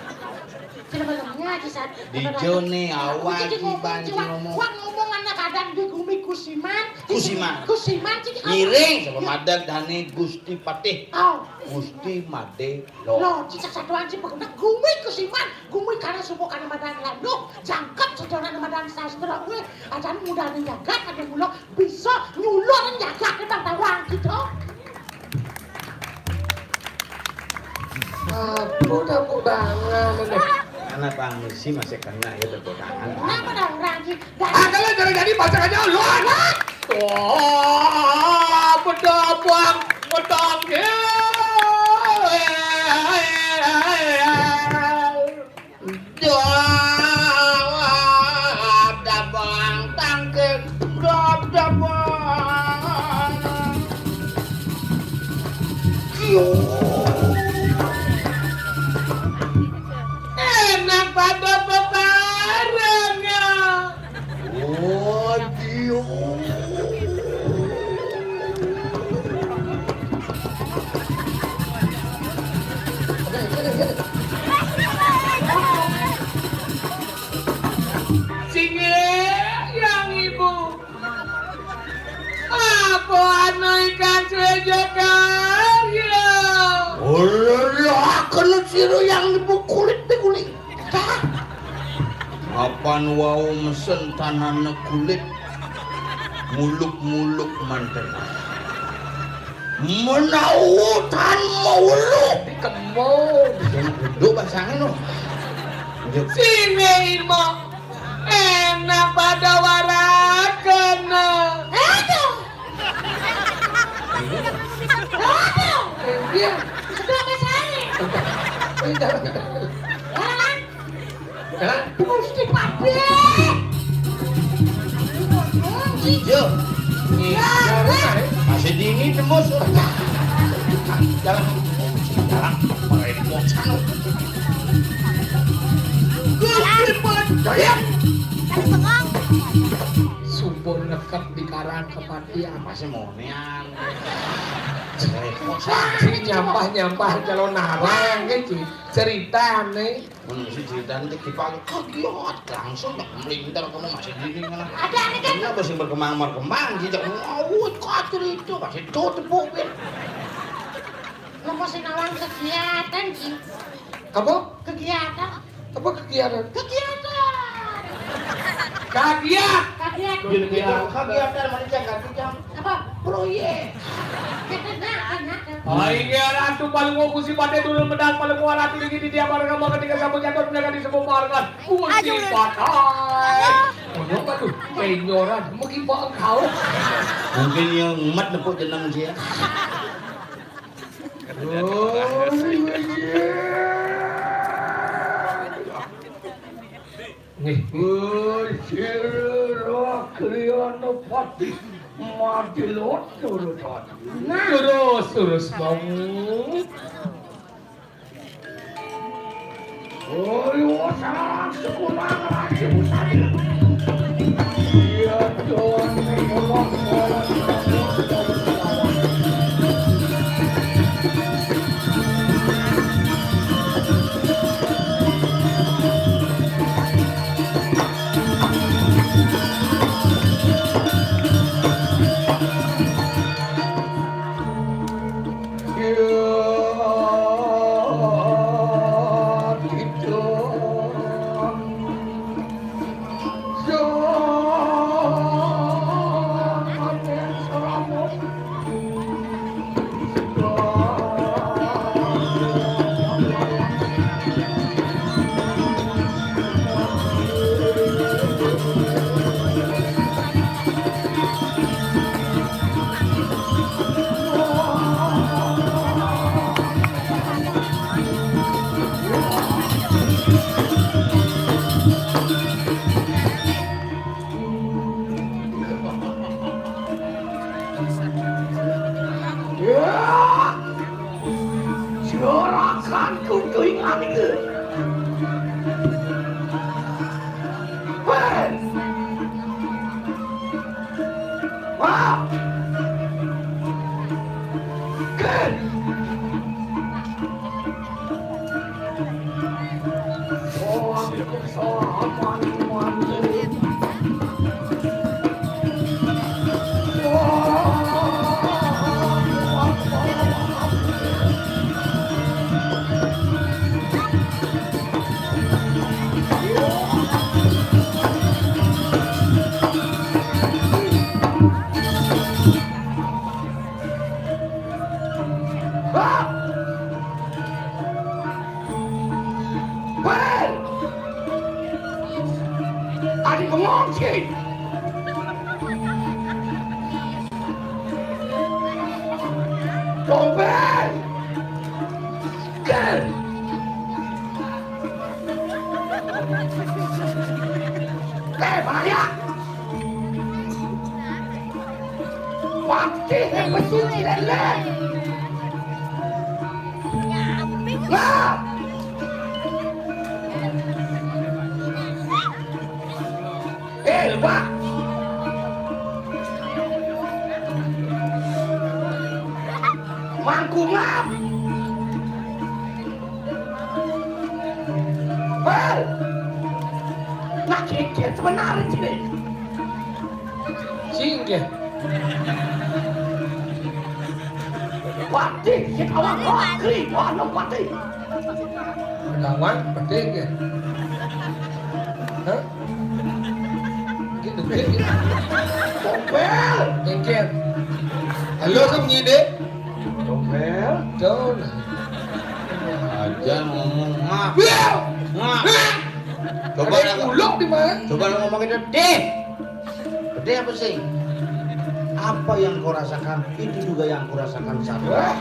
Jeneng jenengnya, Ci Sat. Dijone awak. Iki ngomong, iki ngomong. Wah, ngomong ana badan di gumi kusiman. Kusiman. Kusiman, iki. Ngiring sapa madeg dane Gusti Patih. Oh. Gusti Made Lo. Lo, cicak satuan si pegedek gumi kusiman. Gumi karena subuh karena madan landuh. Jangkep sejalan madan sastra gue. Acan muda ada jagat, ada mula bisa nyulur jagat, kita tawang gitu. Aku udah banget nih. Anak pangisi masih kena ya tepuk tangan. Kenapa dong, Ranji? Ah, kalau jadi-jadi, pasangannya lu. Wah, bedabang, bedang. Dah, ada bang tangkil, dah, ada bang. Yo. Enak pada bebarengan. Oh, yo. Singgih, yang ibu. Apa ana ikan sejo karya? Ora, kena sira yang ibu kulit kulit. Kapan wau mesen tanane kulit, muluk-muluk manten. Menawa tan maulu. Kemo. Duduk basangin lo. Sini, Irma. Enak pada waraken. Aduh. Aduh. Iya. Sebelah saya. Hah? Gusti Pade. Iya. Iya. Masih dingin, tembus. Jalan. Jalan. Pakai bocah. Gusti Pade. Kali bengong. Sumpun nekep di karang kepatihan. Masih monian. Sing nyampah-nyampah calon narang, iki ceritane. Mun mesti ceritane iki pagi kagiat, langsung tak melintir kono masih dini ngono. Ada nih kan. Ini apa sing berkembang-berkembang, jijak ngawut kacir itu, masih tutup bubir. Lha mesti nawang kegiatan, Ji. Apa? Kegiatan. Apa kegiatan? Kegiatan. Kagiat. Kagiat. Gini, gini, kagiatan, mana jam, ganti jam. Apa? Proyek. Kita nak, anak. Ah, inggih, Ratu Palungguh Gusti Patih Dulur Medal Palungguh Ratu Dingin di Diamar Rama ketika sampun jatuh, belikan di sebuah margan. Gusti Patih. Ono apa tuh? Kenyoran. Mungkin bawa kau. Mungkin yang umat nepuk jeneng dia. Oh, iya. Nggih. Sira kliyana pati mati lot terus. Nah. Terus, terus mau. Oh, iya, salah sekolah lagi, Ustaz. Iya, Tuhan, Juragan kudu ingat iki. Ben. Wah. Ken. Hah? Wer! Adi bengong sih. Tompel! Ger! Eh, Maria! Pati yang mesti dilele. Nah. Eh, lupa. Mangkungap. Hei. Nah, kikir sebenarnya sini. Singgih. Patih, sing awak kok, kri, wah, no patih. Lawan, patih, nggih. Hah? Nggih, nggih, nggih. Tompel. Nggih. Halo, sing ngendi? Tompel. Tuh. Aja ngomong, ngap. Wah! Ngap. Wah! Coba ada lah, ulok di mana? Coba lu ngomong itu, deh. Gede apa sih? Apa yang kau rasakan, itu juga yang kurasakan, Sandra.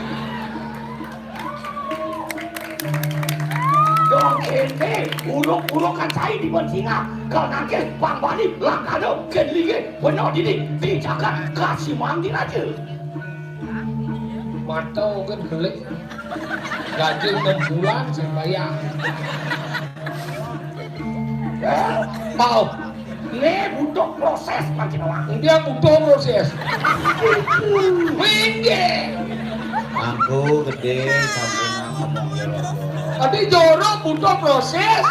Dong ente, uluk-uluk kan saya di Bensingak. Kalau nangkil, Bang Bani, langkah dong, kendlinge, benar dini, di jagat, kasih manggil aja. Mata kan gelik. Gaji enam bulan saya bayar. Eh, mau. Ini butuh proses, Pak Cinawa. Dia butuh proses. Minggir. Mangku gede, sampun ngomong jorok. Tapi jorok butuh proses.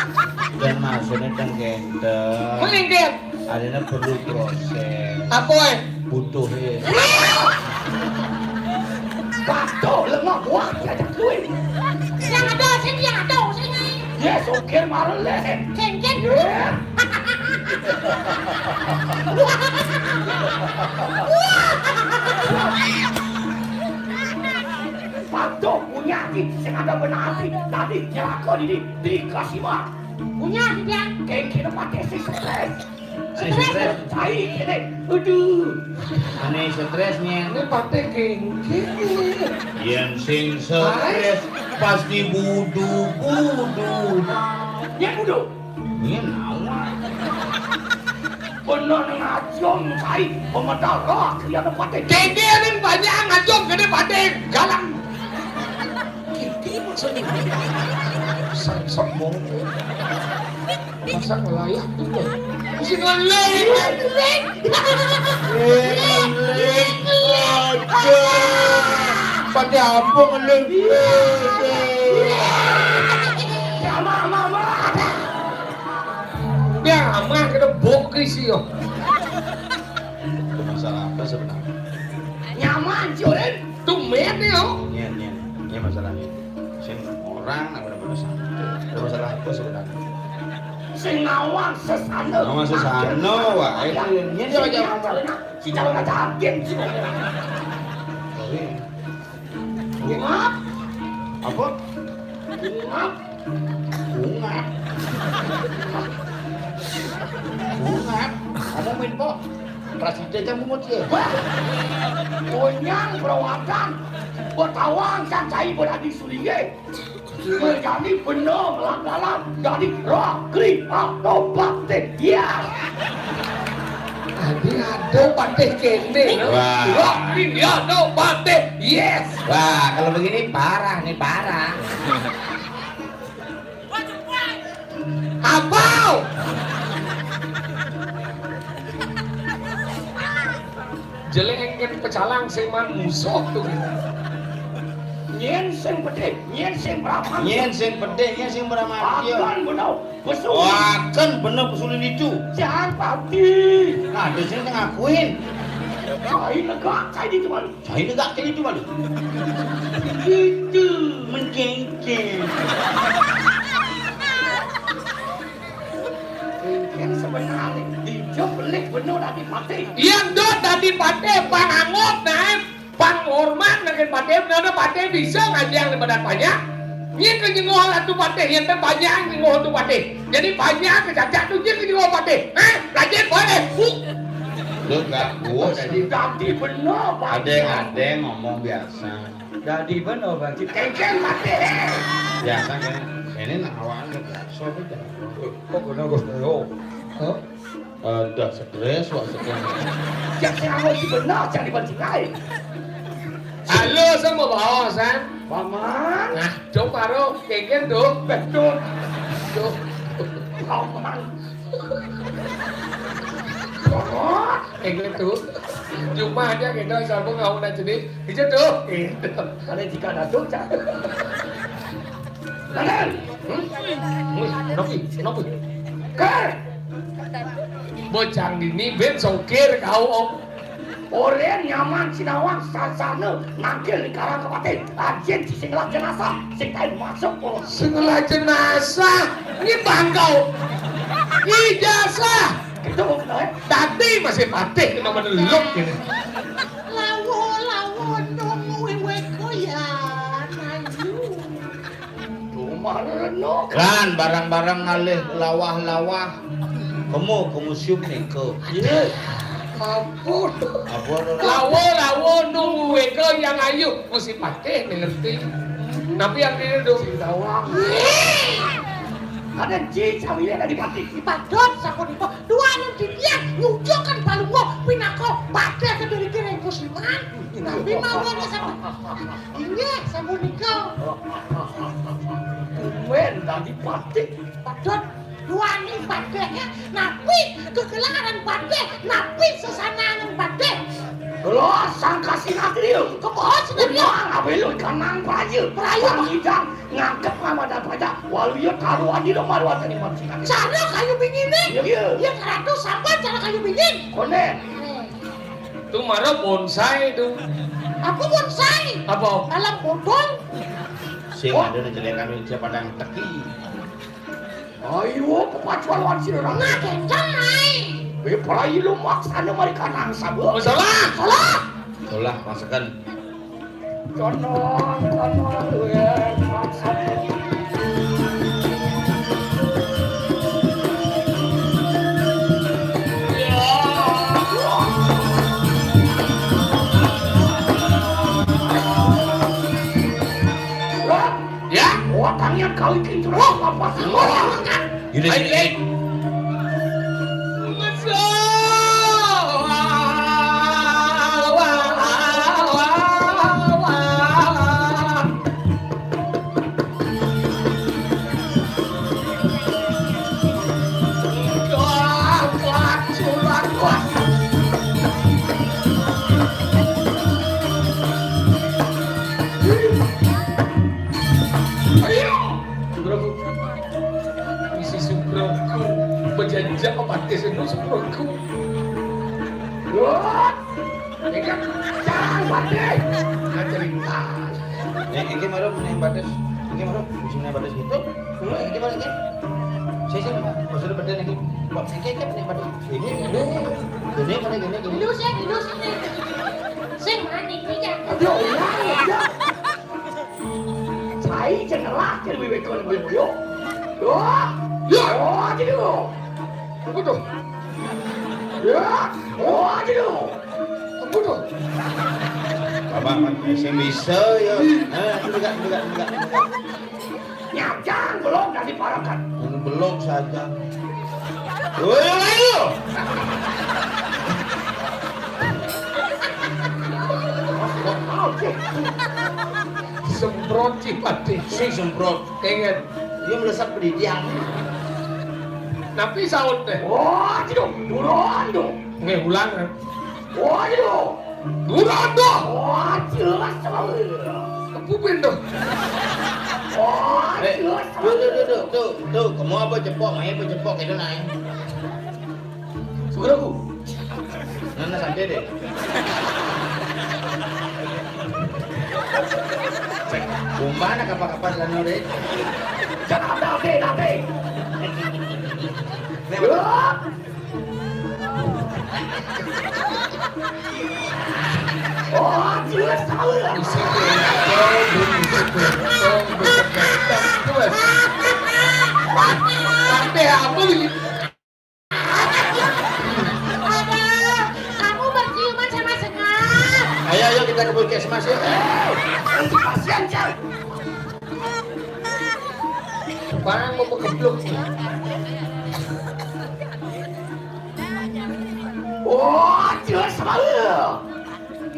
Dan maksudnya kan ganteng. Minggir. Adanya perlu proses. Apa, eh? Butuh, eh. Patuh, lengah, buah, diajak duit. Yang ada, sing, yang ada, sing. Ya, sukir marah, leh. Sing, sing. Ya. Patuh, punya hati, sing ada benar hati. Tadi, nyelaka diri, dikasih mah. Punya hati, dia. Kengki tempat sih, stres. Stres. Stres. Cai kene. Aduh. Ane stresnya. Ini pate kengke. Yen sing stres pasti budu-budu. Ya budu. Ini nawa. Bener ngajom cai pemedal roh ya pate. Kengke ini banyak ngajom kene pate galang. Kengke maksudnya. Sombong. Masa ngelayah tuh, Bang? Mesti ngelayah. Eh, ngelayah. Aduh. Pakai apa ngelayah? Biar aman, kita bok ke isi, yo. Masalah apa sebenarnya? Nyaman, Curin. Tumben, yo. Iya, iya. Iya, masalahnya. Sing orang nang bener-bener santai. Ada masalah apa sebenarnya? Sing nawang sesana. Nawang sesana, wah. Iya. Ini dia aja ngomong. Si calon aja hakim sih. Sorry. Ngap. Apa? Ngap. Ngap. Ngap. Ngomong main po. Raside kan bungut ya. Wah. Konyang perawatan. Betawang kan cai berani sulinge. Berjani bener langgalan dari Rokri atau Patih. Yes. Tadi ada Patih kene, no? Wah. Rokri atau Patih. Yes. Wah, kalau begini parah nih, parah. Apa? Jelek engken pecalang seman musuh tuh. Nyén sing pedhé, nyén sing pramatya. Nyén sing pedhé, nyén sing pramatya. Akan bena pesu. Akan bena pesu lilitu. Jan pati. Ada sing ngakuin. Cai negak, cai di cuman. Cai negak, cai di cuman. Itu mencengceng. Mungkin sebenarnya ijo pelih bena dadi patih. Yén dot dadi patih, panganggep naé, panghormat nanging patih, nana patih bisa ngajeng di badan panjang. Nyén ke nyenggoh atu patih, yén té panjang nyenggoh atu patih. Jadi panjang kecacak tu nyén ke nyenggoh patih. Hah? Rajin boleh. Bu. Lu gak kuat. Dadi bena, Pak. Ada-ada ngomong biasa. Dadi bena, Bang. Kéngkén mati. Biasa kan. Ini nak awaknya biasa aja. Kok kena Gus Nero? Hah? Ada stres, wak stres. Jak sing anu si benar, jangan dipancing ae. Halo, sama bawa, San. Paman. Nah, coba ro, kéngkén tuh. Betul. Tuh. Paman. Paman. Kéngkén tuh. Cuma aja kita sama ngau nak jadi. Ijo tuh. Ada jika datuk, Cak. Tangan. Hmm? Wih, nopi, nopi. Ker. Bocang dini ben sokir kau, Om. Orén nyaman sinawang sasana nangkil di karang kapatih. Ajin sing ngelah jenazah, sing kain masuk, Om. Sing ngelah jenazah, ini bangkau. Ijazah. Gitu, Om, eh. Tadi masih patih kena meneluk ini. Lawo, lawo, nunggu iweko ya, nayu. Cuma reno. Lan barang-barang ngalih lawah-lawah. Kemu ke museum nika. Iya. Ampun. Ampun. Lawo, lawo, nunggu wega yang ayu. Mesti patih mengerti. Tapi yang ini dong. Sing tawang. Ada ji cawile dari patih. Dipadot sapunika. Dua anu didian nyujukan palungguh pinaka patih kediri kiring musiman. Tapi mawon ya sama. Inggih, sapunika. Tumben dadi patih. Padahal duaning patih, napi kegelaran patih, napi sesananing patih. Kula sang kasih natri. Kemohon sinatri. Nang abelu kanang praja. Praja. Pangidang ngangkep ngamadan praja. Waluya karuan di rumah ruan tadi manusia. Cara kayu bingin nih. Iya, iya. Iya, ratu sabar cara kayu bingin. Konen. Nih. Itu mara bonsai itu. Aku bonsai. Apa? Alam bodol. Sing ada nang jelekan meja padang teki. Ayo, pepacuan wan sira. Nah, kencang, ai. Eh, prai lu maksana mari kanang sabu. Oh, salah. Salah. Salah, masakan. Kono, kono, duwe maksana. Ya. Watangnya kau iki roh apa sih? Ini, ini. Ayo! Subraku. Misi Subraku. Bejajak apa tes itu Subraku? Wah! Ini kan jangan mati. Nah, cerita. Ini, ini baru punya batas. Ini baru bisa punya batas gitu. Ini baru ini. Saya sih maksudnya betul ini. Kok ini, ini punya batas. Ini, ini. Ini mana ini? Ini. Ilu sih, ilu sih. Sing manik iki ya. Aduh, ya. Cai jeneng lagi wiwit kon yo. Yo. Yo. Oh, gitu. Apa tuh? Ya. Oh, gitu. Apa tuh? Bapak, Pak, sing bisa ya. Nah, enggak, enggak, enggak, enggak. Nyajang belum dari parakan. Belum saja. Woi, ayo. Semprot cipati. Sing semprot. Kengen. Dia melesat pendidikan. Tapi saut deh. Wah, tidak turun dong. Nggih, ulang. Wah, tidak. Turun dong. Wah, jelas sekali. Pupin to. Oh, eh, tuh, tuh, tuh, tuh, tuh, tuh, kamu apa cepok, main apa cepok itu naik? Sudah aku. Nana santai deh. Kumbana kapa-kapa lano deh. Jangan ada, ada, ada. Nih, kamu berciuman sama setan. Ayo, ayo, kita ke puskesmas, yuk. Kasihan, Cel. Barang mau kegeblok. Oh, jelas banget.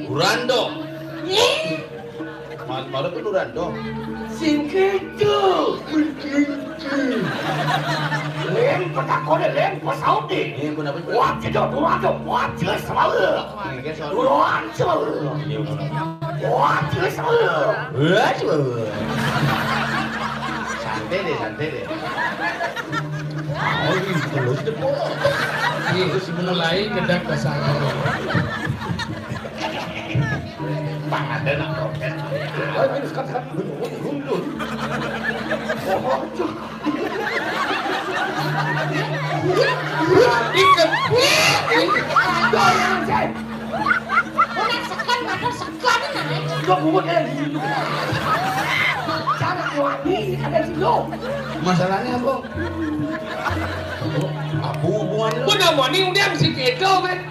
Urandong. Ih. Mal-, malu kan urandong. Sing kejo, sing kejo. Lem petakone, lem pesaute. Iya, kenapa? Wah, jelas, urandong. Wah, jelas banget. Iya, kan soal duluan, jelas. Iya, benar. Wah, jelas banget. Wah, jelas. Santai deh, santai deh. Oh, ini terus deh, Pok. Iya, terus mulai kedak dasar. Bang, ada nak protes. Oh, ini sekarang, sekarang. Gundul, gundul. Oh, cuk. Ikan. Dorong, saya. Orang sekan, mata sekan, nah. Lo buat kayak gitu. Cara wangi, ada di lo. Masalahnya apa? Oh, apa hubungannya? Udah mani, udah si kedo, kan?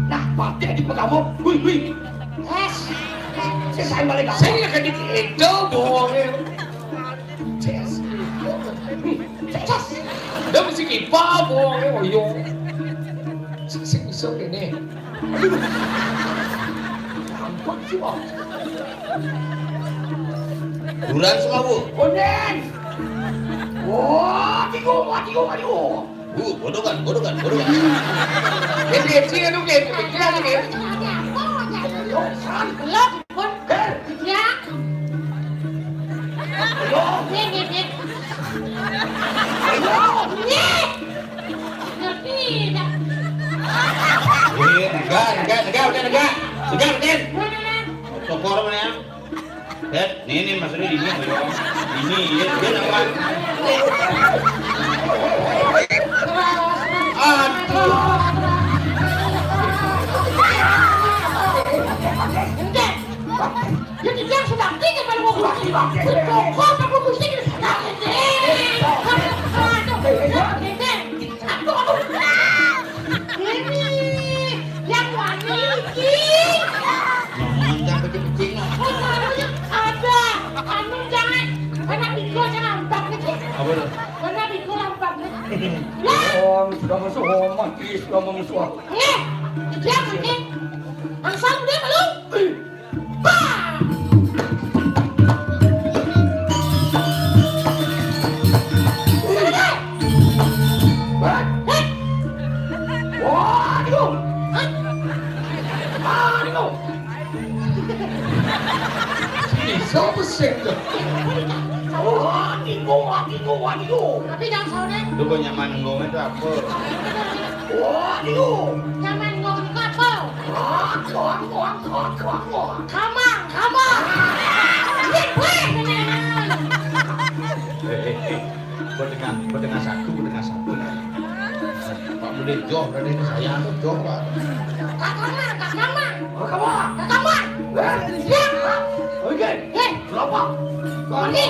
Nah, pakai di pegamu. Hui, hui. Es. Saya sayang balik kamu. Saya nggak kayak di kedo, bohongnya. Ces. Ces. Dia mesti kipa, bohongnya, oh, iya. Sing, sing, sing, ini. Gampang sih, Bang. Buruan semua, Bu. Onen. Wah, tigo, wah, tigo, wah, tigo. Bu, bodoh kan, bodoh kan, bodoh kan. Ini, ini, ini, ini, ini, ini. Lo, San. Lo, Bun. Eh. Ya. Ayo. Nih, nih, nih. Ayo. Nih. Ngerti dah. Eh, enggak, enggak, enggak, udah enggak. Enggak, udah. Mana, mana? Tokor mana ya? Eh, nih, nih, Mas Rudi, ini, ayo. Ini, iya, dia nampak. Aduh. Enggak. Jadi dia sudah tinggi kalau mau buat di bangku. Kok kamu mesti di sana? Aduh, aduh, aduh. Ini yang wangi iki. Ngomong jangan kecil-kecil, no. Oh, ada. Anu jangan. Anak minggu jangan nampak lagi. Apa tuh? Anak minggu nampak lagi. Lah. Om, sudah masuk om, mati, sudah masuk. Eh, dia mungkin. Langsung dia belum. Bisa pesek dah. Wah, tigo, wah, tigo, wah, tigo. Tapi jangan sore. Lu kok nyaman ngomong itu apa? Wah, tigo. Nyaman ngomong itu apa? Wah, wah, wah, wah, wah, wah. Kamang, kamang. Ini gue, ini. Eh, eh, eh. Berdengar, berdengar satu, berdengar satu. Pak Budi joh, tadi ini saya anu joh, Pak. Kak Kamang, Kak Kamang. Kak Kamang. Kak Kamang. Eh? Siap. Oke. Eh. Berapa? Oke.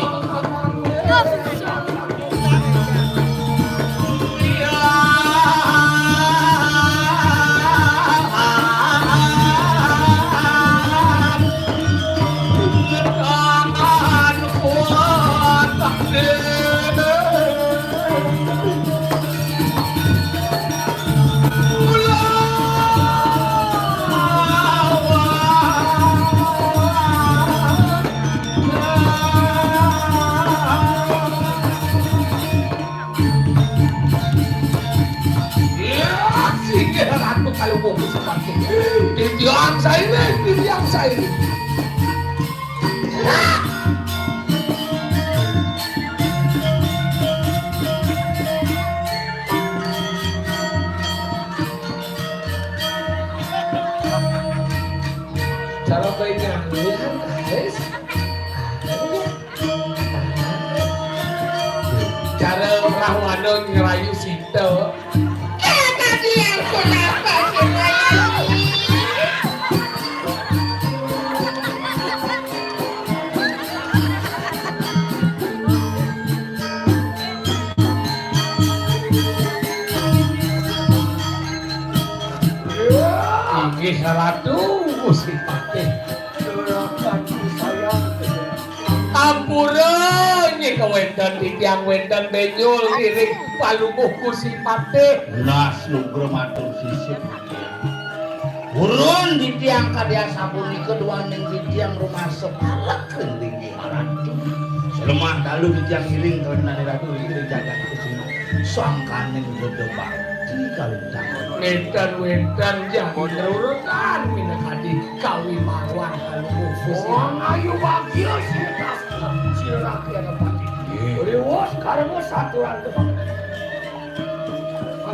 Iya, sing aku kalau mau ke seperti ini. Yang saya ini, yang saya ini. Cara baik nyanyian, guys. Cara Rahwana ngerayu Sita. Ya, tadi aku kenapa sih, Mas? Inggih Ratu Gusti Patih. Ampura, nggih kawénten titiang wénten bénjul ngiring Palungguh Gusti Patih. Nah, sugra matur sisip. Purun titiang kadya sapunika duaning titiang rumasa palek gending Ratu. Salemah dalu titiang ngiring kawentenane Ratu ing jagat Kusuma. Sangkaning Buddha Bakti kalintang. Wénten-wénten jagi ngrurutan minakadi kawibawan Palungguh Kusuma. Wong ayu bagya sira tas sira rakyat pati. Nggih. Riwus karena saturan depan.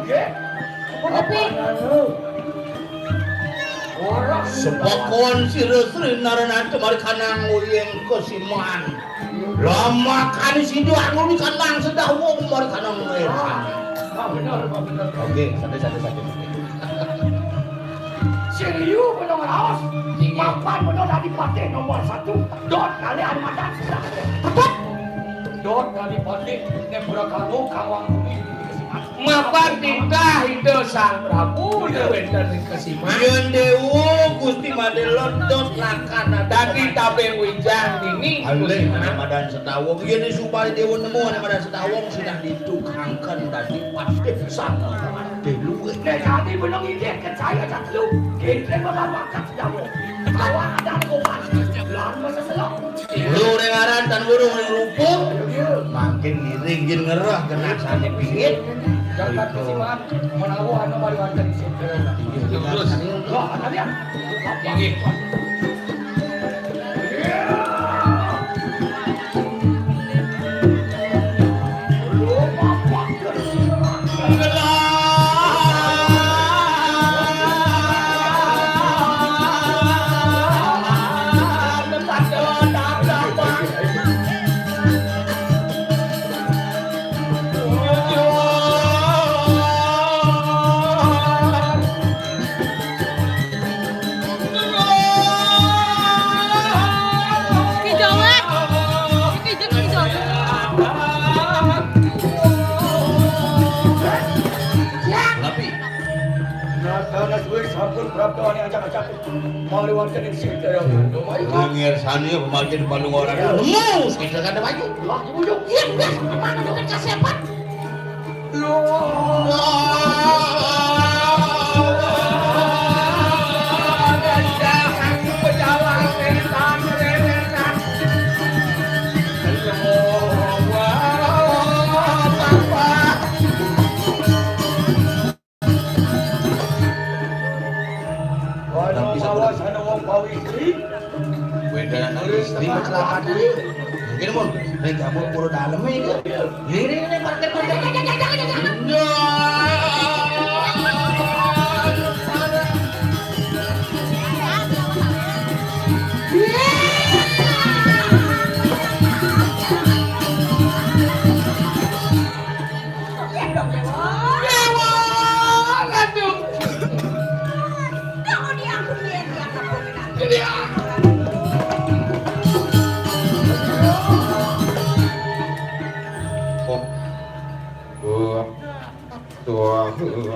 Nggih. Kopi. Sepakon sira Sri Naranata mari kanang uyeng kesiman. Lah makane sida anggon kanang sedah wong mari kanang uyeng. Ah, bener, bener. Oke, santai, santai, santai, santai. Siriyu bener raos. Iya. Mapan bener dadi patih nomor satu. Dot kali Armada sedah. Dot kali patih, nek pura kamu kawang bumi. Mapan titah Ida Sang Prabu, ida wénten ing kesiman. Yén Déwa Gusti Madé lodot lakana. Dadi tabing wijang dini. Alih Gusti ana madan setawung. Yén supaya Déwa nemu ana madan setawung, sinah ditu kangken dadi patih Sang Madé luwih. Nek dadi benung inggih kecaya jatlu, kinten bakal pangkat setawung. Awak ada kopan, lan masa selok. Guru ning aran tan guru ning rupa. Mangkin ngiring yen ngerah kenaksane pingit. Jagat Kesiman menawa ana mari wonten sing terus. Terus. Wah, ana lihat. Inggih. Iki jawab. Iki jeneng jawab. Tapi Natana suwe sampun prapta ane acak-acak. Mawali wonten ing sing kaya ngono. Ngersani apa makin paling ora nemu, sing kada maju. Lah, ibu yo. Iya, iya. Mana dompet kasepat? Tapi sampun. Wedanan istri kecelakaan. Mungkin mun ning dapur pura dalem iki. Ngene, ngene, parkir, parkir. Dewa, aduh. Kamu diampun ya, diampun. Jadi, ah. Oh. Tuh. Tuh, tuh, tuh.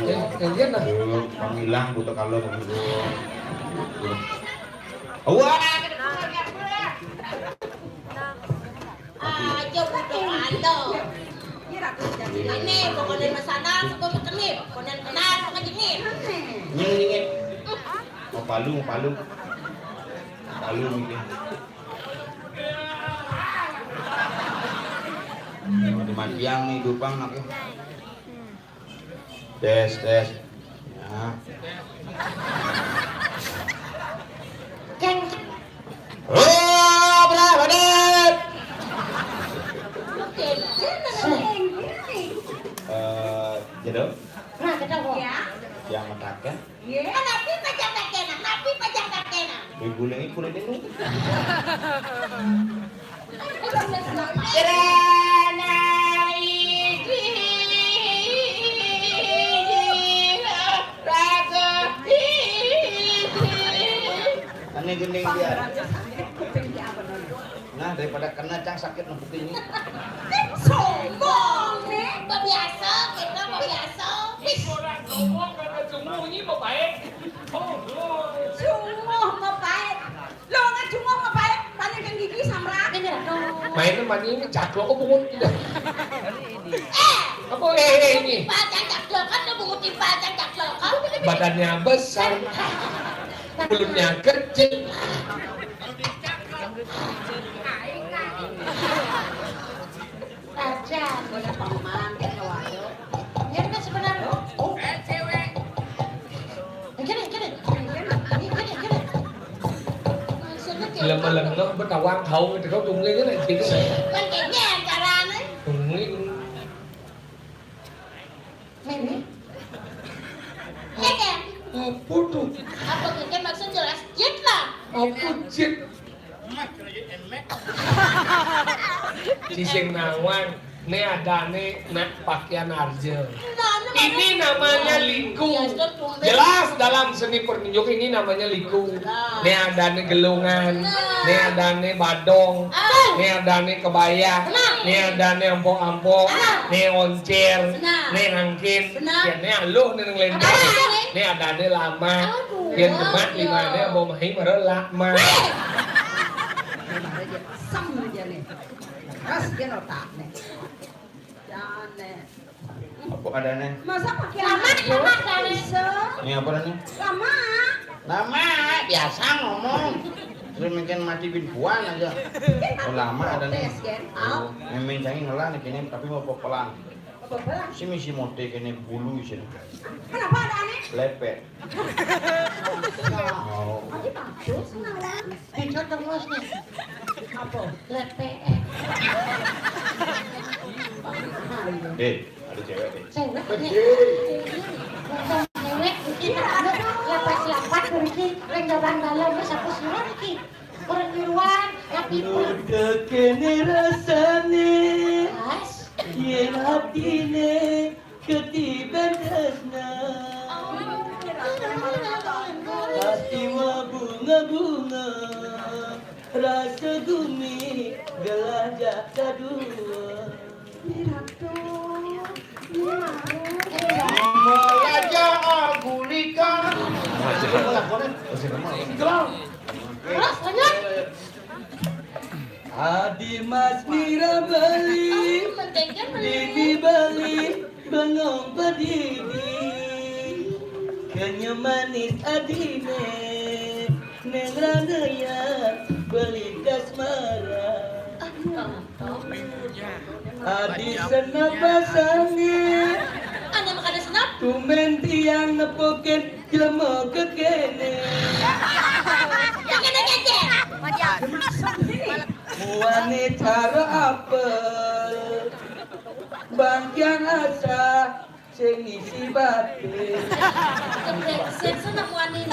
Eh, eh, iya, nah. Panggilan buta kala. Wah. Aja buta kala. Ini pokoknya masalah, pokoknya kenal, pokoknya kenal, pokoknya kenal. Ini, ini. Mau palu, mau palu. Palu ini. Matiang nih dupang maké. Tes, tes. Ya. Keng. Oh, berapa, Dep? Eh, jero? Nah, kita kok. Ya. Yang matakan. Nggih. Napi pajang dakena? Napi pajang dakena? Wih, guling iki kulit ini. Celana iki raga iki. Ane gending dia. Nah, daripada kena cang sakit nang kuping ini. Sombong, nih. Biasa, kita biasa. Wis. Ora ngomong kata cunguh ini mau baik. Oh, oh. Cunguh mau baik. Lo nggak cunguh mau baik, paling kan gigi samrat. Ini, aduh. Mainnya mani ini caklok apa pun tidak. Eh, apa eh, eh, ini? Timpal cacaklok kan, lo bungut timpal cacaklok kan? Badannya besar, mulutnya kecil. Aja, udah paman, kita waduh. Ya, kan sebenarnya. Oh, eh, cewek. Kene, kene. Kene, kene. Maksudnya kayak lama-lama betawang kau ngerti kau tunggu ini lagi. Kan kayaknya acaranya. Tunggu ini. Mene. Keke. Apa tuh? Apa keke maksud jelas? Jit lah. Apa jit? Sising nawang, né adané nak pakaian arja. Ini namanya liku. Jelas dalam seni pertunjukan ini namanya liku. Né adané gelungan, né adané badong, né adané kebaya, né adané ampok-ampok, né oncér, né angkin, ya né aluh né nang léndang, né adané lama, yén demak limané abo mahi mara lama. Sem aja nih. Keras dia otaknya. Jangan nih. Apa adané? Masa pakai lama, lama, lama. Ini apa adané? Lama. Lama, biasa ngomong. Terus mungkin mati bin buan aja. Oh, lama adané. Protes, kan? Oh, memang saya ngelah nih kene, tapi mau pepelan. Apa pepelan? Si misi mote kene bulu sih. Kenapa adané? Lepet. Oh. Aja bagus, nawang. Dicocok, Mas, nih. Apa? Lepek. Eh, ada cewek nih. Cewek, nih. Cewek. Bukan cewek, iki, anu, lapas-lapas, iki, ring dalan dalam, wis aku sira iki. Urung niruan, tapi kene rasane. Pas. Yen atine ketiban tresna. Ati mabunga-bunga, rasa gumi gelajak kadua. Ratu, Ratu. Malaja agulika. Terus, lanjut. Adi Mas Mira beli, dini beli, bengong pedidi. Kenya manis adine, neng ranaya beli kasmara. Adi senep pasange. Ana makane senep? Tumben tiang nepukin jelema kekene. Kekene kece. Muane cara apel. Bangkiang asa sing isi batin. Brengsek, seneng wani.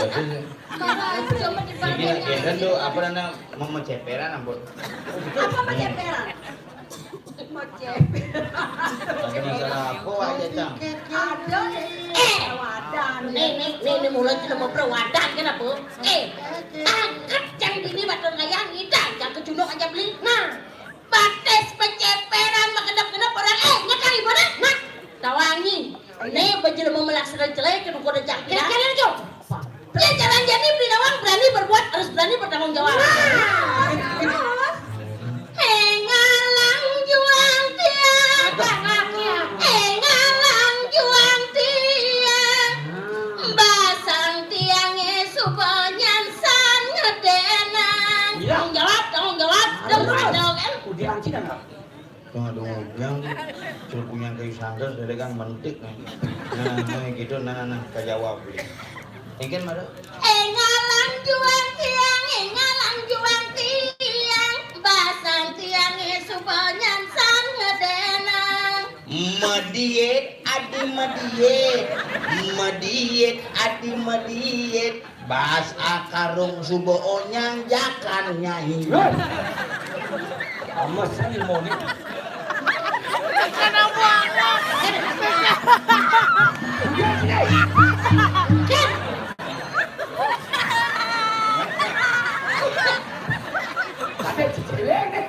Marah, coba dibanding. Iki, iki kan tuh, apa namanya, mau, mau ceperan, ampun. Apa mau ceperan? Mau ceperan. Ada masalah apa aja, Cang? Ada, eh, perawatan. Nih, nih, nih, nih, mulai sudah mau perawatan, kenapa? Eh, angkat yang dini badan ngayang, ngidang, yang kejunuk aja beli. Nah, batis peceperan, makedap-kedap orang, eh, nyekali mana? Nah, tawangi. Ini bejel mau melaksanakan celai, kedua udah jangkrik. Kira-kira, Cok. Apa? Ya, jalan jadi beli nawang berani berbuat, harus berani bertanggung jawab. Nah, terus? Engalang juang tiang. Engalang juang tiang. Basang tiangnya subanyan san ngedenan. Iya. Tanggung jawab, tanggung jawab. Aduh, dong, aduh, kan? Udah anci dah, Kak. Tengah dong, bilang. Suruh punya kayu sandal, dari kan mentik. Nah, nah, gitu, nah, nah, nah, kajawab. Engken mara. Engalang juang tiang, engalang juang tiang, basang tiang suba nyansan ngedenang. Mediet, adi mediet, mediet, adi mediet, bas akarung suba onyang jakan nyai. Hei! Amas aja mau nih. Kena buang. Ada cicilnya nih.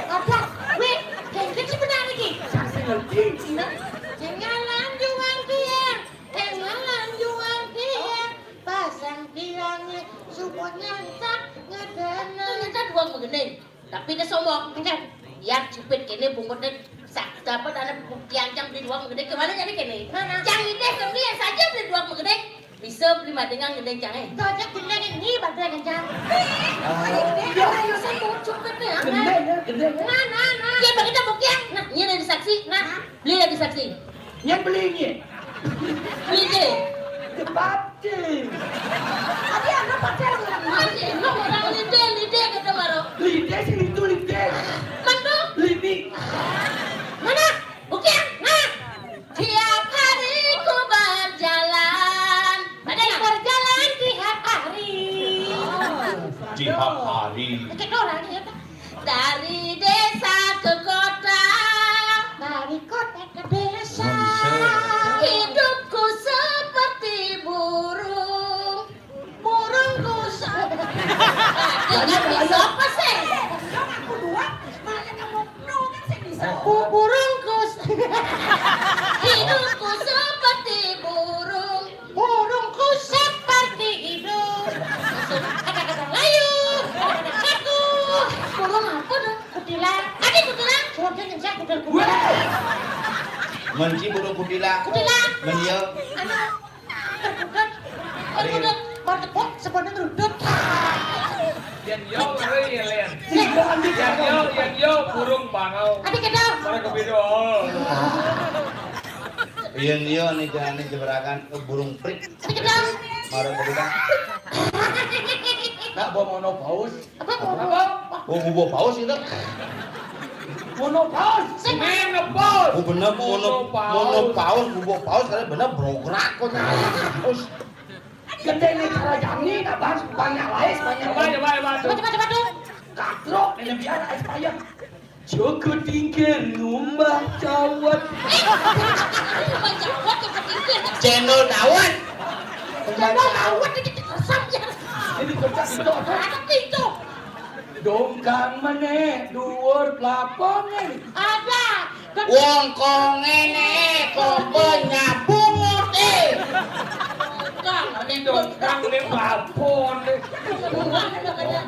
Ada, wih, kayak gitu benar lagi. Saksi ngerti. Nah, jangan lanjut, Bang Tiang. Tengalan juang tiang, pasang tiangnya, suba nyansak ngedenang. Ternyata duang magending. Tapi dia sombong. Enggak. Ya, cupit kene bungkutnya sak dapat anak tiang cang beli duang magending. Kemana jadi kene? Mana? Cang ideh kami yang saja beli duang magending. Bisa beli madengang gending cang, eh. Tuh aja gending ini bagian cang. Iya, ayo saya mau cupit nih, ya. Gending ya, gending ya. Nah, nah, nah. Iya, bagi kita bukti ya. Nah, ini ada saksi. Nah, beli ada saksi. Nyén beli nyé? Beli deh. Depati. Tapi anak pacar orang mati. Lo orang lide, lide kata baru. Lide sih itu lide. Mantu? Lini. Mana? Bukti ya? Nah. Tiap hari ku berjalan. Ada nggak? Berjalan tiap hari. Tiap hari. Pakai orang ya. Dari desa ke kota. Dari kota ke desa. Bisa. Hidupku seperti burung. Burungku se- Dengan bisa apa sih? Dong aku dua, malah kamu no kan saya bisa. Bu-, burungku se- Hidupku seperti burung. Burungku seperti hidung. Kata-kata layu, kata-kata kaku. Burung apa tuh? Kutilang. Ada kutilang? Suaranya kencang, kutilang. Weh! Menci burung kutilang. Kutilang. Menio. Anu, terkutuk. Terkutuk. Baru tepuk, sebenarnya ngeruduk. Yang yo, ngeri ya, Len. Yang yo, yang yo, burung bangau. Ada kita. Mana kebedo? Iya, iya, nih, jangan nih, jeberakan, eh, burung prit. Mara keduka. Nak bawa monopaus. Apa? Apa? Oh, bubo paus itu. Monopaus. Menopause. Oh, bener, mono-, monopaus. Monopaus, bubo paus, kali bener brograk kok. Paus. Gedene cara jani, nak bahas banyak lain, banyak lain. Coba, coba, coba, coba. Coba, coba, coba, tuh. Katrok, ini biar aja payah. Joko Tingkir ngumbah cawet. Ngumbah cawet, Joko Tingkir. Cendol dawet. Cendol dawet, ini kita resam ya. Ini kocak itu apa? Ada pintu. Dongkang meneh, dhuwur plaponge. Ada. Wong kok ngene, kok penyabungut, eh. Dongkang, ini dongkang, ini plafon. Wong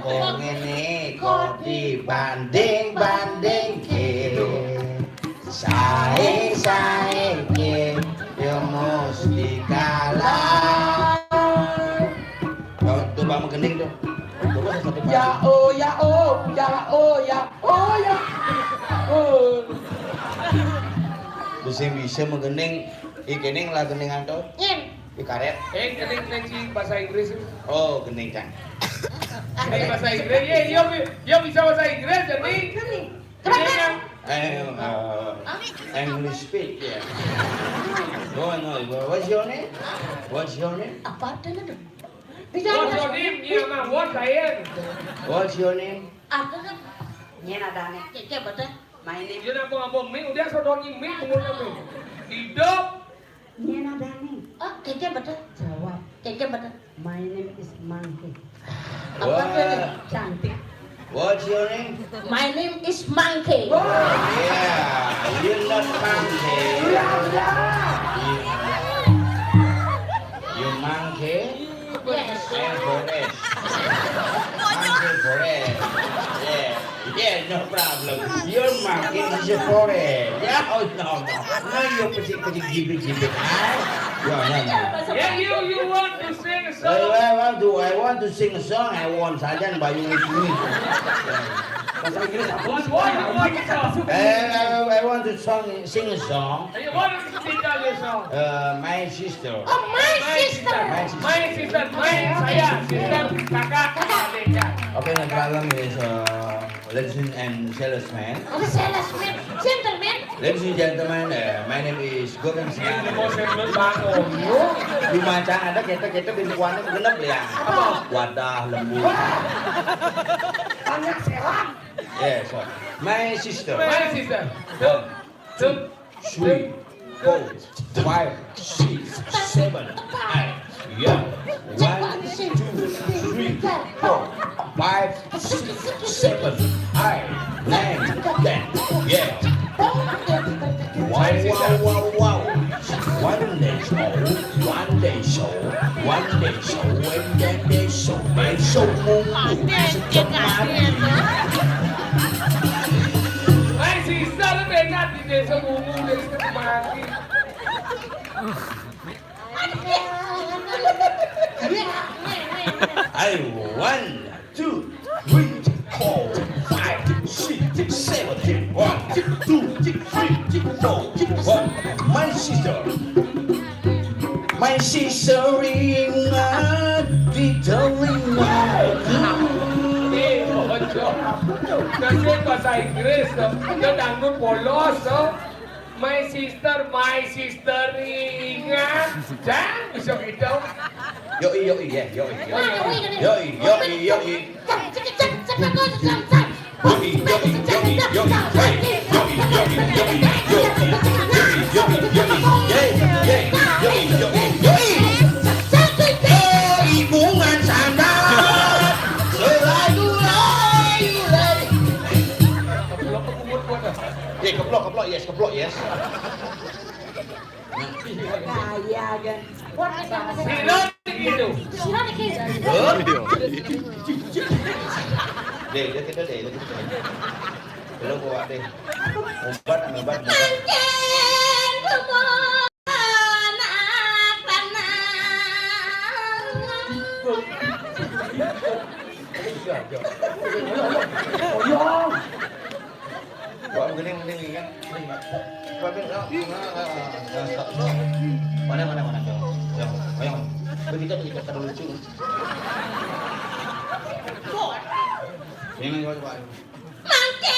kok ngene, kok dibanding-bandingke. Saing-saingke, ya mesti kalah. Oh, tuh Bang Gending tuh. Coba satu. Ya, oh, ya, oh, ya, oh, ya. Oh, ya. Oh. Bisa-bisa menggending, iki ning lah gending anto. Yen. Di karet. Eh, gending, gending si bahasa Inggris. Oh, gending kan. Ini bahasa Inggris. Ya, dia, dia bisa bahasa Inggris, jadi. Gending kan. Eh, eh, English speak, yeah. Go on, go on. What's your name? What's your name? Apa artinya tuh? What's your name? Iya, mah, what I am. What's your name? Artinya? Nyén adané? Kéké betul. My name. Dia nak ngomong mi, udah sodongi mi, umurnya mi. Hidup. Nyén adané? Oh, kéké betul. Jawab. Kéké betul. My name is Monkey. Apa tuh? Wah. Cantik. What's your name? My name is Monkey. Wah. Yeah, you not monkey. Iya, iya. You, you monkey? Yes. I am forest. Monkey forest. Yeah. Yeah, no problem. Your monkey is a forest. Yeah, oh no, no. No, you petit, petit, gibit, gibit. Ah. Ya, ya, ya. Yeah, you, you want to sing a song? I, I want to, I want to sing a song. I want saja bayung itu. Bahasa Inggris apa? What, what you want to song? I, I, I want to song, sing a song. You want to sing a song? Uh, my sister. Oh, my sister. My sister. My sister. My, saya, sister, kakak, adik, ya. Okay, no problem is, uh, ladies and salesmen. Apa salesman? Gentleman. Ladies and gentlemen, uh, my name is Gordon Ini Sinano. Mau saya belum bangun. Di macam ada kita-kita bintuannya genep ya. Apa? Wadah, lembu. Banyak sehat. Yes, sir. My sister. My sister. One, two, three, four, five, six, seven, eight. Yeah. One, two, three, four, five, six, seven, eight, nine, ten. Yeah. Wow, wow, wow, wow. One day show, one day show, one day show, and then day show, day show, munggu, sekemari. Hai, sister, lu beda di desa Bungu, desa Kemanggi. Ayo, one, two, three, four, five, six, seven. One, two, three, four, one. My sister. My sister ingat di telingaku. Eh, ojo. Kasih bahasa Inggris, dong. Itu dangdut polos, dong. My sister, my sister, ingat. Jangan bisa gitu. Yoi, yoi, ya, yoi, yoi. Yoi, yoi, yoi. Yoi, yoi, yoi, yoi. Hey, yoi, yoi, yoi, yoi. Yoi, yoi, yoi, yoi. Yoi, yoi, yoi, yoi. Yoi, yoi, yoi, yoi. Hubungan sangat selalu lagi. Ya, keplok, keplok, yes, keplok, yes. Kaya kan. Sira gitu. Sira niki. Deh, deh, kita deh, deh, kita deh. Belum kuat deh. Obat, obat, obat. Mancing semua anak tanah. Ayo, ayo. Ayo. Wah, mending, mending, ya. Mending, Mak. Coba, Bang, ya. Nah, nah, nah, nah, nah. Mana, mana, mana, Bang? Ya, ayo. Begitu, begitu, kada lucu. Ini, coba, coba. Mangke.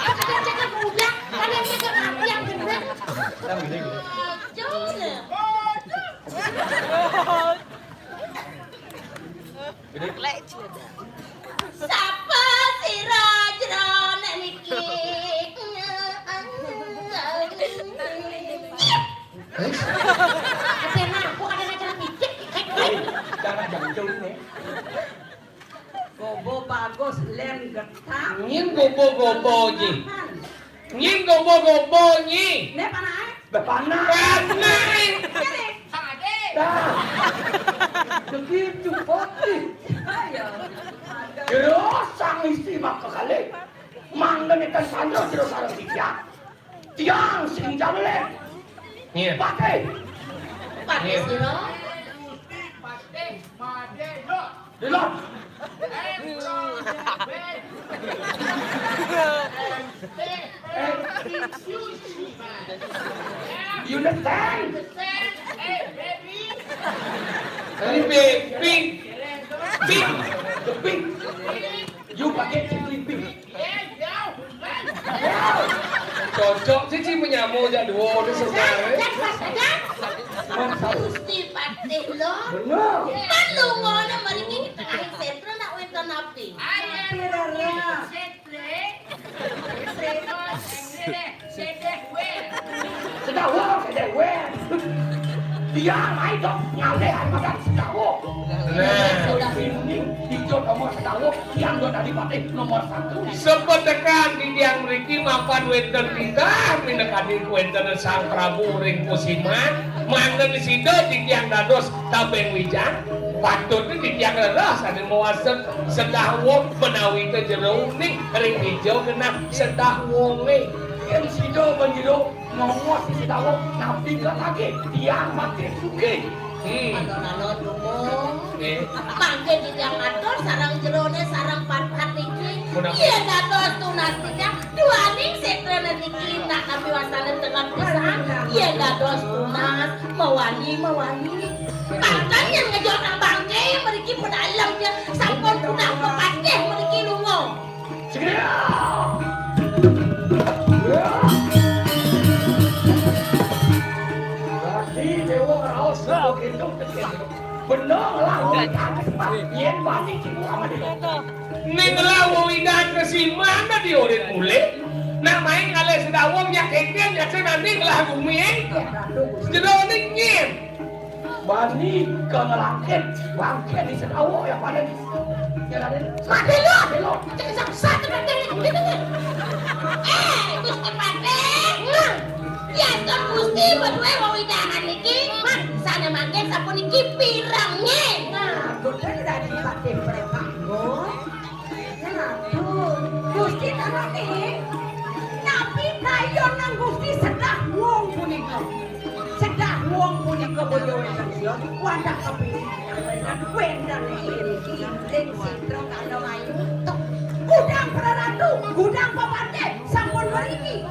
Ada yang cakap budak, ada yang cakap mati yang benar. Nah, gini, gini. Jauh. Gini. Sapa sira jroning niki? Eh? Ada yang ngaku, ada yang ngaku titik. Eh, jangan, jangan jauh nih. Gobo bagus, lem getah. Nying gobo-gobo ji. Nying gobo-gobo nyi. Nek panake? Lah, panake. Panake. Kene. Dah. Begitu putih. Ayo. Jero sang isi maka kali. Manggen ikan sandal jero sareng tiang. Tiang sing jawele. Iya. Patih. Patih sira. Gusti Patih Madé, lho. Lho. Eh, bro. Eh, eh, excuse me, man. Yeah. You understand? Understand? Hey, baby. Hey, baby. Pink. Pink. You pakai cincin pink. Cocok sih, ci menyamo jak dua, udah sebentar, eh. Gusti Patih lo. Bener. Kan lu ngono mari ini tengah sentral nak wétan api. Ayo, Rara. Sentral. Sentral. Sedawuh, sedawuh. Tiang ae dok ngalih ae makan sedawuh. Nah. Ini hijau nomor sedawuh, tiang dok dari patih nomor satu. Sepetekan di tiang mriki mapan wénten titah minakadi wénten Sang Prabu ring Kusiman, manten sida titiang dados tabeng wijang, patut titiang rereh sané mawasta sedawuh menawi te jero uning ring hijau genah sedawuhé. Yén sida bendina nongos di Sedawa, napi ka lagi tiang makin sugih. Hmm. Alon-alon dumun. Nggih. Mangkin titiang matur sareng jerone sareng patpat niki. Punapi? Yén dados tunas titiang, duaning setrane niki nak napi wastané tenget pisan. Yén dados tunas, mawali, mawali. Mangkin yén ngejot nang bangké mriki pedalem, sampun punah pepatih mriki lunga. Dadi Déwa ngraos bener lah, yén bani cipu amat. Ning lah wewidan kesiman dadi urip mulih. Nak main ngalih Sedawa nyak kéngkén, nyak sing nani ngelah bumi. Jero ning nyén. Bani ka ngelangkit, bangkit di Sedawa ya pada di. Ya, Raden. Mati lu! Mati lu! Cek sat-sat, mati lu! Gitu, gitu. Eh, Gusti Patih. Nah, ya, Gusti beduwe wewidangan niki. Nah, sané mangkin sapuniki pirengé. Nah, bener dari Patih Prakago. Aduh, Gusti Tarani, napi kayun nang Gusti sedah wong punika? Sedah wong punika bojo wénten sira, wadah kepilih wénten ing Sitra Kandamayu. Gudang Praratu, gudang pepatih sampun mriki.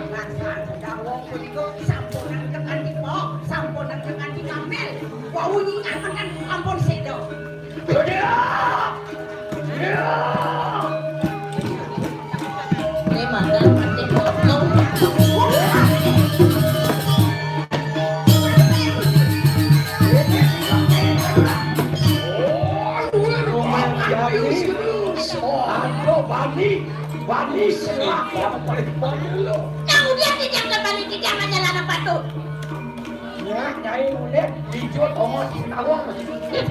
Lan sedah wong punika sampun nangkep kanthi pok, sampun nangkep kanthi kamil. Wau nyingak menten ampun séda. Aduh, bani, bani, nang udian titiang kembali titiang aja lanang patuh. Ya, Nyai Unik, dijut ongos di Sedawa, mesti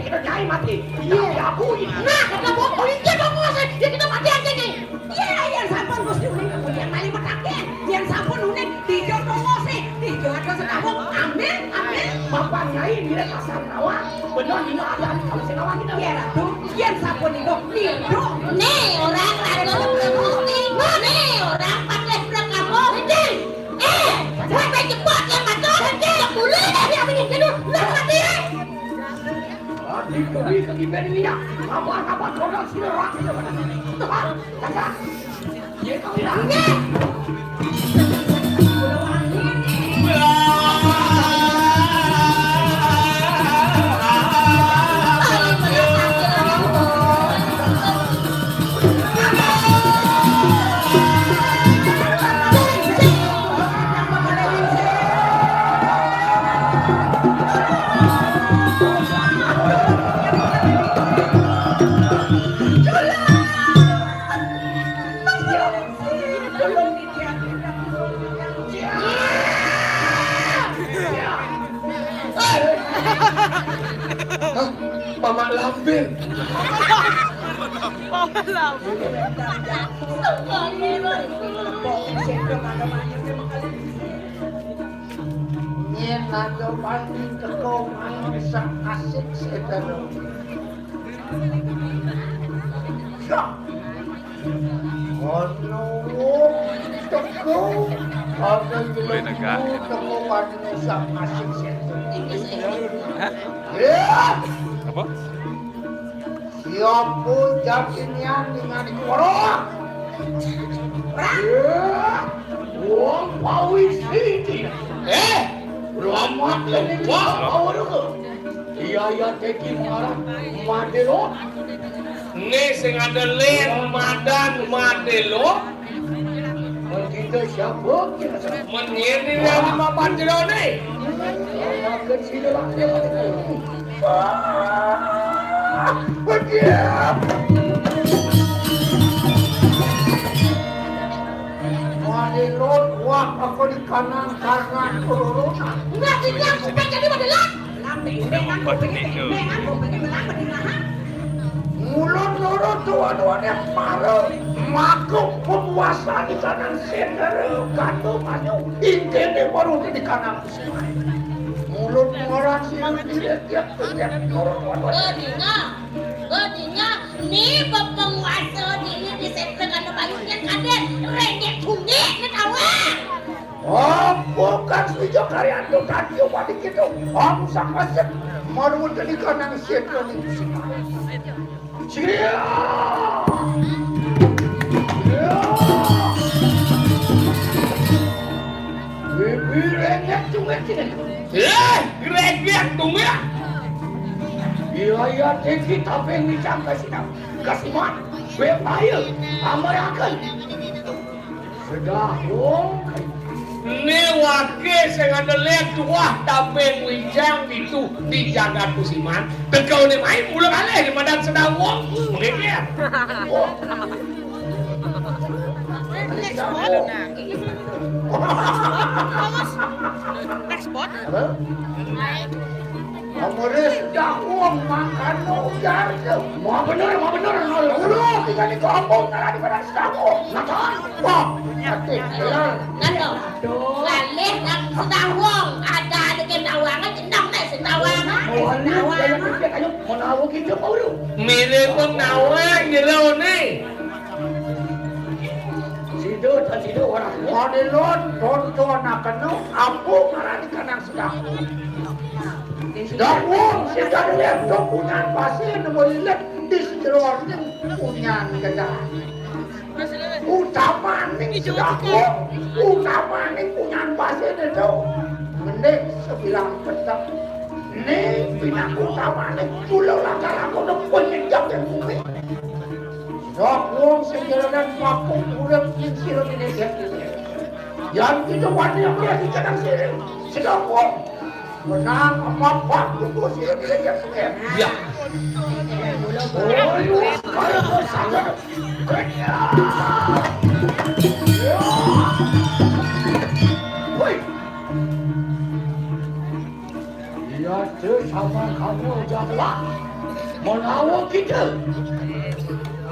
kita Nyai mati. Iya. Tapi aku ini. Nah, kata bokol ini dongos, ya kita mati aja nih. Iya, yén sampun Gusti Unik kemudian malih metaken. Yén sampun Unik dijut ongos, dijut aja Sedawa. Amin, amin. Bapak Nyai, ini pasar Sedawa. Bener, ini ada di Sedawa kita. Iya, Ratu. Yén sapunika ninduk. Né, orang Ratu Gusti. Né, orang Patih Prakago. Endi? Eh, sampai jebot yang matur. Endi? Sepuluh deh, yang bikin jenuh. Lah, mati, eh. Adi kuwi kekipen ini ya. Apa-apa produk sini, Pak. Pak, kakak. Hah? Mamak Lampir. Mamak Lampir. Yén ada wani teka manusa asik séda. Ono wong teka, ana jelema teka manusa asik séda. Hah? Ya. Apa? Siapa jadinya dengan iku weruh? Ya, wong pawisi iki. Eh, selamat lagi. Wah, weruh. Iya, iya, teki marah. Madelo. Né sing ada lén madan Madelo. Mendito siapa? Menyini yang mapan jerone. Makan sini lah. Wah, begitu. Madelo, wah, aku di kanan karena turunan. Nggak, ini aku pengen jadi Madelo. Mulut loro dua-duanya pareng, makuk penguasa di kanan sender, gantung maju, inggih baru di kanan. Mulut orang sing tidak tiap-tiap loro dua-duanya. Bedinya, bedinya, ni bepenguasa dini di sender kanan maju, yang kaden, rengek bumi. Ini tawang. Oh, bukan setuju karyan tu tadi, Pak Dikit tu. Om Sang Masjid. Mau nunggu tadi kau nang siap tu ni. Sia! Sia! Bibir renyek cungit sini. Eh, renyek tunggu ya. Biaya tinggi tapi ngicam kasih tahu. Kasih mat. Bebaya. Amarakan. Sedawung. Né waké sing ada lé tuah tabing wijang itu di jagat Kusiman. Teka né mai mula kalih di madan Sedawung. Mengikir. Oh. Next spot. Next spot. Apa? Amuris dahung makan ujar tu. Mau bener, mau bener. Dulu kita ni kampung ngarani pada sedahung. Makan. Wah, hati kelar. Nando. Lalih nak sedahung. Ada ada ke tawangan, jenam deh sedawangan. Mau halus, jangan kecil, ayo. Mau nawa kita baru. Mirip pun nawang jero ni. Sida tan sida ora. Modilon tonton akeno ampu marani kanang sedang. Sedang wong sing kadene do punyan pasir nemu lilit di sejero ning punyan gedang. Utamaning sedang wong, utamaning punyan pasir itu. Mending sebilang petek. Ning pinang utamaning kula lakar aku nemu nyenjak ning bumi. Sedok wong sing jalanan mapung urip ning sira dene dhewe. Yan kita wani yang berarti kadang sini. Sedok wong menang apa bak buku sira dene dhewe. Ya. Oh, lu kaya sangat. Woi. Iya, tu sama kamu jalan. Menawa kita.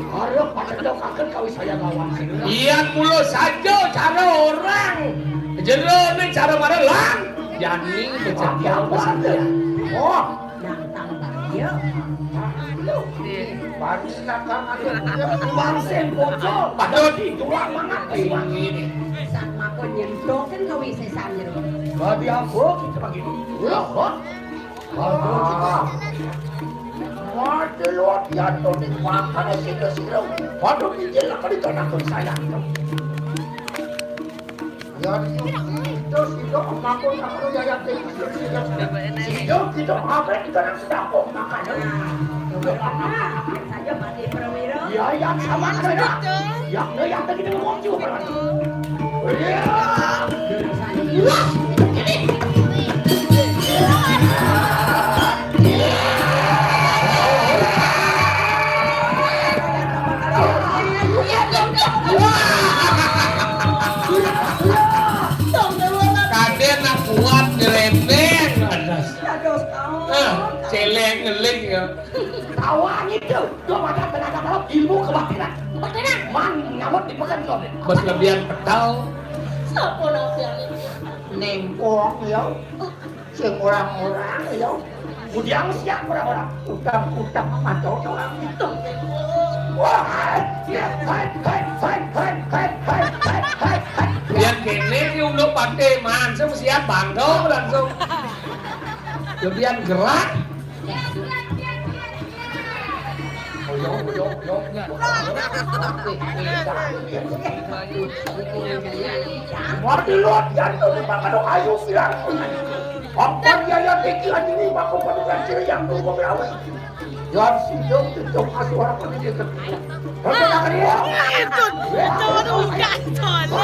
Harap pada dok akan kau saya lawan sini. Iya, mula saja cara orang. Jero ni cara marang lan. Jani kejadian apa ada? Oh, nang tambah dia. Lu. Baru sedangkan aku punya uang sing bocor. Padahal di dua mangan ini. Sang mako nyentok kan kau isi sambil. Bagi apa kita bagi? Wah, wah. Mati luar biasa ni makan sila-sila. Waduh, pinggir lah kali tanah tu sayang. Ya, itu sila makan apa ya ya. Sila kita apa kita nak sedap makan. Saja mati perwira. Ya, yang sama saja. Yang yang kita ngomong juga. Kadén nak kuat nyerempeng. Aduh. Ah, celeng ngeling ya. Tawa gitu. Dua mata tenaga dalam ilmu kebatinan. Kebatinan. Man nyamut di pekan kau. Bos lebihan petal. Siapa nanti yang ini? Nengkong ya. Sing orang-orang ya. Budang siap orang-orang. Utang-utang mata orang itu. Wah, ya, hai, hai, hai. Yang kene ki unduk pate man, sing siap bangga langsung. Lebihan gerak. Mati luar jantung di makan ayu bilang. Apa dia yang tinggi anjing ini mako padukan ciri yang tunggu berawi. Yang sinjung tutup asuh orang pun dia. Kau tak kena. Itu, itu udah jalan.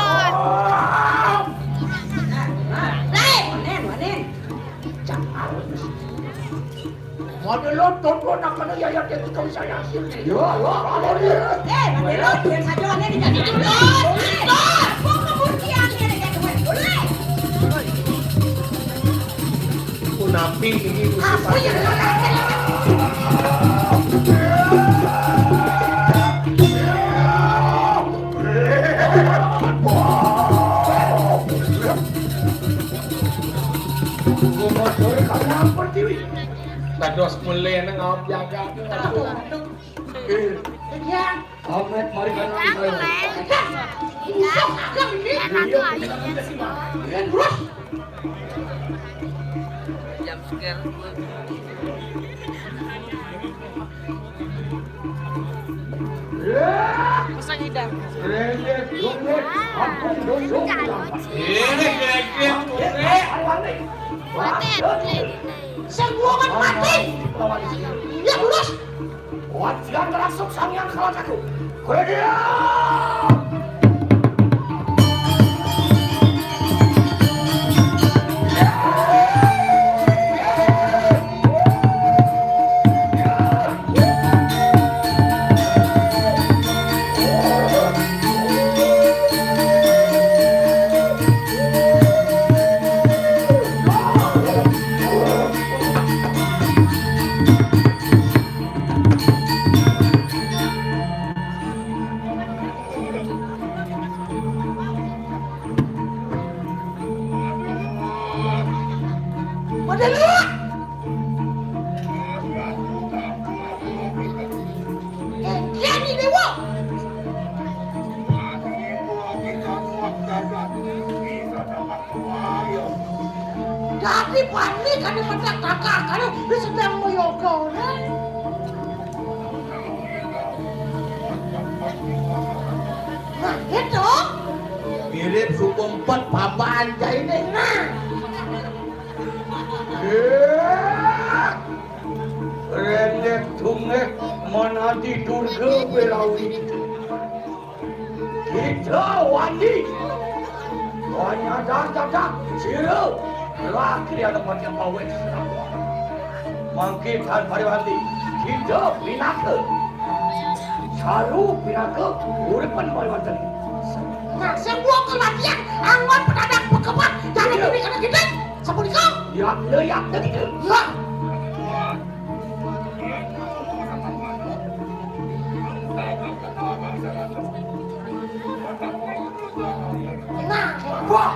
Lain, lain, lain. Model lo tonton nak kena ya ya kita kau saya sini. Yo, yo, model. Eh, model lo yang satu ada di jadi. Dur, dur, kok kemudian dia ada dua boleh. Ku napi ini. Aku yang Dados mulih nang awak jagat. Iya. Amet mari kan. Busuk agak ini. Enak tuh airnya sih. Kalian terus. Jam scare. Masa ngidam? Ini, ini, ini. Mati, mati. Sing wongan mati. Ya, terus. Wajan terasuk sang yang kalah aku. Kue dia. Pada lu. Kengkian ni dewa. Dadi panik ane metak takar karo sedang meyoga, nah. Nah, gitu. Mirip suku empat papan jaine. Nah. Eh, renek tungeh manati durga belawi. Kita wani. Wanyadar dadak sira. Laki ada mati pawit. Mangke tan pariwanti. Kita pinaka. Saru pinaka uripan pariwanti. Nah, semua kematian anggon pedadak pekepat dari ini kena kita. Sapunika. Ya, ya, ya, ya, gitu. Ya. Nah, wah.